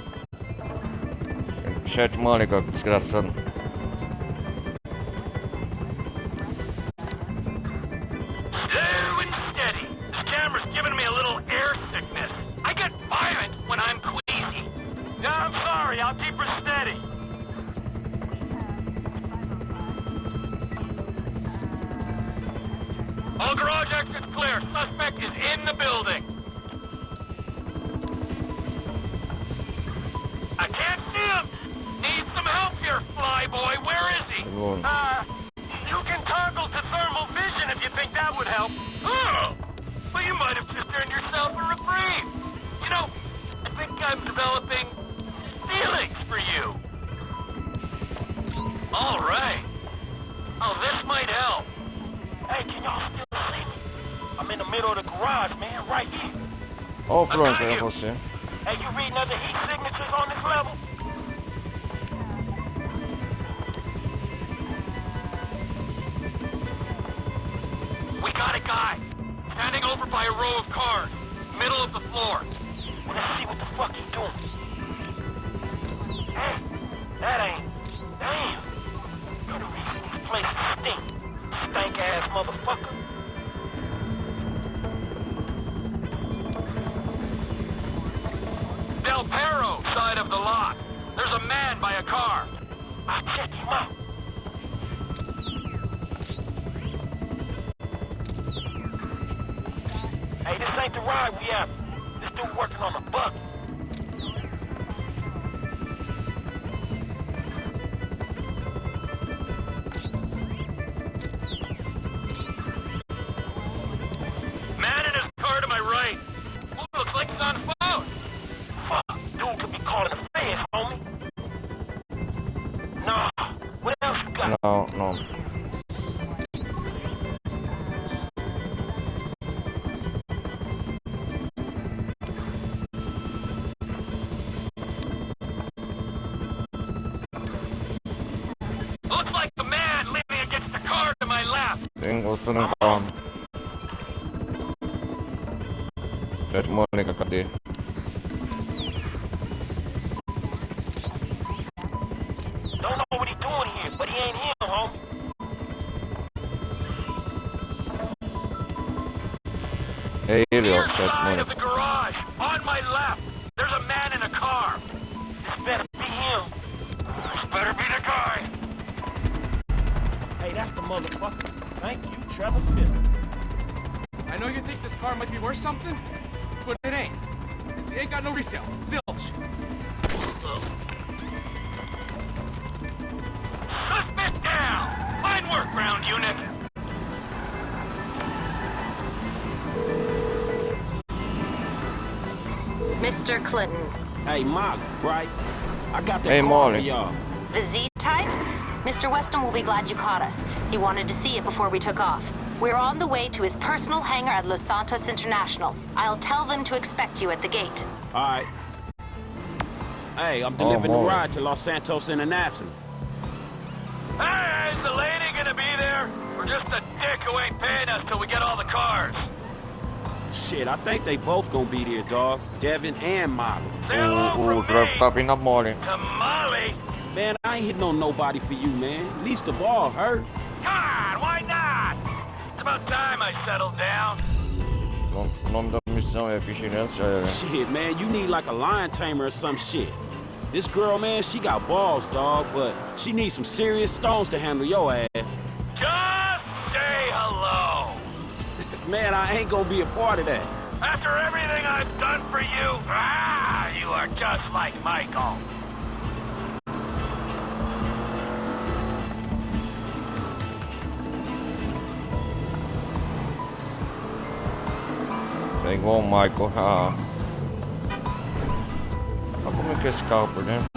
Chat Monica, desgraçado. Slow and steady. This camera's giving me a little air sickness. I get violent when I'm queasy. Yeah, I'm sorry. I'll keep her steady. All garage exits clear. Suspect is in the building. I can't see him. Need some help here, Flyboy. Where is he? Good morning. Uh, you can toggle to thermal vision if you think that would help. Oh! Well, you might have just earned yourself a reprieve. You know, I think I'm developing feelings for you. All right. Oh, this might help. Hey, can y'all still see me? I'm in the middle of the garage, man, right here. Oh, I got you. Hey, you reading other heat signatures on this level? We got a guy standing over by a row of cars, middle of the floor. Well, let's see what the fuck he doing. Hey, that ain't. Damn. Coulda reason these places stink. Stank ass motherfucker. Del Perro side of the lot. There's a man by a car. I'll check him out. Hey, this ain't the ride we after. This dude working on a bug. Man in his car to my right. Ooh, looks like he's on the phone. Fuck, dude could be calling the feds, homie. Nah, what else you got? No, no. Looks like the man leaning against the car to my left. Tengo uno in calma. Chat Monica, cadê? Don't know what he doing here, but he ain't here, homie. Hey, here we go, Chat Monica. Near side of the garage, on my left. There's a man in a car. This better be him. This better be the guy. Hey, that's the motherfucker. Thank you, Trevor Phillips. I know you think this car might be worth something, but it ain't. It's, it ain't got no resale. Zilch. Suspect down! Fine work, ground unit. Mister Clinton. Hey, Molly, right? I got that car for y'all. Hey, Molly. The Z-Type? Mister Weston will be glad you caught us. He wanted to see it before we took off. We're on the way to his personal hangar at Los Santos International. I'll tell them to expect you at the gate. All right. Hey, I'm delivering the ride to Los Santos International. Hey, is the lady gonna be there? Or just the dick who ain't paying us till we get all the cars? Shit, I think they both gonna be there, dog. Devin and Molly. Say hello from me to Molly. Man, I ain't hitting on nobody for you, man. Least of all her. God, why not? It's about time I settled down. Bom, o nome da missão é Vigilância. Shit, man, you need, like, a lion tamer or some shit. This girl, man, she got balls, dog, but she needs some serious stones to handle your ass. Just say hello. Man, I ain't gonna be a part of that. After everything I've done for you, ah, you are just like Michael. É igual o Michael, ah. Mas como é que é esse carro por dentro?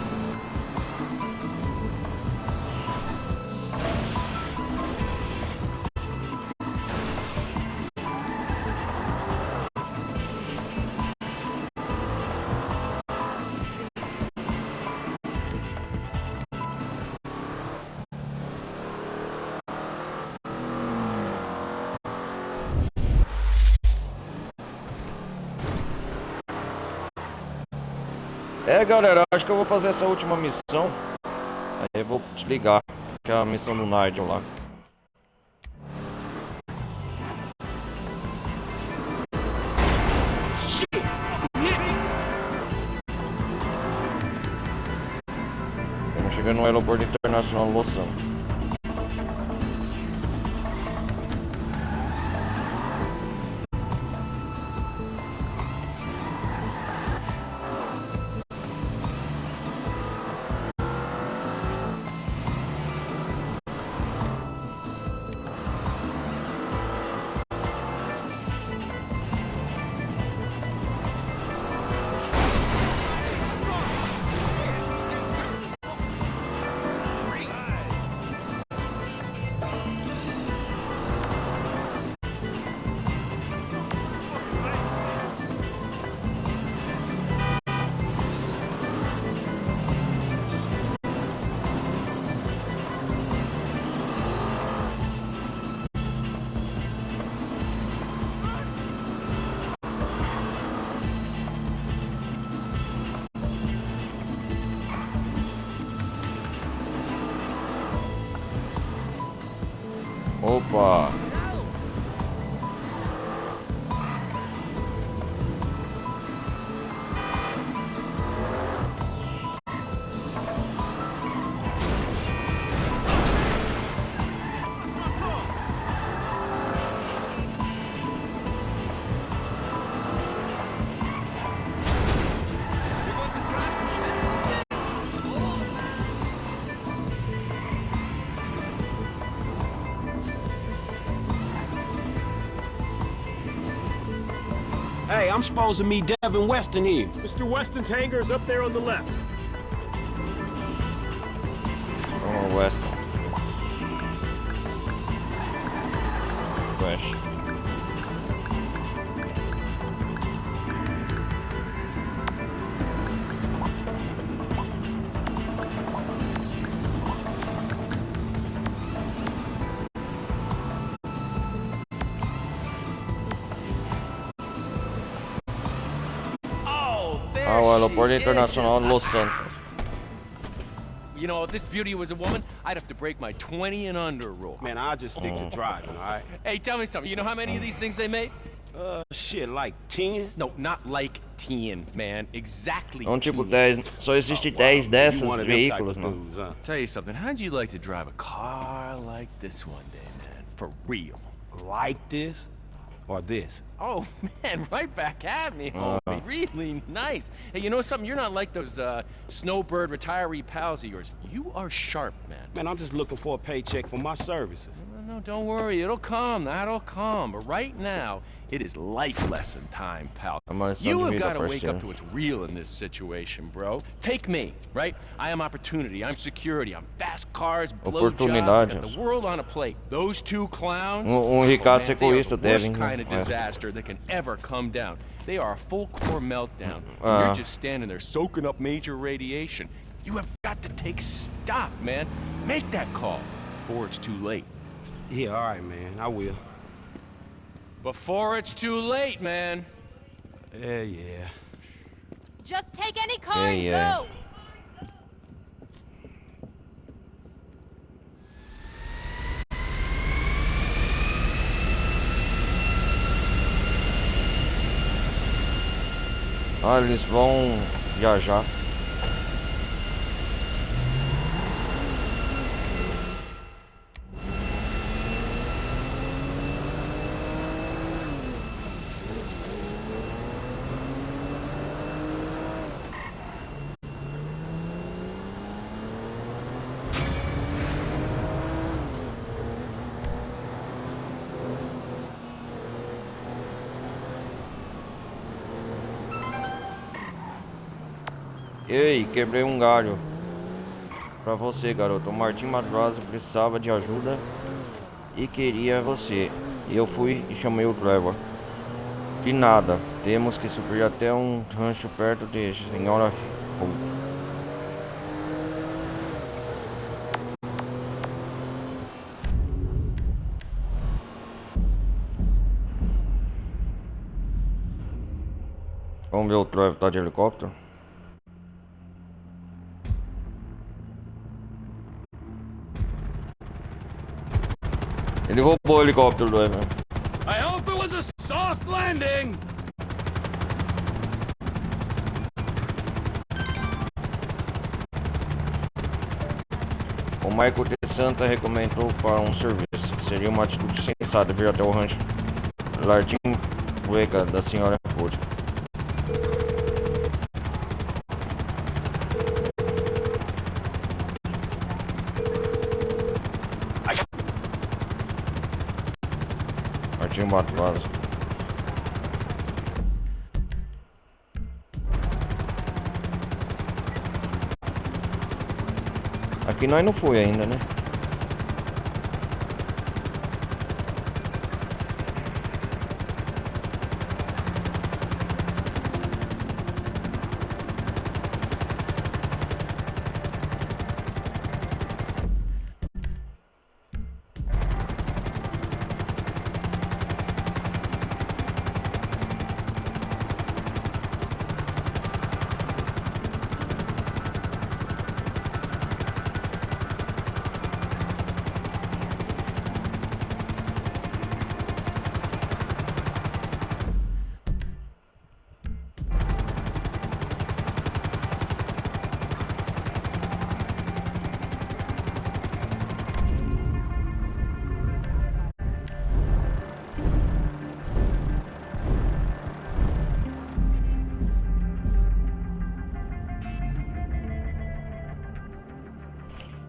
É, galera, acho que eu vou fazer essa última missão. Aí eu vou desligar, que é a missão do Nigel lá. Estamos chegando no aeroporto internacional Los Santos. Opa! Hey, I'm supposed to meet Devin Weston here. Mister Weston's hangar is up there on the left. Oh, Weston. Fresh. Oh, there she is. Ah, o aeroporto internacional Los Santos. You know, if this beauty was a woman, I'd have to break my twenty and under rule. Man, I just stick to driving, all right? Hey, tell me something. You know how many of these things they made? Uh, shit, like ten? No, not like ten, man. Exactly ten. Então, tipo, dez, só existe dez dessas veículos, né? Tell you something. How'd you like to drive a car like this one day, man? For real. Like this? Or this? Oh, man, right back at me, homie. Really nice. Hey, you know something? You're not like those, uh, snowbird retiree pals of yours. You are sharp, man. Man, I'm just looking for a paycheck for my services. No, no, no, don't worry. It'll come. That'll come. But right now, it is life lesson time, pal. You have gotta wake up to what's real in this situation, bro. Take me, right? I am opportunity. I'm security. I'm fast cars, blowjobs. I got the world on a plate. Those two clowns, oh, man, they are the worst kind of disaster that can ever come down. They are a full core meltdown. You're just standing there soaking up major radiation. You have got to take stock, man. Make that call before it's too late. Yeah, all right, man. I will. Before it's too late, man. Yeah, yeah. Just take any car and go. Ah, eles vão viajar. Ei, quebrei um galho. Pra você, garoto. O Martin Madrazo precisava de ajuda e queria você. E eu fui e chamei o Trevor. De nada. Temos que subir até um rancho perto de Senhora Holt. Vamos ver o Trevor tá de helicóptero. Ele roubou o helicóptero do Evan. I hope it was a soft landing. O Michael de Santa recomendou para um serviço. Seria uma atitude sensata vir até o rancho Lardim Vega da senhora Ford. Lardim Vega. Aqui nós não foi ainda, né?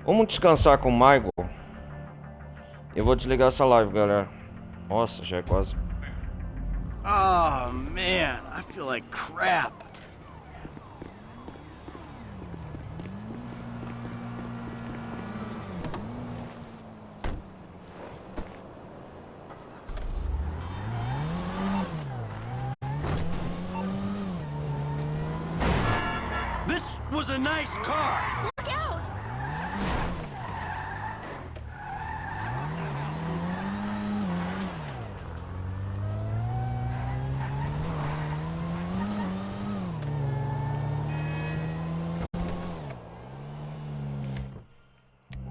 Vamos descansar com o Michael. Eu vou desligar essa live, galera. Nossa, já é quase. Oh man, I feel like crap. This was a nice car. Look out!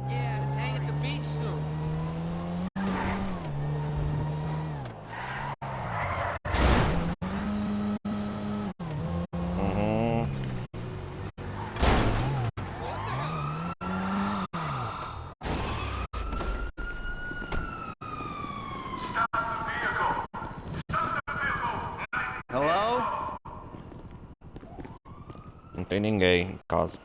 Yeah, let's hang at the beach soon. Uhum. Hello? Não tem ninguém em casa.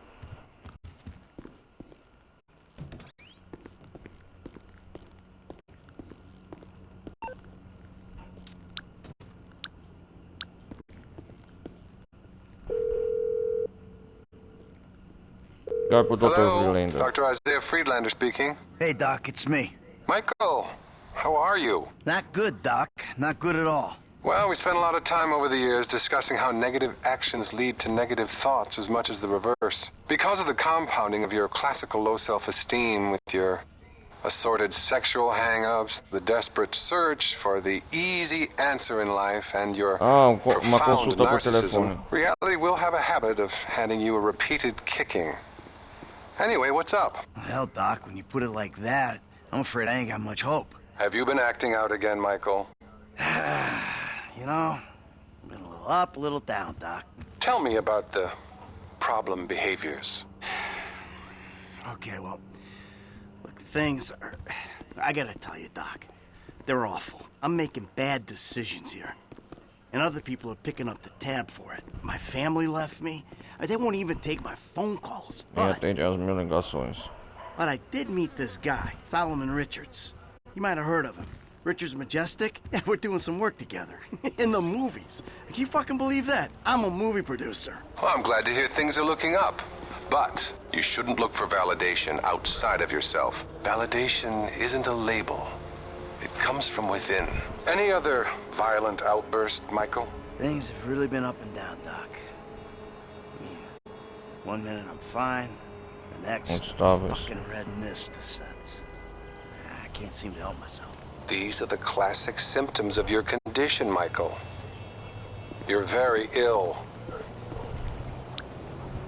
Liga pro doutor Hello, Friedlander. Doctor Isaiah Friedlander speaking. Hey, Doc, it's me. Michael, how are you? Not good, Doc. Not good at all. Well, we spent a lot of time over the years discussing how negative actions lead to negative thoughts as much as the reverse. Because of the compounding of your classical low self-esteem with your assorted sexual hang-ups, the desperate search for the easy answer in life, and your Ah, um co-, uma profound consulta por narcissism, telefone. Reality will have a habit of handing you a repeated kicking. Anyway, what's up? Well, Doc, when you put it like that, I'm afraid I ain't got much hope. Have you been acting out again, Michael? You know, been a little up, a little down, Doc. Tell me about the problem behaviors. Okay, well, look, things are, I gotta tell you, Doc, they're awful. I'm making bad decisions here. And other people are picking up the tab for it. My family left me. Uh, they won't even take my phone calls. But, atende as minhas ligações. But I did meet this guy, Solomon Richards. You might have heard of him. Richards Majestic? Yeah, we're doing some work together. In the movies. Can you fucking believe that? I'm a movie producer. Well, I'm glad to hear things are looking up. But you shouldn't look for validation outside of yourself. Validation isn't a label. It comes from within. Any other violent outburst, Michael? Things have really been up and down, Doc. I mean, one minute I'm fine, the next, fucking red mist descends. I can't seem to help myself. These are the classic symptoms of your condition, Michael. You're very ill.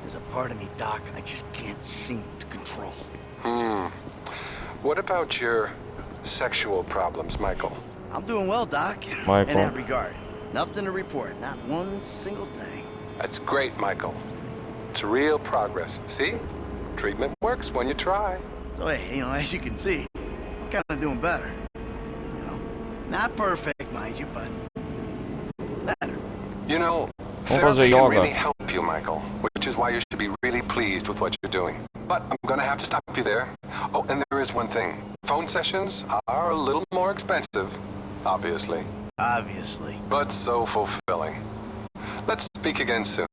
There's a part of me, Doc, I just can't seem to control. Hmm. What about your sexual problems, Michael. I'm doing well, Doc. In Michael. that regard, nothing to report. Not one single thing. That's great, Michael. It's real progress. See? Treatment works when you try. So hey, you know, as you can see, I'm kind of doing better. You know, not perfect, mind you, but better. You know, Vamos fazer therapy can yoga. Really help you, Michael, which is why you should be really pleased with what you're doing. But I'm gonna have to stop you there. Oh, and there is one thing. Phone sessions are a little more expensive, obviously, Obviously. but so fulfilling. Let's speak again soon.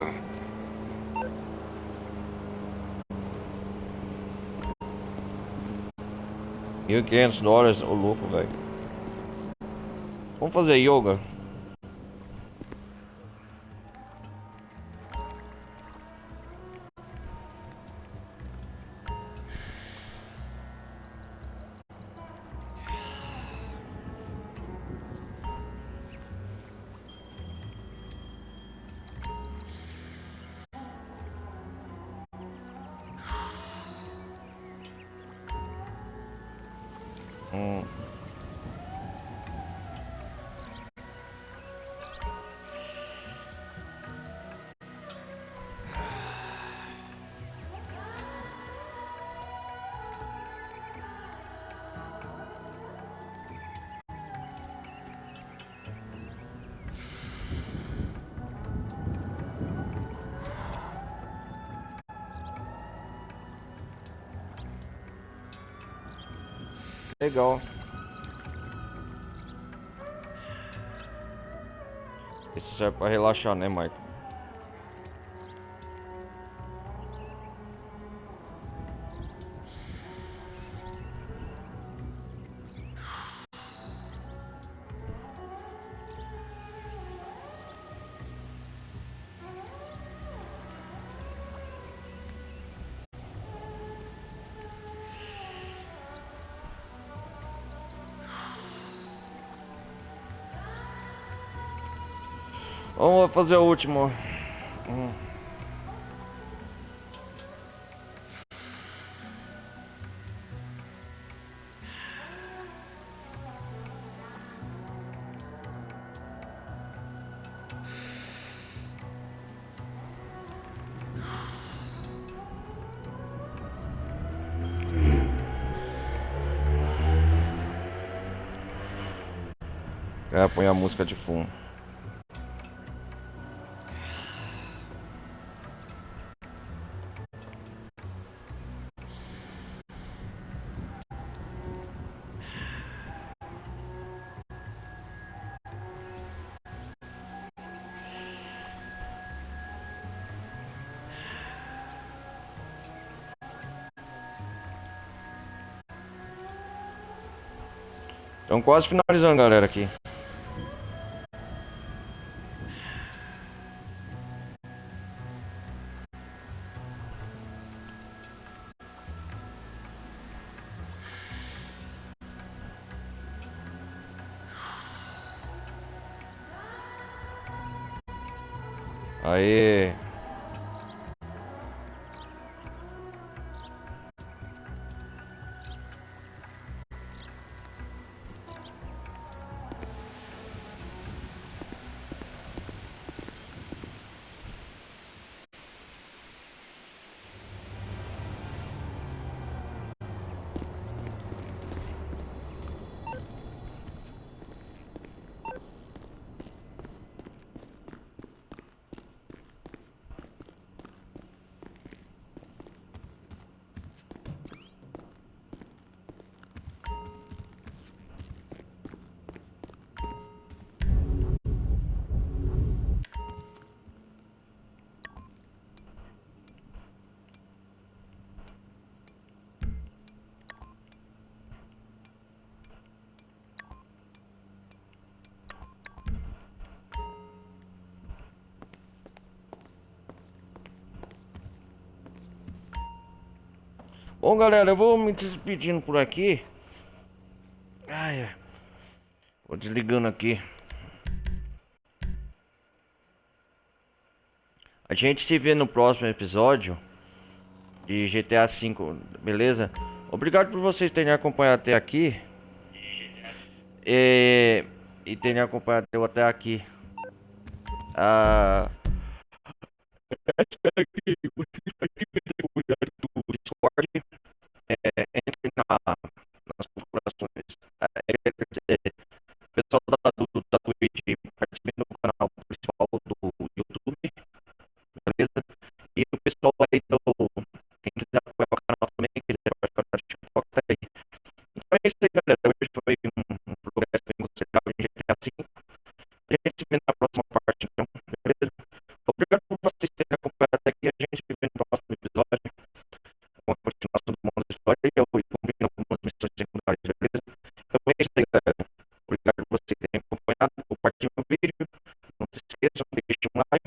Mil e quinhentos dólares, ô louco, velho. Vamos fazer yoga. Hum. Legal. Isso serve pra relaxar, né, Michael? Vamos fazer a última. Hum. É, põe a música de fundo. Então, quase finalizando, galera, aqui. Aê! Bom, galera, eu vou me despedindo por aqui. Ai, ai. Vou desligando aqui. A gente se vê no próximo episódio de G T A cinco, beleza? Obrigado por vocês terem acompanhado até aqui. E, e tenho acompanhado até aqui. Ah, espero que vocês participem da comunidade do Discord. É, entrem na, nas configurações. É, quer dizer, o pessoal da, do, da Twitch participe no canal principal do YouTube, beleza? E o pessoal aí do, quem quiser apoiar o canal também, quiser participar do TikTok, tá aí. Então é isso aí, galera. Hoje foi um, um progresso bem considerável em G T A cinco. A gente se vê na próxima parte, então, beleza? Obrigado por vocês terem acompanhado até aqui. A gente se vê no próximo episódio. Vamos continuar todo mundo a história e eu vou combinando algumas missões secundárias, beleza? Então é isso aí, galera. Obrigado por vocês terem acompanhado. Compartilhem o vídeo. Não se esqueçam, deixem um like.